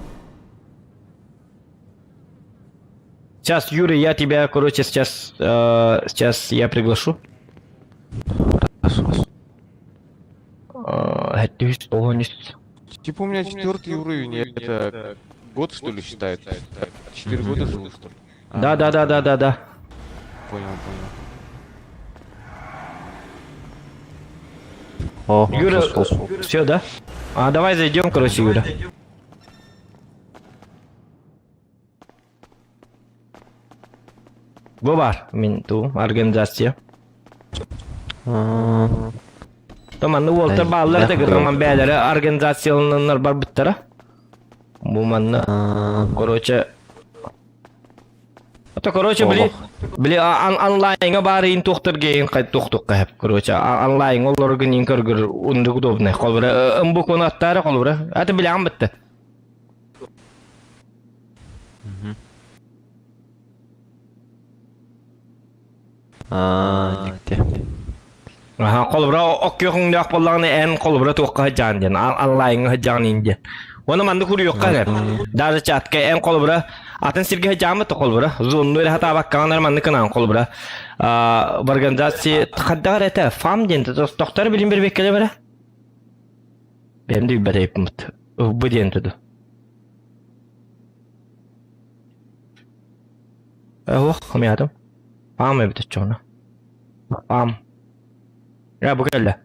Сейчас, Юрий, я тебя, короче, сейчас, сейчас я приглашу. Типа у меня четвертый уровень, это год что ли считается? 4 года живу что ли? Да, да, да, да, да, да. Понял, понял. О, Юра, все, да? А давай зайдем, короче, Юра. Бу бар, мин ту организация. Томанны уолтар бааллар да гырман бээлere организациялананнар бар буттара. Бу манна, короче, Это, короче, били, били онлайнга бары ин тухтар гейин кай тухтук кайып, короче, онлайн олор гын ин көргөр унды удобный. Холбура, ымбу кону аттары холбура. Это били ам битти. А, никте. Аха, холбура оккёхуңдаах боллаҕына эн холбура туохха сылдьаҕын диэн, онлайнга сылдьаҕын ин диэн. Уонна маннык уруйуохха эрэ. Даже чатка эн холбура атын сиргэ сылдьаҕыммыт холбура. Зонну эрэ хатаабаккаҕын маннык гынаҕын холбура. В организации хайдах эрэ этэ, фам диэн тохтор билин бербеккеле бере. Бэм да билбэт Бу диэн туду. Ох, хамыятым. Фам эбит оччоҕуна. Фам. Я бу кэллэ.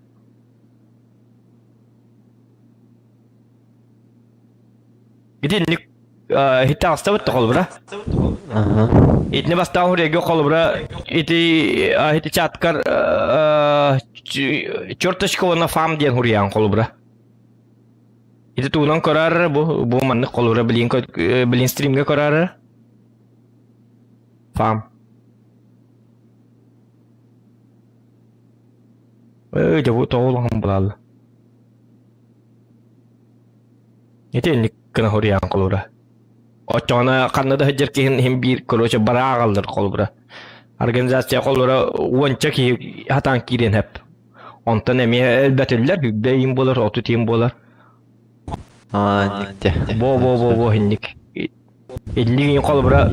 Итинник һитте астабыт холбура. Итини бастаан хуреге холбура ити ити чаткар черточка уонна фам диэн хуруйаан холбура. Ити тугунан көрөр бу бу маннык холбура билин билин стримге көрөр. Фам. Эй, бу тоҕулахан булаалла. Ити инник гына хуруйаан холбура. Оччоҕуна ханна да сылдьар киһин иһин биир короче бараа аҕаллар холобура. Организация холобура уонча киһи хатаан киириэн сөп. Онтон эмиэ элбэтиллэр, сүүрбэ иин буолар, 30 иин буолар. А, никте. Бо-бо-бо-бо инник. Инник иин холобура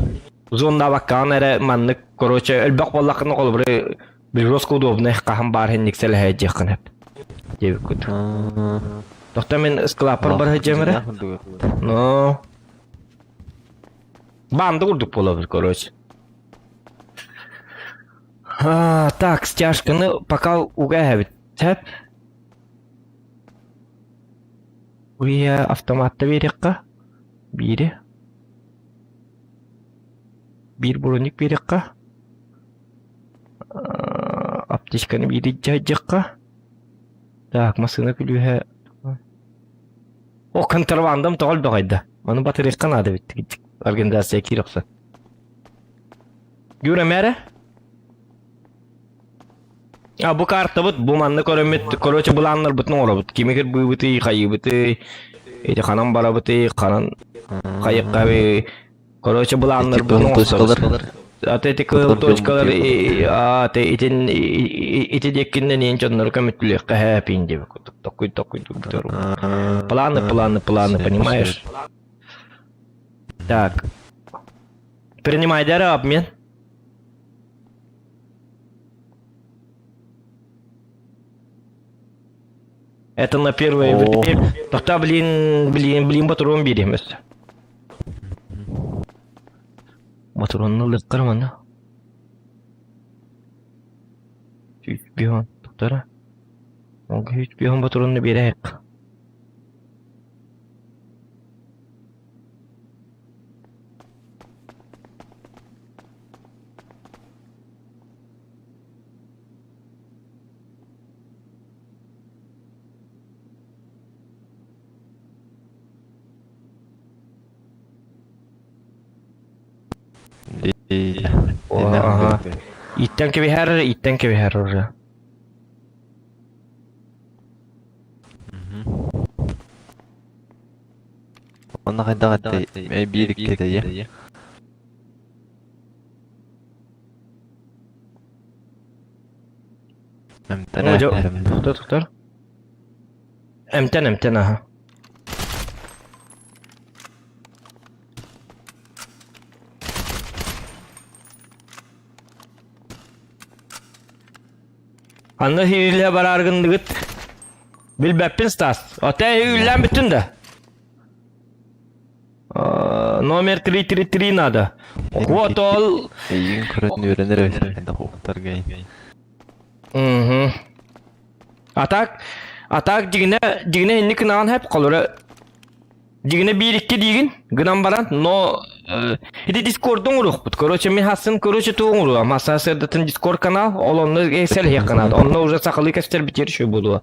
зоннаабаккаҕын эрэ маннык короче элбэх буоллаххына холобура Жестко удобный хаһан баар хинник сэлэһээдьиэххин сөп. Диэбиккит. Тохто мин ыскылааппар бар сылдьыам эрэ. Но Баанда курдук буолабыт, короче. А, так, стяжканы пока угаһабит. Тэп. Уя автоматта берекка. Бири. Биир броник берекка. Аптечканы биири дьайдьахха. Так, массыына күлүүһэ. О, контрабандам тоҕо элбэҕэй Маны батарыахха наада эбит. Организация киир охсон. Юра мэрэ? А бу картабыт бу манна көрөммүт, короче былааннарбытын оҥоробут. Кими кырбыыбытый, хайыыбытый, эти ханан барабытый, ханан хайыккабый. Короче былааннарбытын оҥостобут. Аты ити кыыл точкалар аты итин ити диэккиннэн иин дьоннору көмүттүлүөххэ хэпин диэбит курдук. Токуй токуй Планы, планы, планы, понимаешь? Так. Принимай дара обмен. Это на первое время. Тоқта, блин, блин, блин, батурун береміз. Батурунну ылыктар маны. Үч биһон тоқтара. Ол үч биһон батурунну берейік. Ага. Иттэн кэбиһэр, иттэн кэбиһэр уже. Онно хайдах этэй? Биир икки Тохтор, тохтор. Эмтэн, эмтэн, аха. Анна хиилэ барааргындыгыт. Билбэппин Стас. Оте үллээн бүттүн да. Номер 333 надо. Вот ол... Эйигин көрөн үөрэнэр эбит уктаргай. Угу. А так, а так дигинэ, дигинэ инник гынаан хэп холура дигинэ биир икки диигин гынан баран, но ити дискордун уруохпут. Короче, мин хасын, короче, тугун уруам. Хаса сырдатын дискорд канал, ол онно сэлиһиэх канал. Онно уже сахалыы кэстер битер үшө буолуо.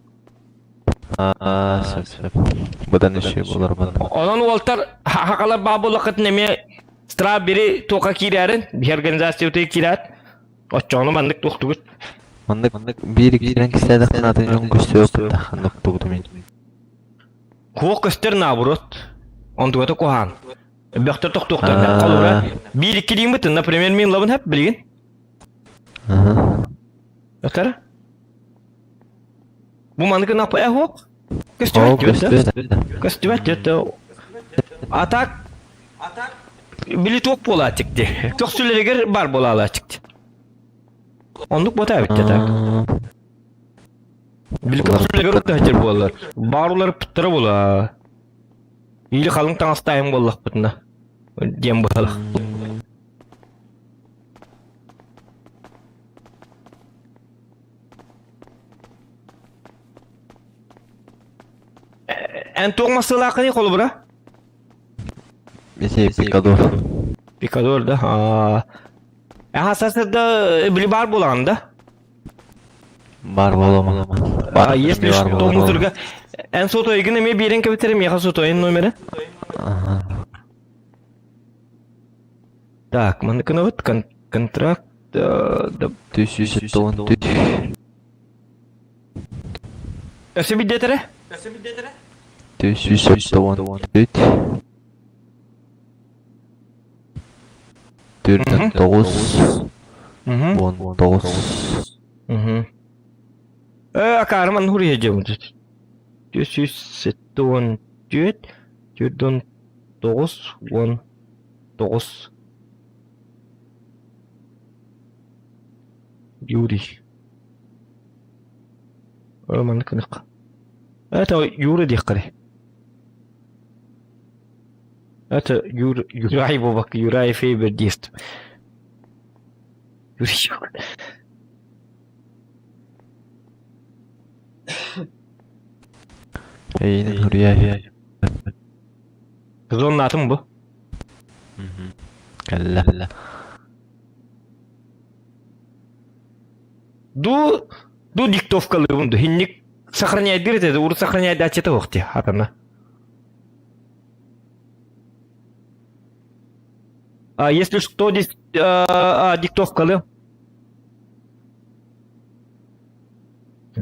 Аа, сөп сөп. Быдан үшө болар банда. Онон уолтар хахалар баа буоллаххытын эмиэ стра бири туока киирээрин, биһи организация киирээт, Оччоҕуна маннык туохтугут? Маннык биир иккинэн кистээдэххинэ атын дьон көстүө кыттаххын оттубутум ин. Куох көстөр наоборот. Онтугата куһаан. Бөхтөр тохтуохтар. Холобура, биир икки дииммит, например, мин лабын хэп билигин. Өтөр? Бу маннык напа эһуок. Көстүбэт диэт. Көстүбэт диэт. А так били туох буолааччык дии. Көхсүлэригэр бар буолаалааччык дии. Оннук бота эбит так. Били көхсүлэригэр уттаһытыр буоллар. Баарулар пыттара була. Или халыҥ таҥастаайым буоллахпытына. Диэн быһалах. Эн туох массыылааххыный холобура? Ити Пикадор. Пикадор да? Аа. Аха сасырда били бар буолаҕын да? Бар буолама. А если что мусорга эн сотойгын эмиэ биэрэн кэбитэрим миэхэ сотойун номера. Ага. Так, маныкынабыт контракт Түс Өссө биддетэрэ? Түс Төрт тоҕус уон тоҕус Э, акаарыман хуруйа дьабыт. 374, 49, 19. Юрий. Маннык гынык. Это Юра диэххэ Это Юр, Юрай буолбакка Юрай Фейбер диэст. Юрий Эйин Юрий. Кызылын атын бу. Кэллэ. Ду ду диктовкалыыбын ду хинник сохраняйдыр этэ урут сохраняйдааччыта суох дии атана. А если что здесь диктовкалыам.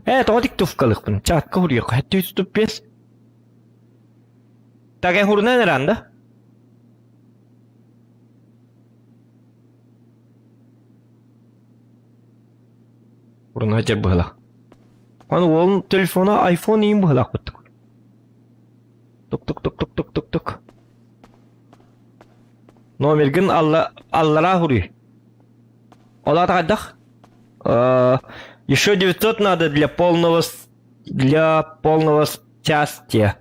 Э, тоҕо диктовкалыахпын? Чатка хуруйуохха хэттүү туппес. Таген хурунан эран да? Уруна дьэр быһылах. Аны уолун телефона iPhone иин быһылах быттык. Тук-тук-тук-тук-тук-тук-тук. Номергын алла аллараа хуруй. Олата хайдах? Еще 900 надо для полного для полного счастья.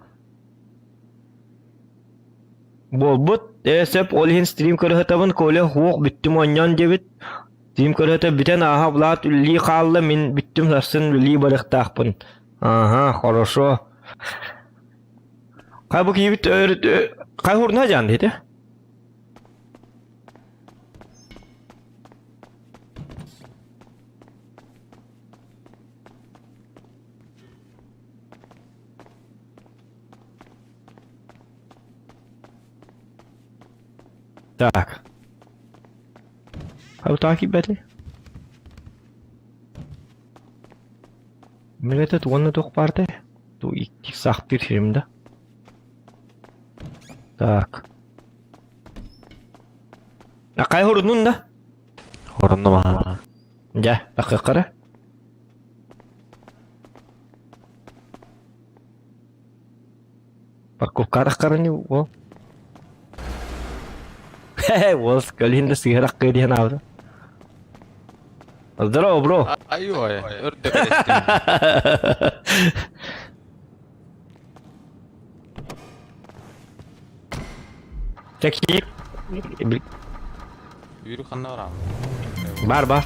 Буолбут, ээ сөп, ол иһин стрим көрөһөтөбүн, Коля һуох бүттүм оонньоон диэбит. Стрим көрөһөтө бүтэн ааһа Влад үлэлии хаалла, мин бүттүм сарсын үлэлии барыахтаахпын. Ага, хорошо. Хай бу киһибит хай хурна дьаан диэтэ? Так. А вот так ебать. Мин этот уонна туох баартай? Ту икки сахтыр сирим да. Так. А кай хорунун да? Хоруннум аха. Дьэ, тахыаххара. Парковкаатахтарыны уол. Хе-хе, уол көлүһүн да сыһыарах кыа диэн аабыта. Здорово, бро. Айой, өрдө кэлэстим. Такие. Yürü ханна барам. Бар, бар.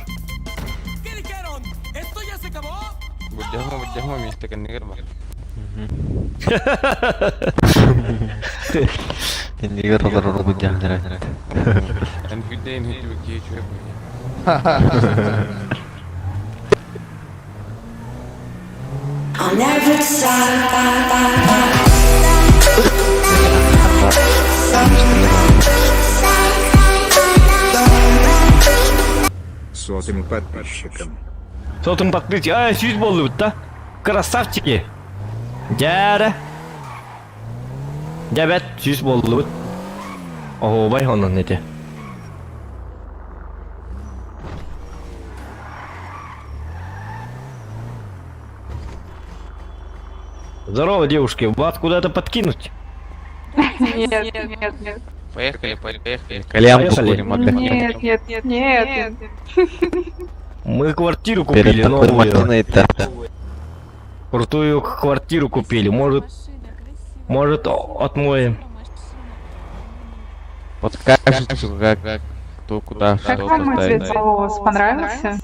Буддяхма, буддяхма миэстэ кэннигэр бар. Иннигэр олорор буддяхнара. Эн хүддэйин хүддүбүт киһи үчүгэй буолуо. Сотым подписчиком. Сотым подписчик. Ай, сүүс буоллубут да. Красавчики. Дьээрэ. Дьэбэт сүүс буоллубут. Оһуобай онон ити. Здорово, девушки, вас куда-то подкинуть? Нет, нет, нет. Поехали, поехали. Кальян Поехали. покурим, отдохнем. Нет, нет, нет, нет. Мы квартиру купили Перед такой новую. машиной-то. Крутую квартиру купили. Может, может, отмоем. Подскажете, как, кто, куда, Как что вам мой цвет поставить. волос? Понравился?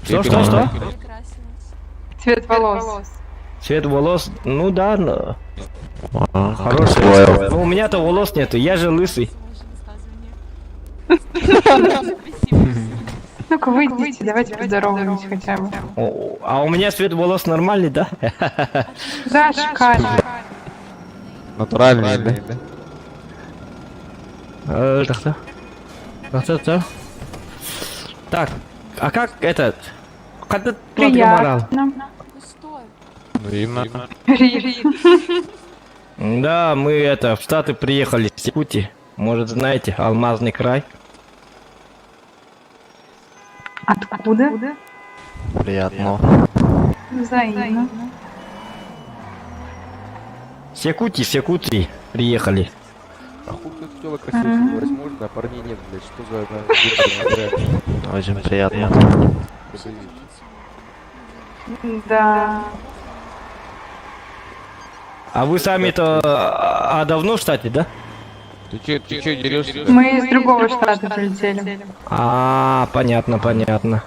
Что, что, что? Цвет волос. Цвет волос, ну да, но А, хороший. красиво. Ну, у меня-то волос нету, я же лысый. Ну-ка, выйдите, давайте поздороваемся хотя бы. О, А у меня цвет волос нормальный, да? Да, шикарно. Натуральный, да? Так, так. Так, так, так. Так, а как этот? Когда ты морал? Приятно. Взаимно. Рит. Да, мы это, в Штаты приехали с Якутии. Может, знаете, Алмазный край. Откуда? Приятно. Взаимно. С Якутии, с Якутии приехали. А хуй тут тело красиво говорить можно, а парней нет, блядь, что за... Очень приятно. Да. А вы сами-то а давно в штате, да? Ты че дерешься? Мы из другого штата прилетели. А, понятно, понятно.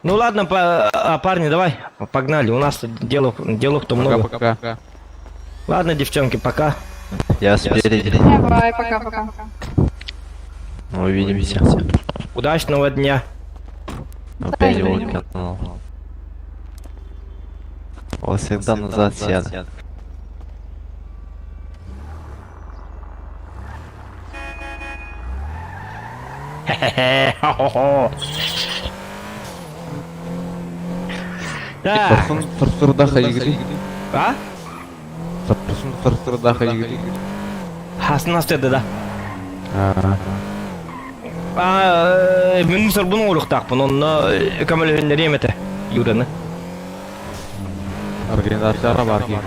Ну ладно, парни, давай, погнали. У нас тут делов-то много. Пока-пока. Ладно, девчонки, пока. Я спереди. Давай, пока-пока. Увидимся. Удачного дня. Опять его канал. Он всегда назад сяду. Хе-хе-хе, хо-хо-хо. Так, Сарсын сарсырдаха игри. а? Сарсын сарсырдаха игри. Хасын да. А, А, мен сорбун уруктаакпын, онно көмөлөһүннэриэм этэ Юраны. Организацияра бар киһи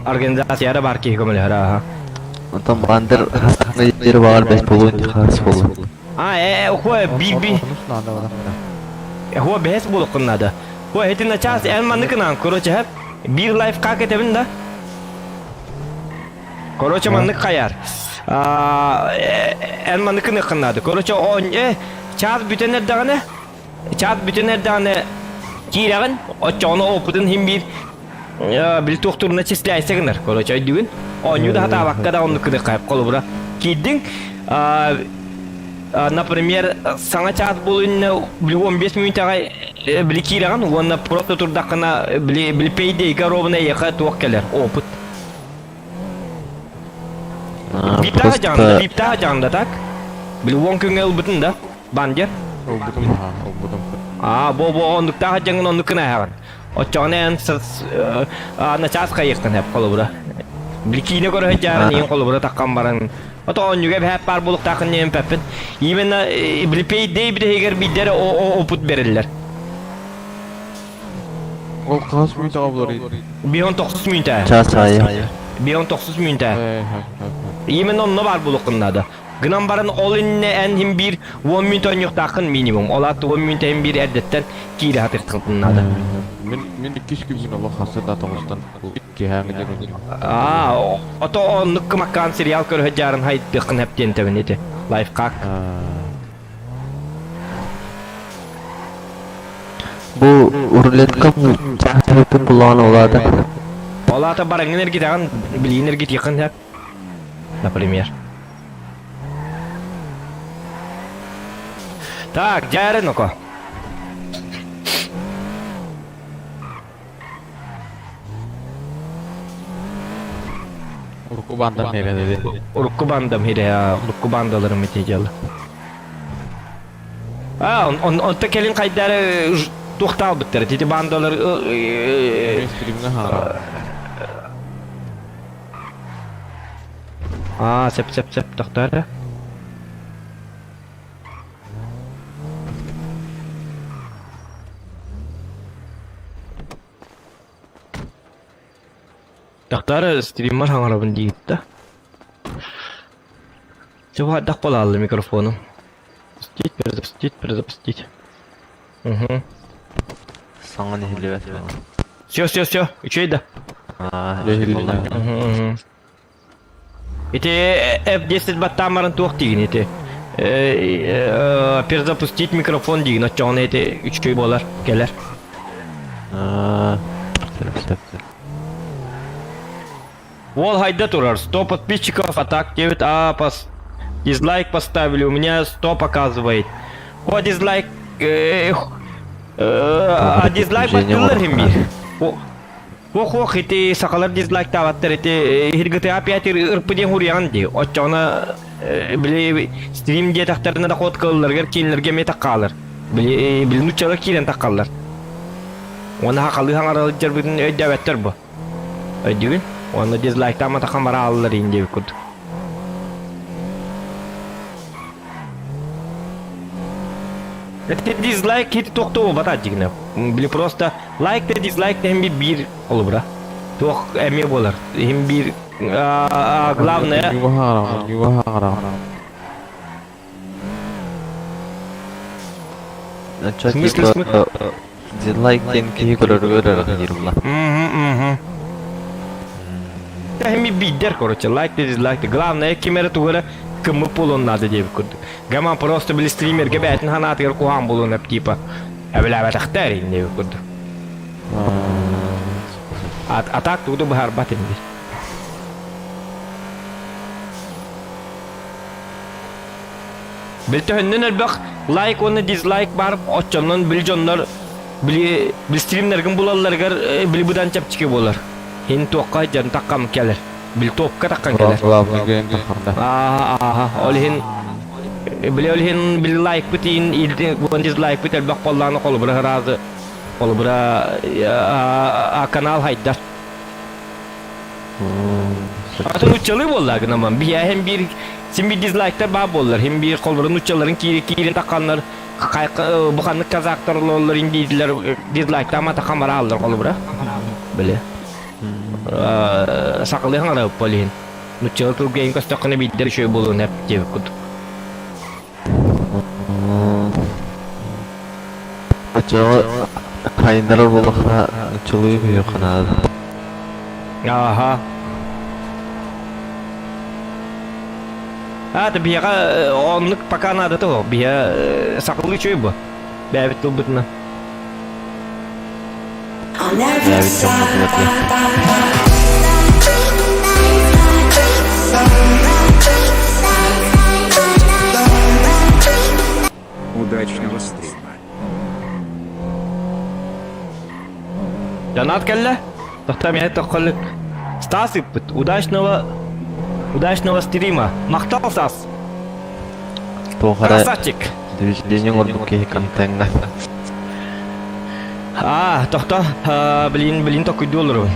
Организацияра бар киһи көмөлөһөр, аха. Онтон бандер хастахна жер бағар бәс болуын хас болу. А, хуа би би хуа бэс болуккун надо. Хуа этин час эн манныкынан, короче, хэп бир лайф как этебин да? Короче, маннык каяр. А, эн манныкын надо. Короче, он час бүтэн эрдэҕинэ, час бүтэн эрдэҕинэ киирэҕин, оччоҕуна опытын хим бир бил туохтурна числяйся гынар. Короче, өйдүгүн. Оонньуу да хатаабакка да оннук кыды кайып холобура. Киирдиҥ, например, саҥа час буолуйна били 15 мүнүүтэҕэ били киирэҕин уонна просто турдаххына били били пейдейга ровно эйиэхэ туох кэлэр опыт. Биптаха дьаҥда, Просто биптаха дьаҥда так? Били 10 күҥҥэ ылбытын да, бандер. Ылбытым, ылбытым. А, бо бо оннуктаах дьаҥын оннуккун ааһаҕын. Оччоҕуна эн начаас хайыаххын эп холобура. Били киинэ көрө сылдьаарын иин холобура таххан баран. Ото оонньууга эбэһээт баар буолуохтааххын диэн эппэппин. Именно били пейдей бүтэһигэр биирдэ эрэ опыт бэриллэр. Ол хас мүнүүтэҕэ булар 190 мүнүүтэ. час айы. 190 мүнүүтэ. Именно онно баар буолуоххун наада. Гынан баран ол иннэ эн хим биир 10 мүнүүтэ оонньуохтааххын минимум. Ол аата 10 мүнүүтэ хим биир эрдэттэн киирэ сатыаххын наада. Мин мин иккис күммүн олох хасса да тоҕустан киһээҥи диэн Аа, ото оннук кымаккаан сериал көрө сылдьаарын хайдыаххын эп диэн тэбин ити. Лайфхак. Бу рулетка чахтыбытын булаан олады. Ол аата бараҥҥын эргитэҕин, билиин эргитиэххин сөп. Например. Так, дьээрин око. Урукку бандан мере Урукку бандам хире, урукку бандаларым ити дьыала. А, он он онто кэлин хайдары туохтаалбыттар, ити бандалар Стримҥа хаара. А, сеп сеп сеп тохтар. Тохтар стриммар хаҥарабын диигит да. Чего хайдах буолаалла микрофону? Запустить, перезапустить, перезапустить. Угу. Саҥа нэһилиэбэт. Все, все, все, үчүгэй да. Аа, Угу, угу. Ити F10 баттаан баран туох диигин ити? Перезапустить микрофон диигин, оччоҕуна ити үчүгэй буолар, кэлэр. Аа, сөп сөп. Вол хайда турар, 100 подписчиков, а так 9, а, пос... дизлайк поставили, у меня 100 показывает. О, дизлайк, а дизлайк баттылар химми. Ох, ох, ити сахалар дизлайк таваттар, ити хиргыты опять ырпы диэн хуруйаҕын дии. Оччоҕуна били стрим диэтэхтэринэ да хот кылларгар киинлэргэ эмиэ таккаалар. Били били нуччалар киирэн таккаллар. Уонна хахалыы хаҥаралдьарбытын өйдөөбөттөр бу. Өйдүүгүн? Уонна дизлайктааматахха марааллар иин диэбит курдук. Это дизлайк хити туохтуу буолбата дьигинэ. Били просто лайк да дизлайк да иһин биир холобура. Туох эмиэ буолар. Иһин биир главное Ньуга хаара, ньуга хаара. Оччо Смысле, типа смысле? дизлайк диэн киһи көрөрүгэр эрэ диир була. Мгм, Тэһими бидер, короче, лайк да дизлайк да. Главное, ким эрэ тугу эрэ кыммыт буолуон наада диэбит курдук. Гаман просто били стримерге бэйэтин ханаатыгар куһаан буолуон эп типа эбилээбэтэхтэр ин диэбит курдук. А, а так тугу да быһаарбат ин диир. Били төһөннөн элбэх лайк уонна дизлайк бар оччоннон били дьоннор били били стримнэргин булалларыгар били быдан чэпчэки буолар. Һин туохха дьон таккам кэлэр. Били топка таккан кэлэр. Ааха ааха ол иһин били ол иһин били лайкпыт иин уон дизлайкпыт элбэх буоллаҕына холобура ыраазы холобура канал хайдар. Атын нуччалыы буолла гынаман биһиэһин биир син биир дизлайктар баар буоллар хим биир холборун нуччаларын киири киирин тахханнар бу ханнык казактар олороллор индиидилэр дизлайктаама таххан барааллар холобура били сахалыы хаҥара полиһин нуччалы тылгайын көстөххүнэ биирдэр үчүгэй буолуон эп диэбит курдук Оччоҕо хайыннарар буоллаххына нуччалыы үһүөххэ наада. Ааха. А, биһиэхэ оннук пока наадата суох. Биһиэ сахалыы үчүгэй бу. Бэйэбит тылбытынан. Бэйэбит дьоммутугар диэххэ. Удачного стрима. Донат кэллэ. Тохтоо миэхэ тоххоллук. Стас ыппыт. Удачного удачного стрима. Махтал, Стас. Туох эрэ Красавчик. движение оҥорбут киһи контеҥҥа. А, тохто, блин, блин, токуйду олору.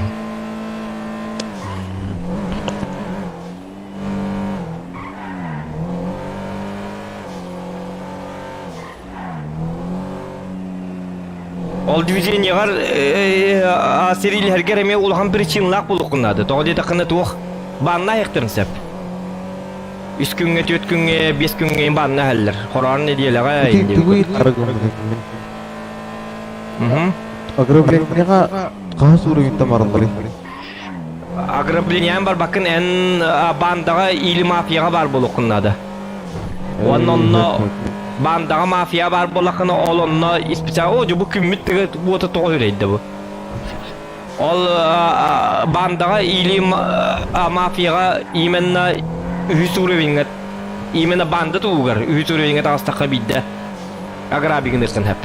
Ол движениеҕар сэриилэһэргэр эмиэ улахан причиналаах буолуоххун наада. Тоҕо диэтэххинэ туох баанна аһыахтарын сөп. Үс күҥҥэ, түөрт күҥҥэ, биэс күҥҥэ баанна аһаллар. Хороон нэдиэлэҕэ Тугу Ограблениеҕа хаһыс уровеньтан баралларый? Ограблениеҕа барбаккын эн бандаҕа или мафияҕа баар буолуоххун наада. Уонна онно бандаҕа мафия баар буоллаххына ол онно специально о бу күммүт буота тоҕо үрэйдэ бу. Ол бандаҕа или мафияҕа именно үһүс уровеньҥа именно банда туһугар үһүс уровеньҥа таҕыстахха биирдэ аграбигыныаххын сөп.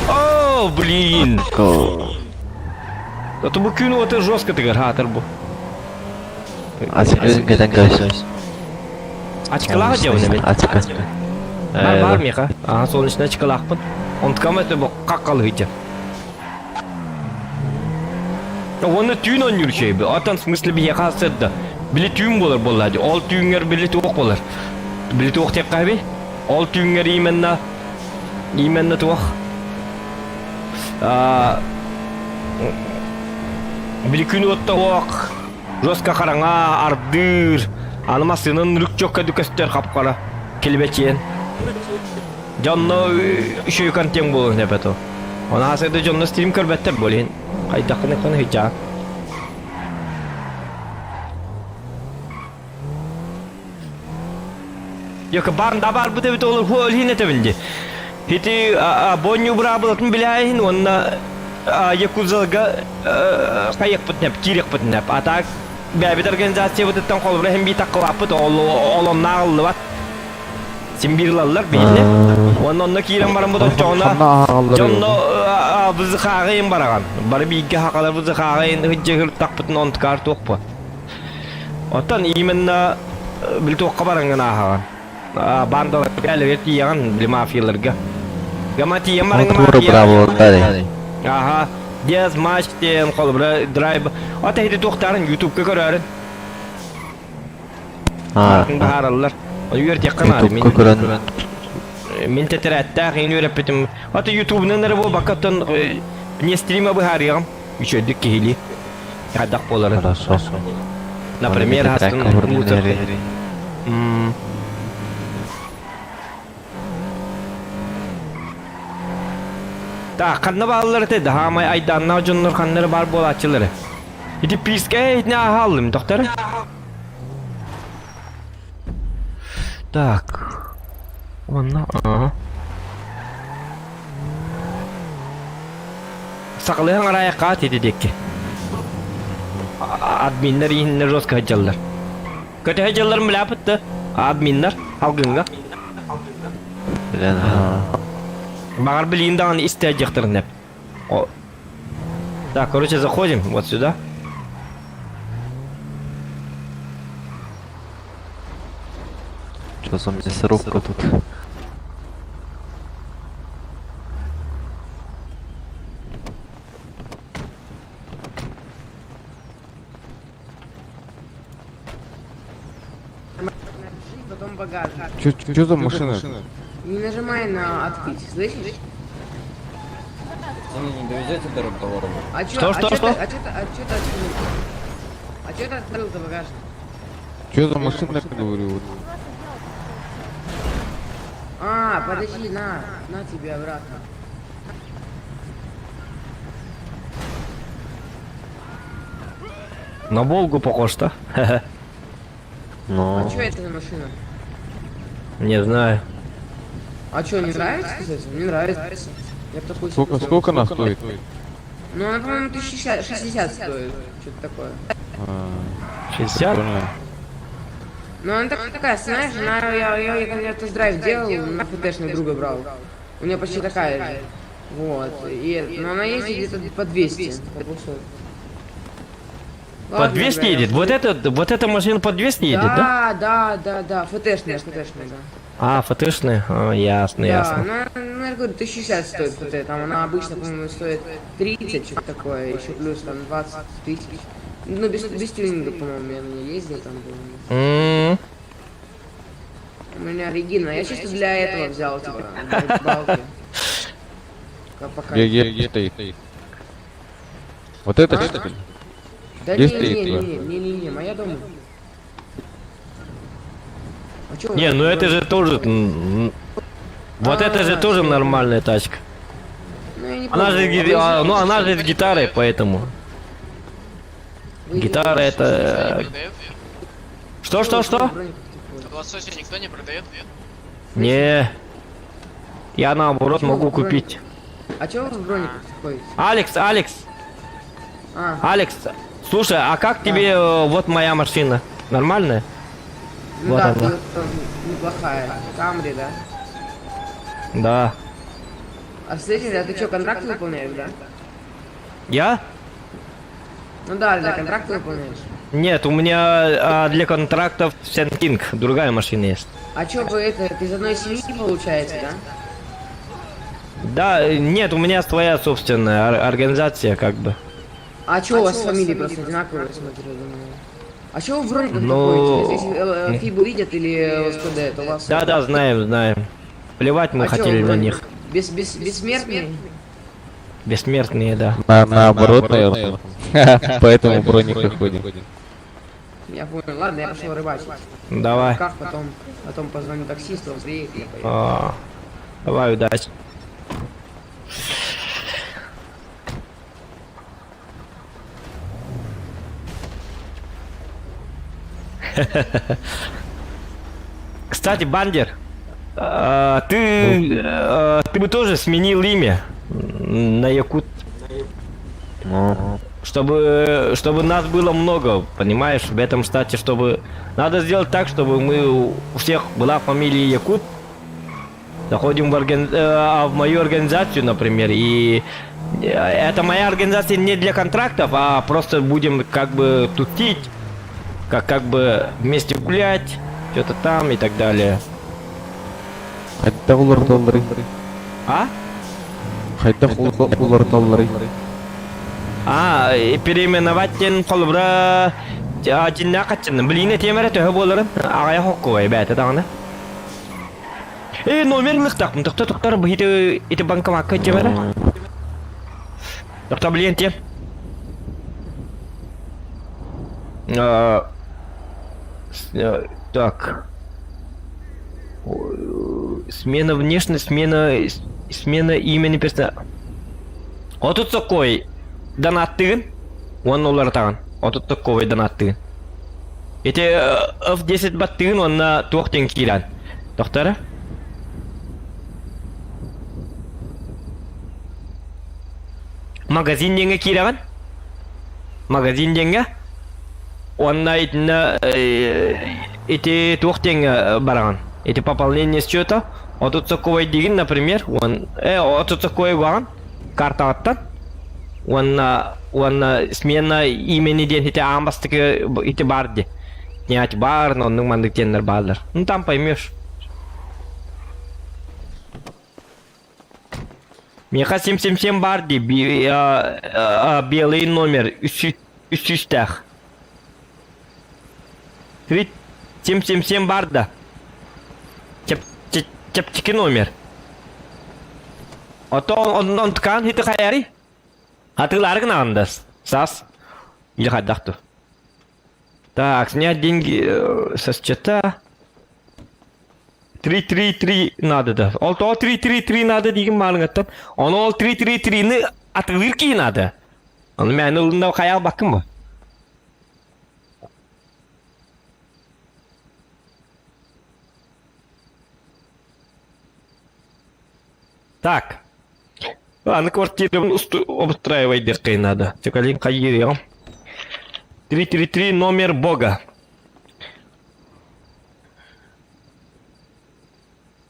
О, блин! Это бу күн уота жестко тыгар хаатыр бу. А серьезно кэтэн көрсөс. Очкалаах дьэбин эбит. Ачка. Бар бар миха. Ага, солнечный очкалаахпын. Онтукам это бу каккалыһыйдьа. Уонна түүн оонньуур үчүгэй. Оттон в смысле биһиэхэ сырда. Били түүн буолар буолла дии. Ол түүҥҥэр били туох буолар? Били туох диэххэ Ол түүҥҥэр именно именно туох а били күн уотта уох жестко хараҥа ардыыр аны массыынан рүкчөккө көстөр хапкара килбэчиэн Дьонно үчүгэй контент буолуон сөп этэ. Оны аасайда дьонно стрим көрбөттөр буолин. Хайдаххын иккын хыйдьаа. Йока баан да бар бут эбит ол ху өлһин этэбин ди. Хити бонню быраабылатын билээһин уонна якузалга хайыахпыт нэп, киириэхпит нэп. А так бэйэбит организациябытыттан холобура хем бии таккылааппыт ол олоннааҕыллыбат. Син биир ылаллар биһини. Уонна онно киирэн бараммыт оччоҕуна дьонно бызыхааҕайын бараҕан. Бары бииргэ хахалар бызыхааҕайын ыһыддьыһыртахпытын онтукаар туох бу. Оттон именно били туохха бараҥҥын ааһаҕын. Бандаларга элэгэ тиийэҕин били мафияларга. Гама тиийэн бараҥҥын мафия. Аха. Диаз матч диэн холобура драйв. Ата хити туохтарын ютубка көрөөрүн. Барытын быһаараллар. Үөрдиэххэ наада. Мин көрөн мин тэтэрээттээх иин үөрэппитим. Ата ютубунан эрэ буолбакка оттон не стрима быһаарыаҕым. Үчүгэйдик киһилии. Хайдах буоларын. Хорошо. Например, Трек астын мусор. М. Так, ханна бааллар этэ, хаамай айдааннаах дьоннор ханнары баар буолааччылары. Ити пиискэ итини ааһааллым, доктор. Так. Онно, ага. Сахалыһан араайа хаат ити диэки. Админнар иһиннэр жестко сылдьаллар. Көтө сылдьалларын билээппит да, админнар алгыҥҥа. Билэн Баҕар билиин даҕаны истэ дьахтарын эп. Так, короче, заходим вот сюда. Что за мясорубка тут? Потом багажник. Чё за машина? Не нажимай на открыть, слышишь? Пацаны, не довезете до Рокдоллара? А чё, Что, а что, чё что? Ты, а чё ты, а чё ты открыл? А чё ты открыл-то багажник? Чё за машина, говорю? А, подожди, на, на тебе обратно. На Волгу похож, да? Ну. А чё это за машина? Не знаю. А чё, не нравится, кстати? Мне нравится. Я бы такую Сколько, себе сколько взял. она стоит? Ну, она, по-моему, 1060 стоит. Что-то такое. А, 60? прикольно. Ну, она так- такая, знаешь, она, я, я, я, я тест-драйв делал, на ФТшный друга брал. У нее почти такая же. Вот. И, но она ездит где-то по 200. По 200. По Ладно, 200 бля, я едет? Вот, это, вот эта машина по 200 едет, да? Да, да, да, да, ФТшная, ФТшная, да. А, ФТшная? А, ясно, да, ясно. она, ну, я говорю, 1060 стоит ФТ, там она обычно, по-моему, стоит 30, что-то такое, еще плюс там 20 тысяч. Ну, без, без тюнинга, по-моему, я на ней ездил там, по-моему. М, У меня Регина, я чисто для этого взял, типа, для рыбалки. Пока- Пока. Где, где, где стоит? Вот это, А? что ли? Да Где не, стоит не, твоя? не, не, не, не, моя дома. А чё Не, вы ну это же тоже... Вот это же А, тоже всё. нормальная тачка. Ну, я не Она же, помню. ги- А вы а, ну она же с гитарой, поэтому. вы Гитара это... Что, что, что? Лосося никто не продает? Не. Я наоборот Чего могу вы броник? купить. А чё вы в брониках ходите? Алекс, Алекс, А, Алекс, слушай, а как тебе э, вот моя машина? Нормальная? ну вот да, она. тут, э, неплохая. Камри, да? Да. А слышишь, а ты чё, контракты выполняешь, да? Я? Ну да, да, контракты выполняешь. Нет, у меня а, для контрактов Sand King, другая машина есть. А чё вы это, ты из одной семьи получаете, да? Да, э, нет, у меня своя собственная организация, как бы. А чё у вас фамилии просто одинаковые, смотрю, думаю. А чё вы в брониках Ну, ходите? Если э, Фибу видят или ЛСПД, то вас... Да, да, знаем, знаем. Плевать мы А чё вы хотели в на брониках? них. Без, без, бессмертные? Бессмертные, да. На, наоборот, наверное. Поэтому брониках ходим. Я понял. Ладно, я пошел рыбачить. Давай. Как потом, потом позвоню таксисту, он приедет, я поеду. А, давай, удачи. Кстати, Бандер, а, ты, э, ты бы тоже сменил имя на Якут, Ну, чтобы, чтобы нас было много, понимаешь, в этом штате, чтобы... Надо сделать так, чтобы мы у всех была фамилия Якут, заходим в, орган... э, а, в мою организацию, например, и э, это моя организация не для контрактов, а просто будем как бы тутить, как, как бы вместе гулять, что-то там и так далее. Хайдах уларыталларый. А? Хайдах уларыталларый. А, э, переименовать тен холбра дьиҥнээх хаччынны. Билине темере төһө буоларын аҕыйах хоккугай бэйэтэ даҕаны. Э, номер лыхтах, тохто тохтор бу ити ити банкомакка темере. Тохто билиэн тем. А, так. Смена внешности, смена, смена имени персонажа. Отут сокой донаттыгын, уонна уларытаҕын. Отут соккой донаттыгын. Ити F10 баттыгын уонна туох диэн киирэн. Тохтора? Магазин диэҥҥэ киирэҕин. Магазин диэҥҥэ. Уонна итиннэ ити туох диэҥҥэ бараҕын? Ити пополнение счета 30 сокковай диигин, например, уон 30 сокковай угаҕын картаҕыттан уонна уонна смена имени диэн ити аан бастакы ити баар ди. Снять бар, оннук маннык диэннэр бааллар. Ну там поймешь. Миэхэ 777 баар дии, белый номер үс үстээх. 777 баар да. Чэпчэки номер. Ото онон ткаан хити хайарый? Атыылаары гынаҕын да, саас. Или хайдах ту. Так, снять деньги со счета. 3-3-3 надо да. Ол тоҕо 3-3-3 надо диигин маарыҥаттан. Ону ол 3-3-3-ни атыылыыр киһи надо. Ону мээнэ ылынна хайаалбаккын бу. Так. Аны квартирабын обустраивай диэххэ надо. Чекалин хайыырыаҕым. 3-3-3 номер бога.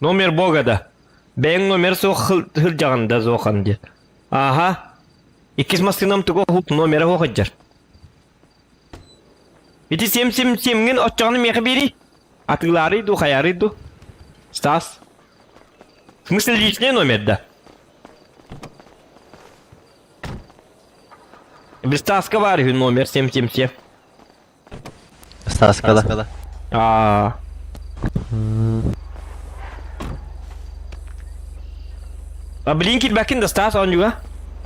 Номер бога да. Бэйэҥ номер суох сылдьаҕын да суохан диэн. Ааха. Иккис массыынам тугу оһук номера суох сылдьар. Ити сем сем семҥин оччоҕуна миэхэ биэрий. Атыылаарый дуу, хайаарый дуу? Стас. В смысле личный номер да? Без Стаска баар үһү номер 777. Стаска да. Аа. А блин килбэккин да Стас оонньууга.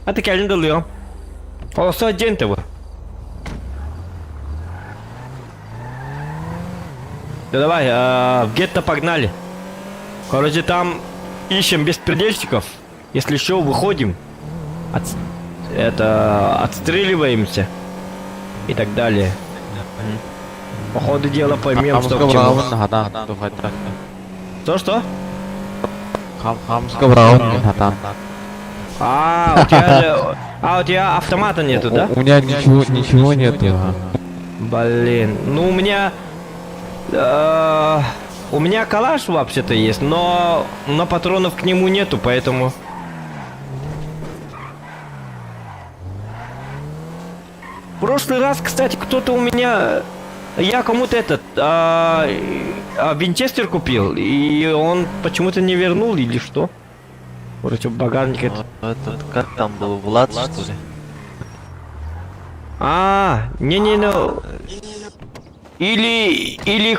Аты кэлин да ылыаҕым. Холостой дьиэн бу. Да давай, в гетто погнали. Короче, там ищем беспредельщиков. Если что, выходим. От... Это... Отстреливаемся. И так далее. По ходу дела поймем, что к чему. Что, что? А, у тебя, а, у тебя автомата нету, да? У меня ничего, ничего нету. Блин, ну у меня... Э, у меня калаш вообще-то есть, но, но патронов к нему нету, поэтому... В прошлый раз, кстати, кто-то у меня... Я кому-то этот... винчестер купил, и он почему-то не вернул или что? Короче, багажник этот... Этот, как там был, Влад, что ли? А, не-не, ну... Или, или,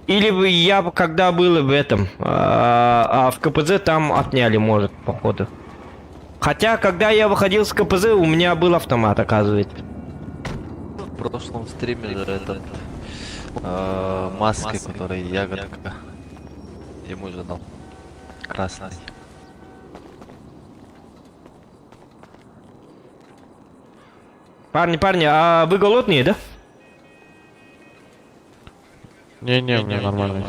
или бы я когда был в этом, в КПЗ там отняли, может, походу. Хотя, когда я выходил с КПЗ, у меня был автомат, оказывается. В прошлом стриме этот маски, который ягодка ему же дал. Красный. Парни, парни, а вы голодные, да? Не-не, мне нормально.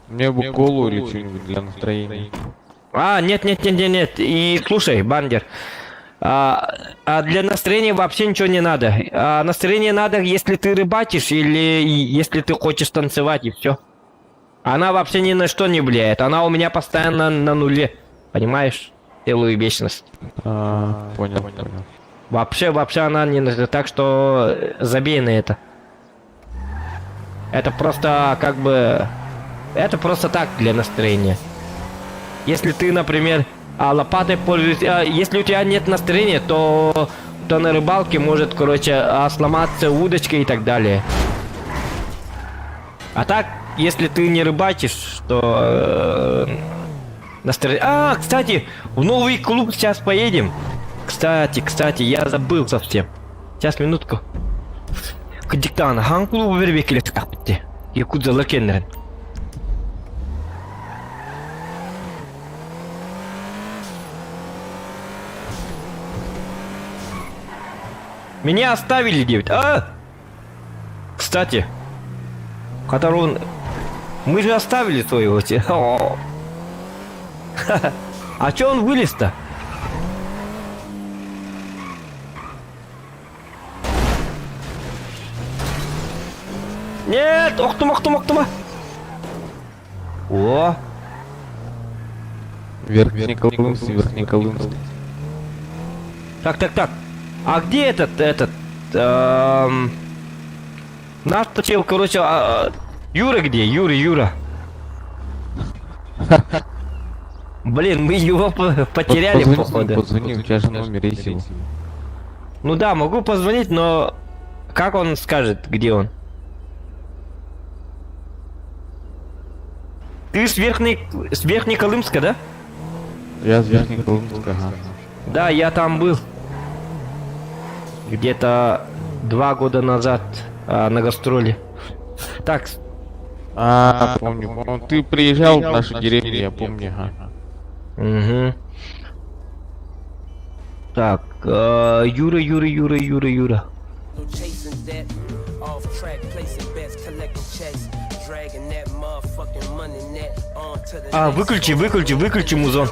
Мне бы колу или что-нибудь для настроения. А, нет, нет, нет, нет, нет. И слушай, Бандер, а для настроения вообще ничего не надо. А настроение надо, если ты рыбачишь или если ты хочешь танцевать, и все. Она вообще ни на что не влияет. Она у меня постоянно на нуле. Понимаешь? Целую вечность. А, понял, понял. Вообще, вообще она не нужна. Так что забей на это. Это просто как бы... Это просто так для настроения. Если ты, например, лопатой пользуешься... Если у тебя нет настроения, то, то на рыбалке может, короче, сломаться удочка и так далее. А так, если ты не рыбачишь, то... настроение... А, кстати, в новый клуб сейчас поедем. Кстати, кстати, я забыл совсем. Сейчас, минутку. Кырдьык даҕаны, хаҥ кулуубу бэрэбиэркэлэспэтэхпит дии. Якудзалар киэннэрин. Меня оставили диэбит. А! Кстати, который он... Мы же оставили твоего те. А чё он вылез-то? Нет, охтума, охтума, охтума. О, Верхнеколымск, Верхнеколымск. Так, так, так. А где этот, наш чел, короче, Юра где? Юра, Юра. Блин, мы его потеряли, Позвони, походу. Позвони, у тебя же номер есть его. Ну да, могу позвонить, но как он скажет, где он? Ты с Верхнеколымска, да? Я с Верхнеколымска, ага. Да, я там был. Где-то 2 года назад на гастроли. Так, А, помню, помню. Ты приезжал в нашу деревню, я помню, ага. Угу. Так, Юра, Юра, Юра, Юра, Юра. Off track, placing bets, collecting checks, dragging that motherfucking money net onto the А, выключи, выключи, выключи музон.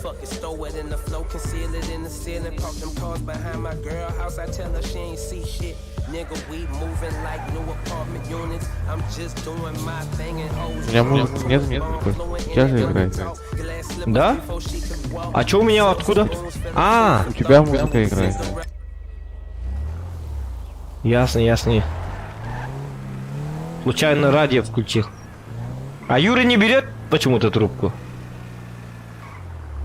Fuck it, throw it in the flow, conceal it in the ceiling. Park them cars behind my girl house. I tell her she ain't see shit. Nigga, we moving like new apartment units. I'm just doing my thing and hoes. У меня музыки нет, нет такой. У тебя же играет. Да? А чё у меня откуда? А, У тебя музыка играет. Ясно, ясно. Случайно радио включил. А Юра не берет почему-то трубку.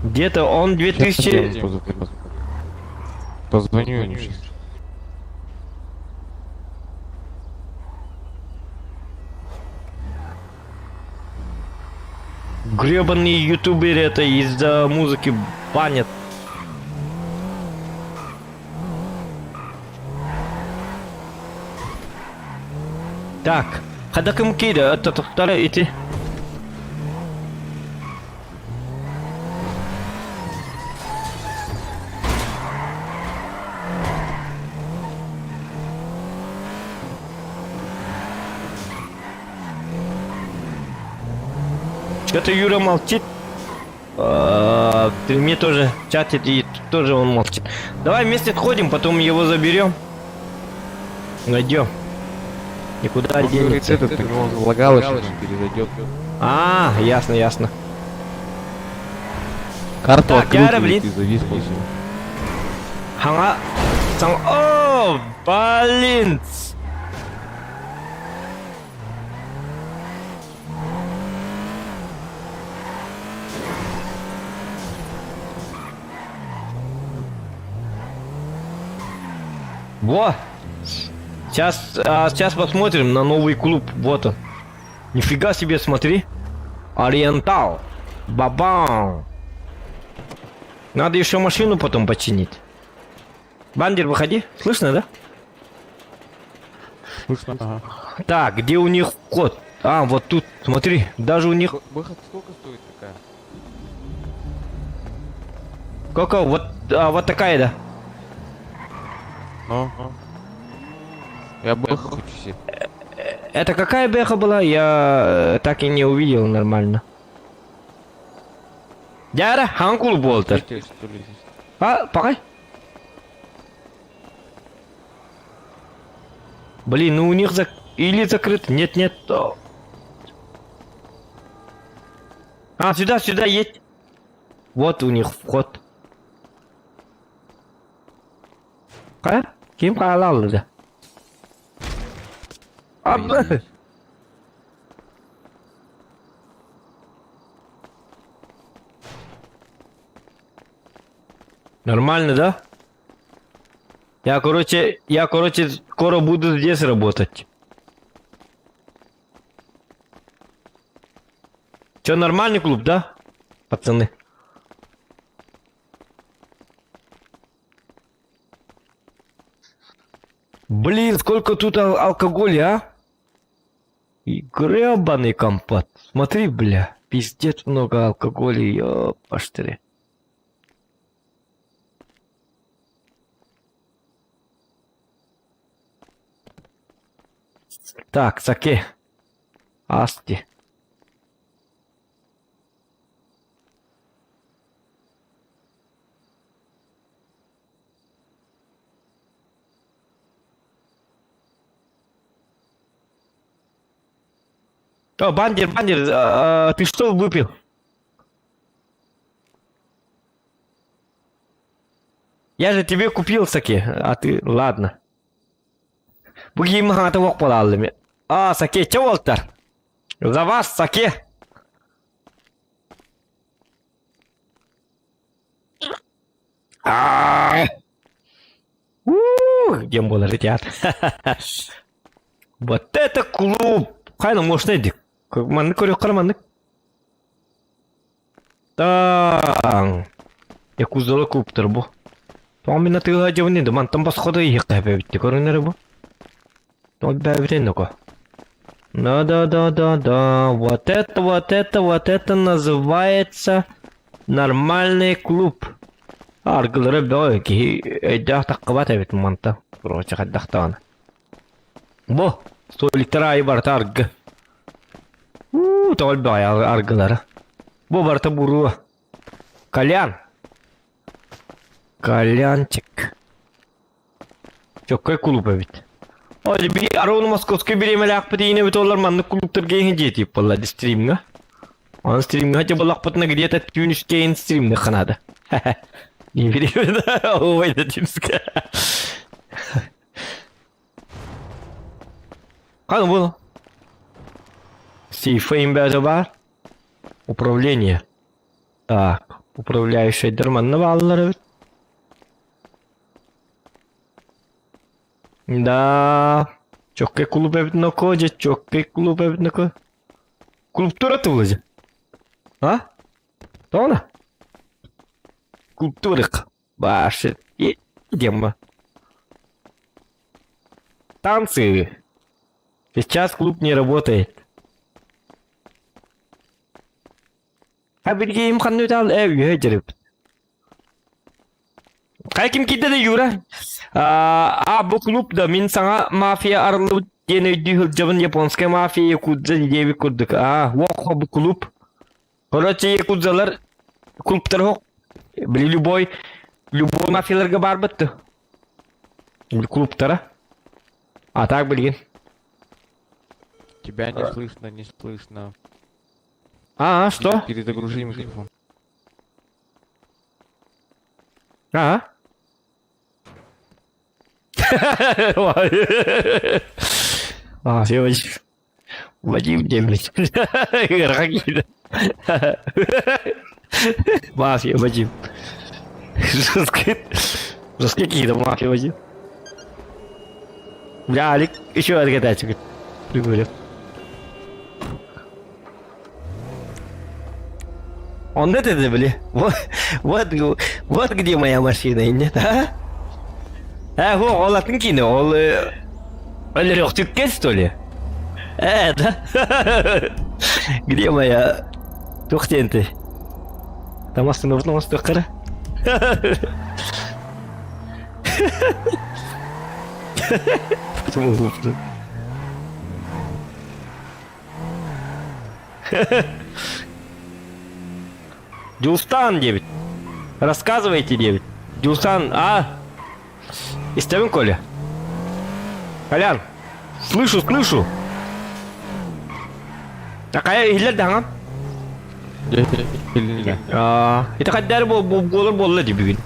Где-то он Сейчас я 2000... ему позвоню. Позвоню ему сейчас. Гребаные ютуберы это из-за музыки банят. Так, хадакым кида, это вторая идти. Что-то Юра молчит. А, Ты мне тоже чатит и тоже он молчит. Давай вместе сходим, потом его заберем. Найдем. Никуда Он говорит, денется. этот, у него залагало, сейчас он перезайдет. А, ясно, ясно. Карту Так, открыл, Яра, говорит, блин. и завис после. Ханга. Сан. О, блин. Во! Сейчас, сейчас посмотрим на новый клуб. Вот он. Нифига себе, смотри. Ориентал. Бабам. Надо еще машину потом починить. Бандер, выходи. Слышно, да? Слышно, ага. Так, где у них вход? А, вот тут, смотри, даже у них... Выход сколько стоит такая? Сколько? Вот, вот такая, да. Ну? Я бэху хочу себе. Это какая бэха была? Я так и не увидел нормально. Дяра, ханкул болтер. Третья, что ли, здесь? А, пока. Блин, ну у них или закрыто. Нет, нет. А, сюда, сюда едь. Вот у них вход. А? Ким хаалалды? А, б- Нормально, да? Я, короче, скоро буду здесь работать. Чё, нормальный клуб, да? Пацаны. Блин, сколько тут ал алкоголя, а? И гребаный компот. Смотри, бля, пиздец много алкоголя, ёпаштыри. Так, саке. Асти. О, бандер, бандер, а, а, ты что выпил? Я же тебе купил саке, а ты... Ладно. Бу киим хаҥата уох буолааллым. А, саке, че уолтар? За вас, саке! А! У, диэн буолар театр. Вот это клуб! Хайна мощный дик. Маннык көрүөххэ маннык. Таң. Якузала клубтар бу. Тоҕо мин атыылаһа дьабын да мантан босхо да иһиэххэ эбитти көрүнэрэ бу. Тоҕо бээбитин доко. Да да да да да вот это вот это вот это называется нормальный клуб. Аргылара бөҕө киһи өйдөөх таххыбат эбит мантан. Короче хайдах даҕаны. Бу столиктар аайы барыта аргы. Уу, тоҕо элбэҕэй аргылара. Бу барыта буруо. Колян. Колянчик. Чоккай кулууп эбит. Ой, би Арону московской бириэмэлээхпит иинэбит олар маннык кулууптарга иһин дьиэтиип буолла стримҥа. Аны стримҥа хотя буллахпытына где-то түүн үстэйин стримҥа ханаада. Не бириэмэ ой да тимска. Ханы буолу? Сейфа имбээдэ баар. Управление. Так, управляющайдар манна бааллар эбит. Да, чоккай клуб эбит ноко, дьэ чоккай клуб эбит ноко. Клубтура тылыдьа. А? Тоҕо? Културык. Баше. Идем. Танцы. Сейчас клуб не работает. А билигин ханна үтаал ээ үөһэ дьэрибит. Хайа ким киирдэ да Юра? А бу клуб да мин саҥа мафия арыллыбыт диэн өйдүү сылдьабын японская мафия якудза диэбит курдук. А, уох бу клуб. Короче, якудзалар клубтар хоқ. Били любой любой мафияларга барбыт. Клубтара. А так билигин. Тебя не слышно, не слышно. А, что? Перезагружи микрофон. А? А, все, Вадим Демич. Мафия, Вадим. Жесткие какие-то мафия, Вадим. Бля, Алик, еще отгадать. Прикольно. Он это, бля. Вот, вот, вот где моя машина, нет, а? А, ол атын кини, ол... Өлөрөхтүккэ, что ли? Э, да? Где моя... Туох диэн ты? Там остановлен остоққара. Почему глупо? Дюлстан 9. Рассказывайте 9. Дюлстан, а? Истэбин Коля. Колян, слышу, слышу. Такая иһиллэр даҕан. Ити хайдары буолар буолла дии бүгүн.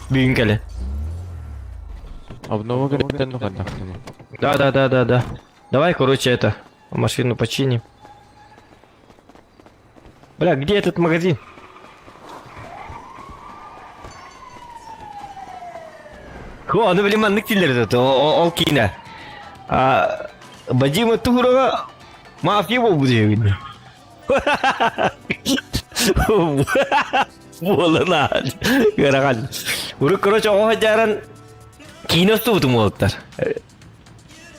Бүгүн кэлэн. Обнова говорит, ну хайдах. Да, да, да, да, да. Давай, короче, это, машину починим. Бля, где этот магазин? Хо, аны били маннык тиллер это, ол киинэ. А, Вадима Тугурова мафия буолбут диэбин. Буолана. Ыарахан. Урут, короче, оҕо сылдьаран киинэ устубутум уолаттар.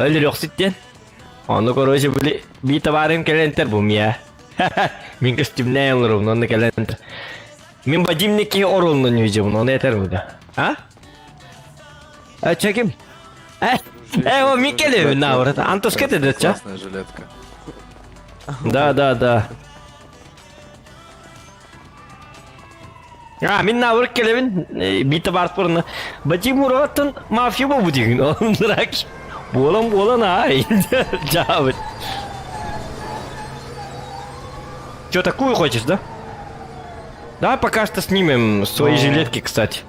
Өлөрөхсүт диэн. Ону короче били бии табаарым кэлэн этэр бу мия. Мин көстүүмнээн олоробун, онно кэлэн этэр. Мин Вадим киһи оруолунан үһүдьэбин, ону этэр бу да. А? А чё ким? Э, э, о, Микеле, на, вот это, Антошка ты, да, чё? Классная жилетка. Да, да, да. А, мин наоборот кэлэбин, биир табаарыспарына Вадим Муроваттан мафия буолбут диигин, оннурак буолан-буолан аай, дьаабыт. Чё, такую хочешь, да? Давай пока что снимем свои жилетки, кстати.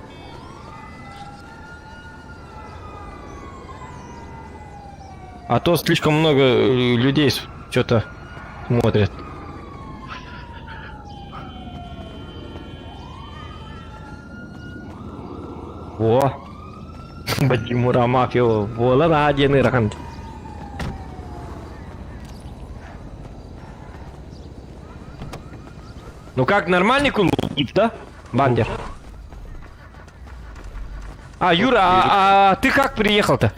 А то слишком много людей что-то смотрят. О! Бадимура мафия буолар аа диэн ыарахан. Ну как, нормальный клуб, да? Бандер. А, Юра, а ты как приехал-то?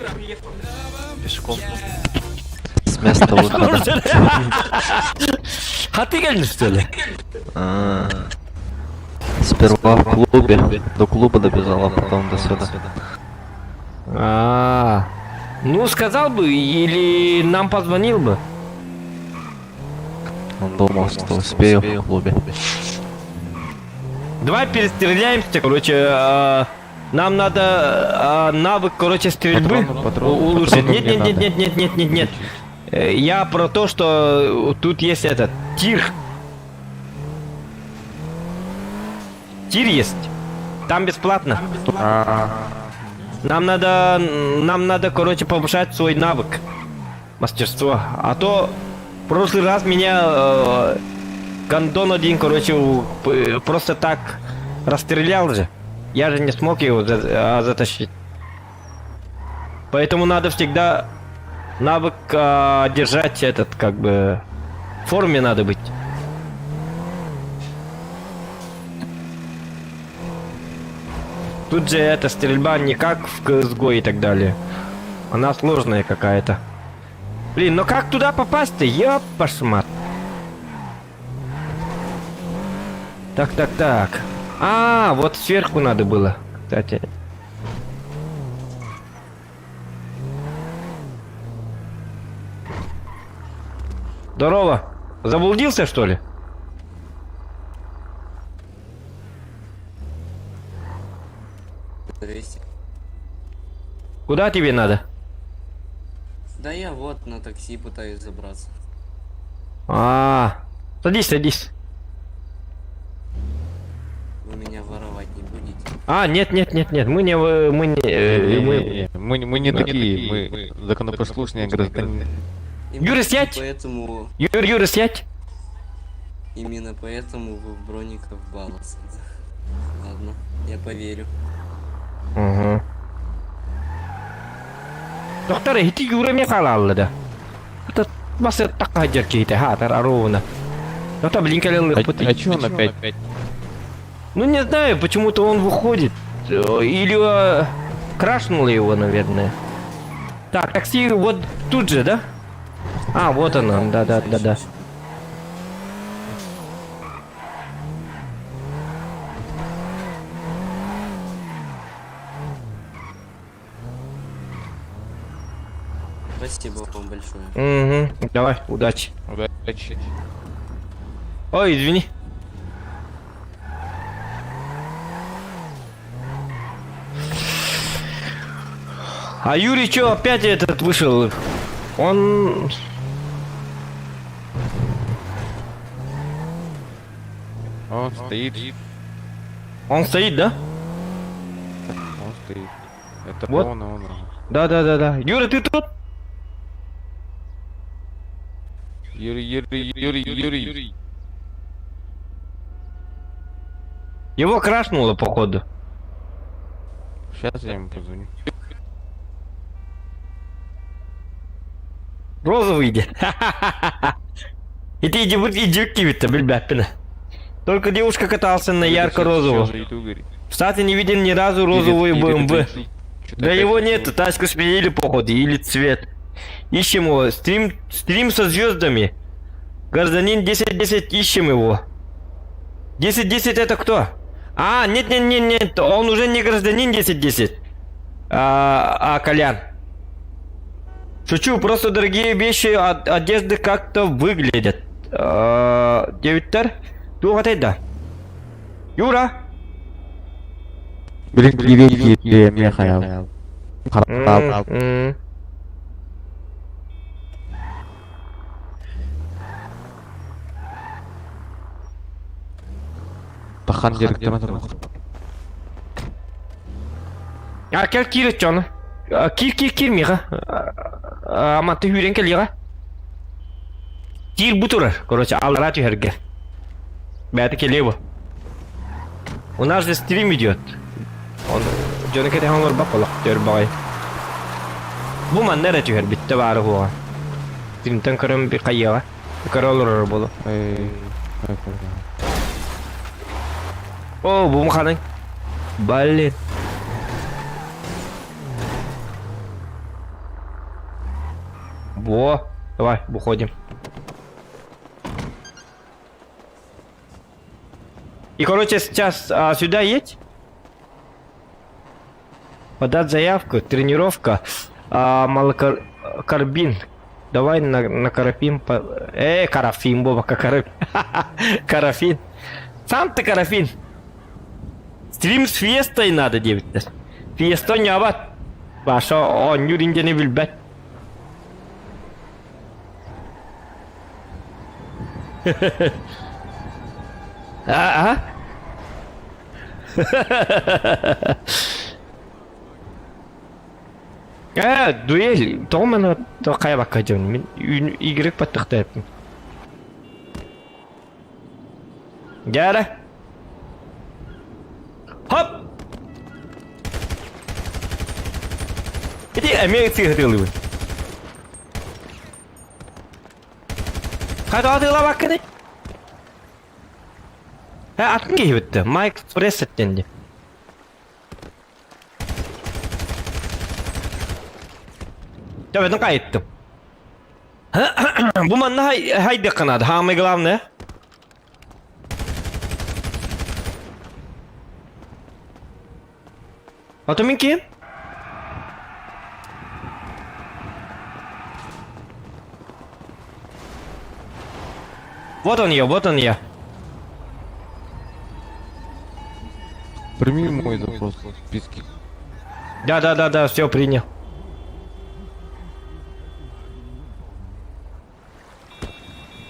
Пешком. С места выхода. А ты кэллиҥ, что ли? А. Сперва в клубе, до клуба добежал, а потом до сюда. А, ну сказал бы или нам позвонил бы. Он думал, что успею в клубе. Давай перестреляемся, короче, нам надо навык, короче, стрельбы Патроны, патроны, улучшить. патроны Нет, мне нет, нет, надо. нет, нет, нет, нет, нет. Я про то, что тут есть этот тир. Тир есть. Там бесплатно. А, Нам надо, короче, повышать свой навык. Мастерство. А то в прошлый раз меня гондон один, короче, просто так расстрелял же. Я же не смог его затащить. Поэтому надо всегда навык держать этот, как бы, в форме надо быть. Тут же эта стрельба не как в CSGO и так далее. Она сложная какая-то. Блин, но как туда попасть-то? Ёпашмат. Так, так, так. А, вот сверху надо было, кстати. Здорово. Заблудился, что ли? Здрасте. Куда тебе надо? Да я вот на такси пытаюсь забраться. А, садись, садись. Вы меня воровать не будете? А, нет, нет, нет, нет, мы не, мы не, мы... Мы не такие, мы законопослушные граждане. Именно Юра, сядь! Поэтому, Юр, Юра, сядь! именно поэтому вы в брониках баллас. Ладно, я поверю. Угу. Доктор, ити Юра мне халаллы да. Это басы такка жеркейте, ха, тар аровна. Доктор, блин, кэлэн А чё он опять? Ну не знаю, почему-то он выходит. Или крашнуло его, наверное. Так, такси вот тут же, да? А, вот оно, да-да-да-да. Спасибо вам большое. Угу, давай, удачи. Удачи. Ой, извини. А Юрий что, опять этот вышел? Он... Он стоит. Он стоит, да? Он стоит. Это Вот. он, он. Да-да-да-да. Юра, ты тут? Юрий, Юрий, Юрий, Юрий. Его крашнуло, походу. Сейчас я ему позвоню. Розовый иди. Иди, иди, иди, кивит-то, билбэппин. Только девушка катался на ярко-розовом. Кстати, не видел ни разу розовую БМВ. Да его нет, тачку сменили, походу, или цвет. Ищем его. Стрим, стрим со звездами. Гражданин 10-10, ищем его. 10-10 это кто? А, нет, нет, нет, нет, он уже не гражданин 10-10. А, а Колян. Шучу, просто дорогие вещи от одежды как-то выглядят. Диэбиттэр. Туох этэй да? Юра! Билин киирэн киирэ эмиэ хайал. Харахтаал. Тахан дьарыктана турар. А, кэл киир дьону. Киир, киир, киир миэхэ. Аматты үүрэн кэлиэҕэ. Киир бу турар. Короче, аллараа түһэргэ. Бэйэтэ кэлиэ бу. У нас же стрим идет. Он дьону кэтэһэн олорбат олох түөр баҕай. Бу манна эрэ түһэр бүттэ баары хуоҕа. Стримтэн көрөн би хайыаҕа. Көрө олорор буолу. О, бу маханың. Блин. Во, давай, выходим. И, короче, сейчас а, сюда едь. Подать заявку, тренировка, а, малокарбин. Давай на, на карапин. По... карафин, Боба, как карапин. Карафин. Сам ты карафин. Стрим с фиестой надо, диэбиттэр. Фиеста ньабат. Баша оонньуур индиэни билбэт. А? Э, дуэль, тоҕо маны хайа бакка дьон, мин Y баттахтааппын. Дьээрэ. Хоп! Ити эмиэ сыыһытыылыыбын. Хайда атыылаабаккыный? Э, атын киһи бүттэ. Майк Фрессеттен дии. Төбөтүн хайыттым. Бу манна хайдыахха наада. Самое главное. А то мин ким? Вот он я, вот он я. Прими мой запрос в списке. Да, да, да, да, все принял.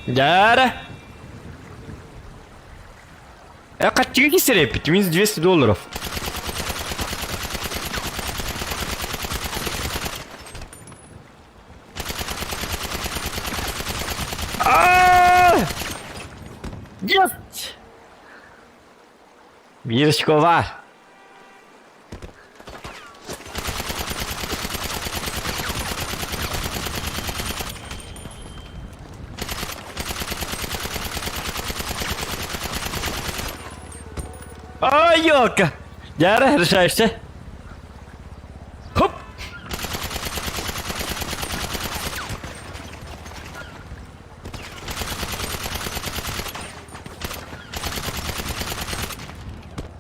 Да, да. Э, хаччыга кисэреппит, минус 200 долларов. А! Есть! Бирочкова! А, елка! Дьэ, решаешься? Хоп!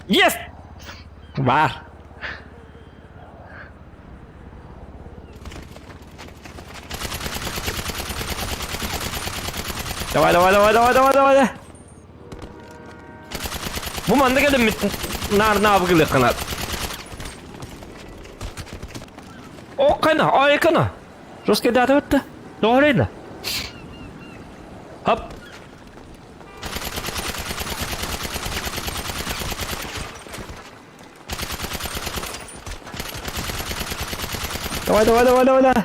Yes! Баар. Давай, давай, давай, давай, давай, давай. Бу манна кэлэммит наар наабыгылыаххына. О, кана, ой, кана. Жестко дата бытта. Тоҕо Хоп. Давай, давай, давай, давай, давай.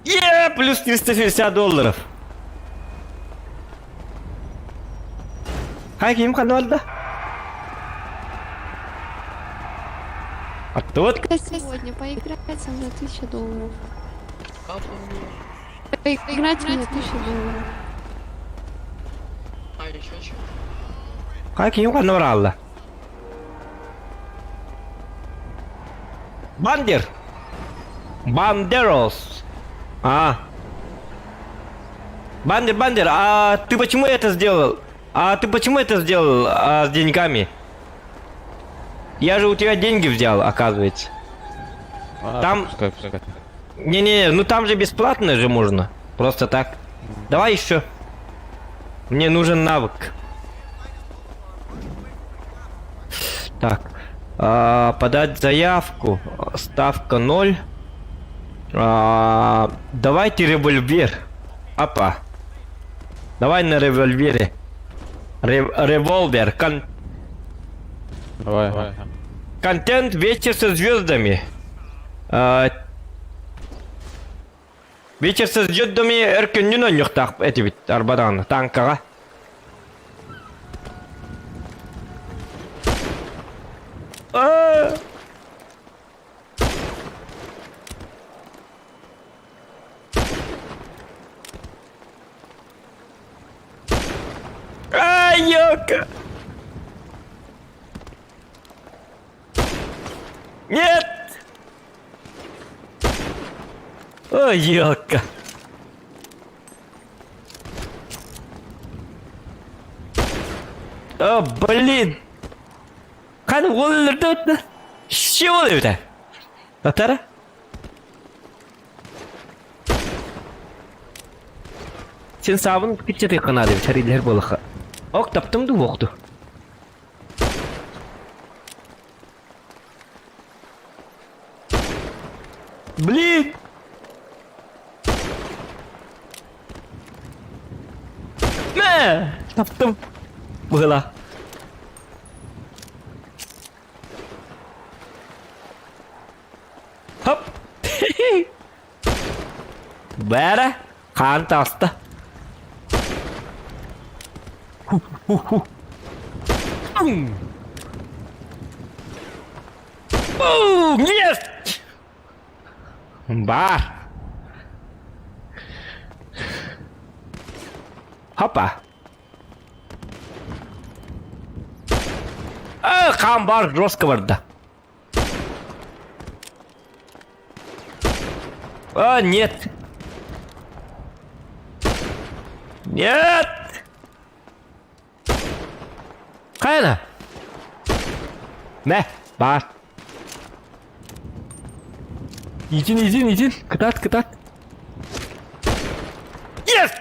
Е, плюс 360 долларов. Хай, ким ханна А тот? Сегодня поиграть со мной $1000. Поиграть со мной $1000. А еще что? Хай, ким ханна баралла? Бандер! Бандерос! А. Бандер, Бандер, а ты почему это сделал? А ты почему это сделал а, с деньгами? Я же у тебя деньги взял, оказывается. А, Там- Пускай, пускай. Не-не, ну там же бесплатно же можно. Просто так. Давай еще. Мне нужен навык. Так. А, подать заявку. Ставка 0. А, давайте револьвер. Опа. Давай на револьвере. Револьвер. Давай. Давай. Контент «Вечер со звездами». А, Вечер со звездами өр күнүн оонньуохтаах этибит арбадаҕына танкаҕа. А! Ай, ёлка! Нет! Ой, ёлка! О, блин! Ханы уоллердот Чего это? Татара? Сен сабын кичче канады чарилер болаха. Ок таптым ду вокту. Блин! Мэ! Таптым. Была. Хоп! Бәрі қан таста. Ху-ху-ху. Бум! Бум! Есть! Бар! Хопа! А, хаан бар, жестко барда. А, нет! Нет! Хайна! Мэ, бар. Иди, иди, иди. Кытаат, кытаат. Yes!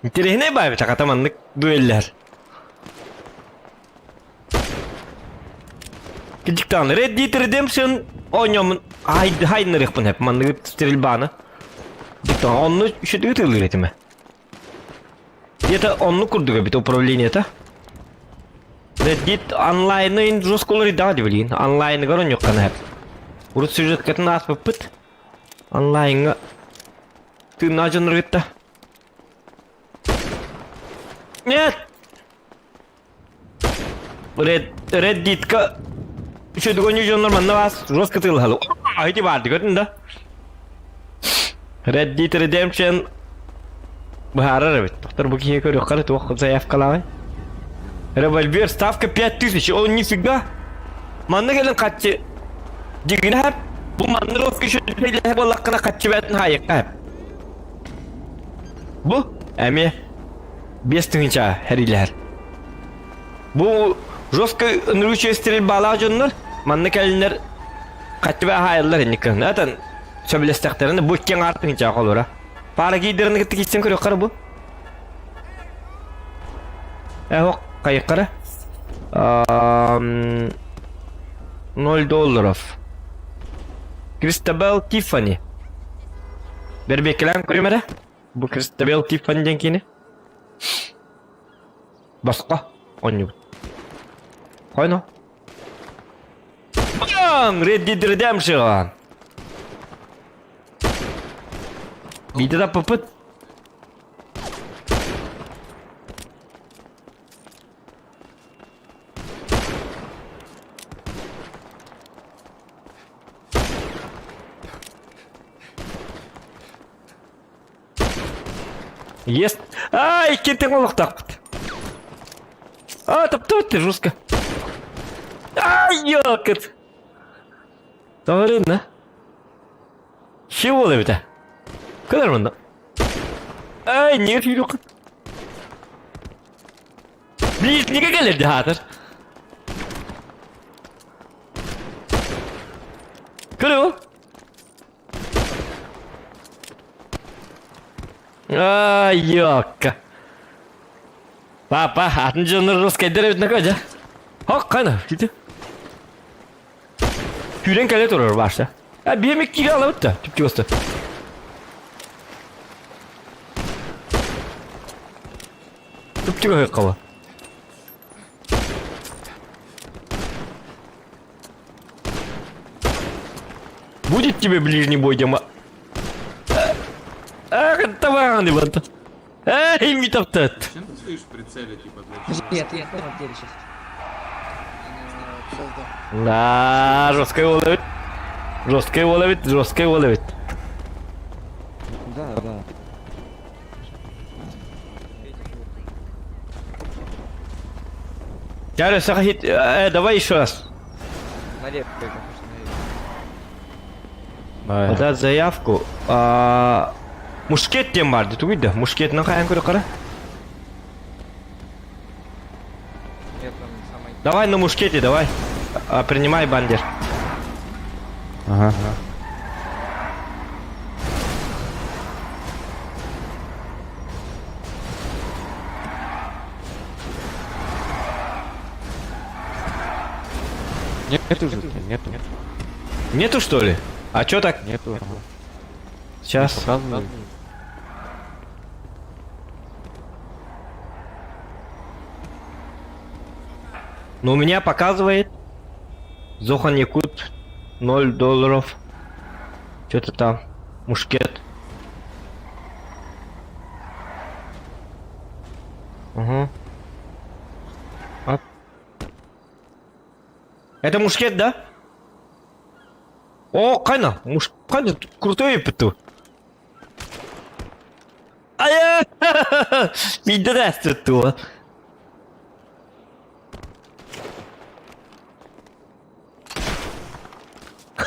Интэриэһинэй баайбыт хата маннык дуэллэр. Кидиктан Red Dead Redemption оонньооммун хайнарыахпын сөп манныгы стрельбаны. Диктан онну үчүгэй тыллыыр этим. Где-то оннук курдук эбит управлениета. Red Dead онлайны жестко уларыйдаҕа дии билигин. Онлайныгар оонньуохха сөп. Урут сюжеткатын ааспыппыт. Онлайҥҥа тыыннаах дьоннору кытта. Нет! Red, Red Dead'ка үчүгэй дьоннор манна баас жестко тыылаһалы. Айти баарды көрдүн да. Red Dead Redemption быһаарар эбит. Доктор бу киһи көрүөххэ туох заявкалаабай. Револьвер ставка 5000, он нифига. Манна кэлэн хаччы дьигинэ бу манна күшү буоллаххына хаччы бээтин хаайыкка Бу эмиэ 5000 хэриилэһэр. Бу жестко ынырык стрельбалаах дьоннор манна кэлиннэр хаччы бээ хаайаллар инник кыһын. Этэн сөбүлэстэхтэринэ бу икки аҥаар тыһыынчаҕа холура. Паара киирдэрин кытта киирсэн көрүөххэ бу. Э, хайыккара. 0 долларов. Кристабел Тиффани. Бэрбиэккэлээн көрүм эрэ. Бу Кристабел Тиффани диэн киини. Босхо оонньуубут. Хойно. Бам! Red Dead Redemption! Биирдэ таппыппыт. Есть. Ай, киртең олохтоохпут. А, таптыбыт жестко. Ай, ёкат. Тоҕо да? Вообще ол эбитэ. Кылар мында. Ай, не сүйрүк. Близнеге келерди хаатыр. Көрө. Ай, ёкка. Папа, атын дьоннор русскайдар эбит накожа. Хок, кана, кити. Күүрэн кэлэ турар баарса. А биэм иккигэ алабыт да, түптү басты. Түптү көһөк Будет тебе ближний бой, Дима? Ах, это ваганы вот. Эй, митоптат. Чем ты стоишь в прицеле, типа, для чего? Нет, я понял, где сейчас. Да, жестко его ловит. Жестко его ловит, жестко его ловит. Да, да. Чары, сахит, давай еще раз. Налево, конечно, Подать заявку. А, Мушкет тем барды, тугуйда. Мушкет на хайын көрі қара. Нет, там самый... Давай на мушкете, давай. А, принимай бандер. Ага. Нету же, нету. Нету что ли? А чё так? Нету. Сейчас. Показывает. Но у меня показывает Зохан Якут 0 долларов. Что-то там. Мушкет. Угу. А. Это мушкет, да? О, кайна, муш, кайна, крутой пету. Ая! Пидорас тут.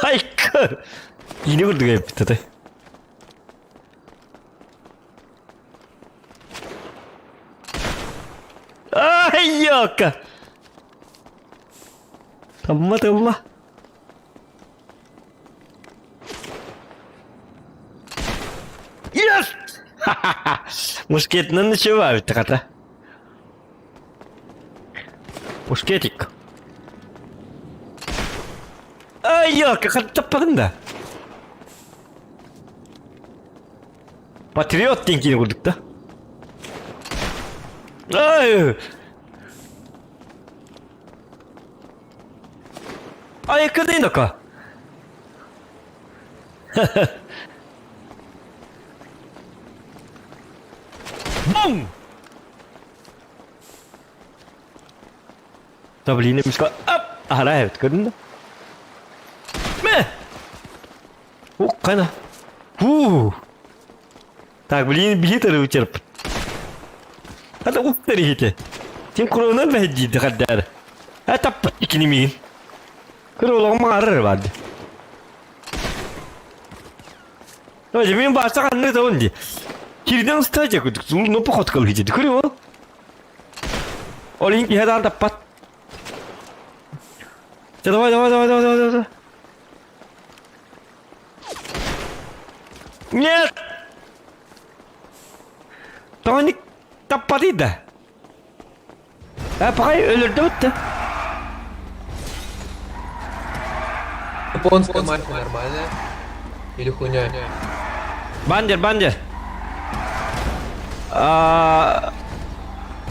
Хайка! Yine vurdu hep tadı. Ай, ёка! Тамма, тамма. Yes! Мушкетынан ничего тахата. Мушкетик. Ай, ёка, хаттаппадым да. Патриот диэн курдук да. Ай! Ай, кыдын да Бум! Да блин, миска. Ап! Ара, көрдің да? Мә! О, қана. Фу! Так, блин, билетер өтеріп. Ата уптар ете. Тем кровынан бәдді қаддар. А тап икини миин. Көр олағым арыр барды. Давайте, мен барса қандай да онди. Кирден стадия күдік, зул но поход кыл хиджи. Көрі ол. Олин киһәдан таппат. Давай, давай, давай, давай, давай, давай. Нет! Тоник таппады да. А пока өлөрдө бітті. Японская мафия нормальная? Или хуйня? Бандер, бандер. А,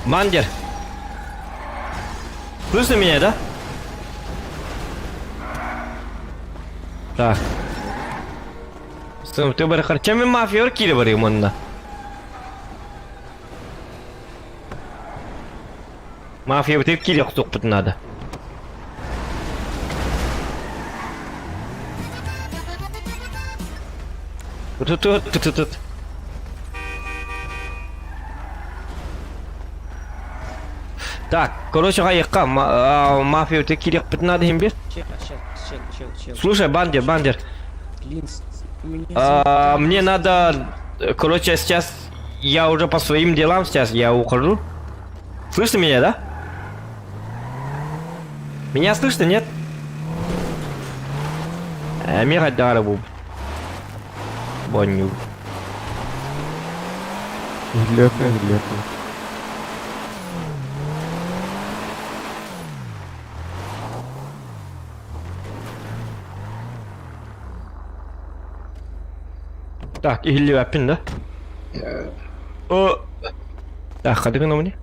Бандер. Слышно меня, да? Так. Ты бар Чем мафия кире бар онна. Мафия бітіп кире құтық надо. Тут, тут, тут, тут. Так, короче, қайыққа мафия өте керек бітін надо бер. Слушай, бандер, бандер. А, мне надо... Короче, сейчас я уже по своим делам сейчас я ухожу. Слышно меня, да? Меня слышно, нет? Мира Дарову. Боню. Лёха, Лёха. Так, иһиллибэппин да? О! Так, хады на мне.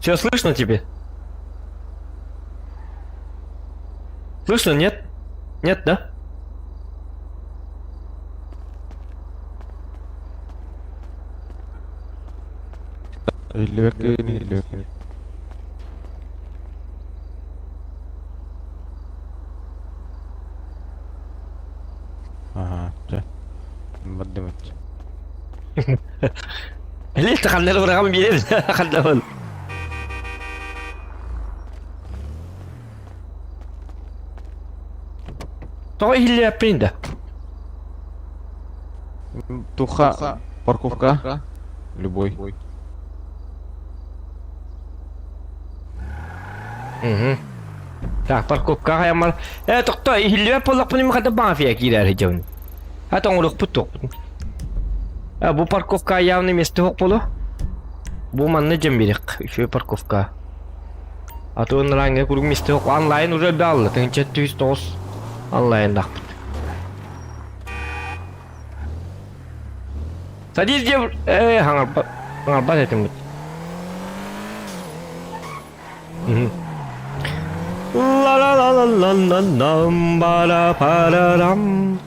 Все слышно тебе? Слышно, нет? Нет, да? Лёха, Лёха. Ага, чэ. Бардыбыт. Ле таханнары быраҕан биэрэр ханнабын. Тоҕо иһиллээппин да? Туха, парковка. Любой. Угу. Так, парковкаҕа ямар. Э, тохто, иһиллибэт буоллахпына мин хата мафия киирэр сылдьабын. Хата оҥоруохпут туохпут. Э, бу парковка явно место суох буолуо. Бу манна дьон бириэх, үчүгэй парковка. А то ранга куруук место суох. Онлайн уже баалла, 1909 онлайндаахпыт. Садись, дев... Э, хаҥарбат, хаҥарбат этим La la la la la la lam ba la pa la lam.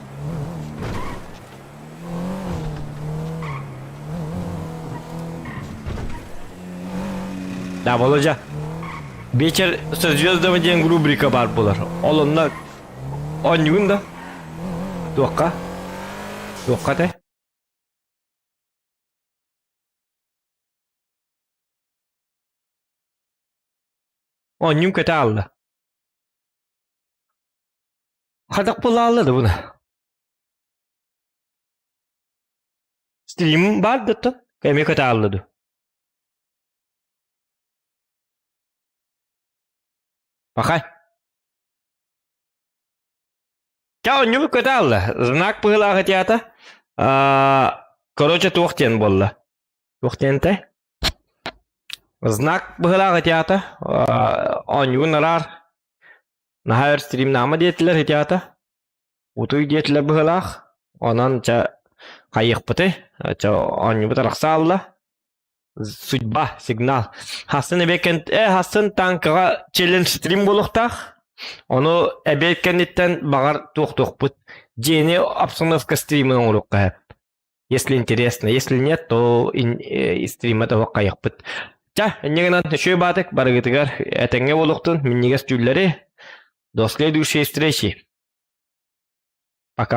Да, Володя. Вечер со звездами диэн рубрика баар буолар. Ол онно оонньугун да? Туохха? Туохха этэй? Оонньуум көтө аалла. Хатах буолаалла да буна. Стримим баар да оттон. Эмиэ көтө аалла дуу. Пахай. Чэ, оонньуубут көтө аалла. Знак быһыылаах этиата. Короче, туох диэн буолла? Туох диэн этэй? Знак быһыылаах ити аата оонньугун араар наһаа өр стримнаама диэтилэр ити аата утуй диэтилэр быһыылаах онон чэ хайыахпытый чэ оонньуубут арахса аалла судьба сигнал хассын эбиэккэн э хассын танкаҕа челлендж стрим буолуохтаах ону эбиэт кэнниттэн баҕар туохтуохпут дьиэни обстановка стримин оҥоруохха сөп Если интересно, если нет, то стрима того хайахпыт. Ча, инньэ гынан үчүгэй баатык барыгытыгар этэҥҥэ буолуохтун, минньигэс түүллэри. До следующей встречи. Пока.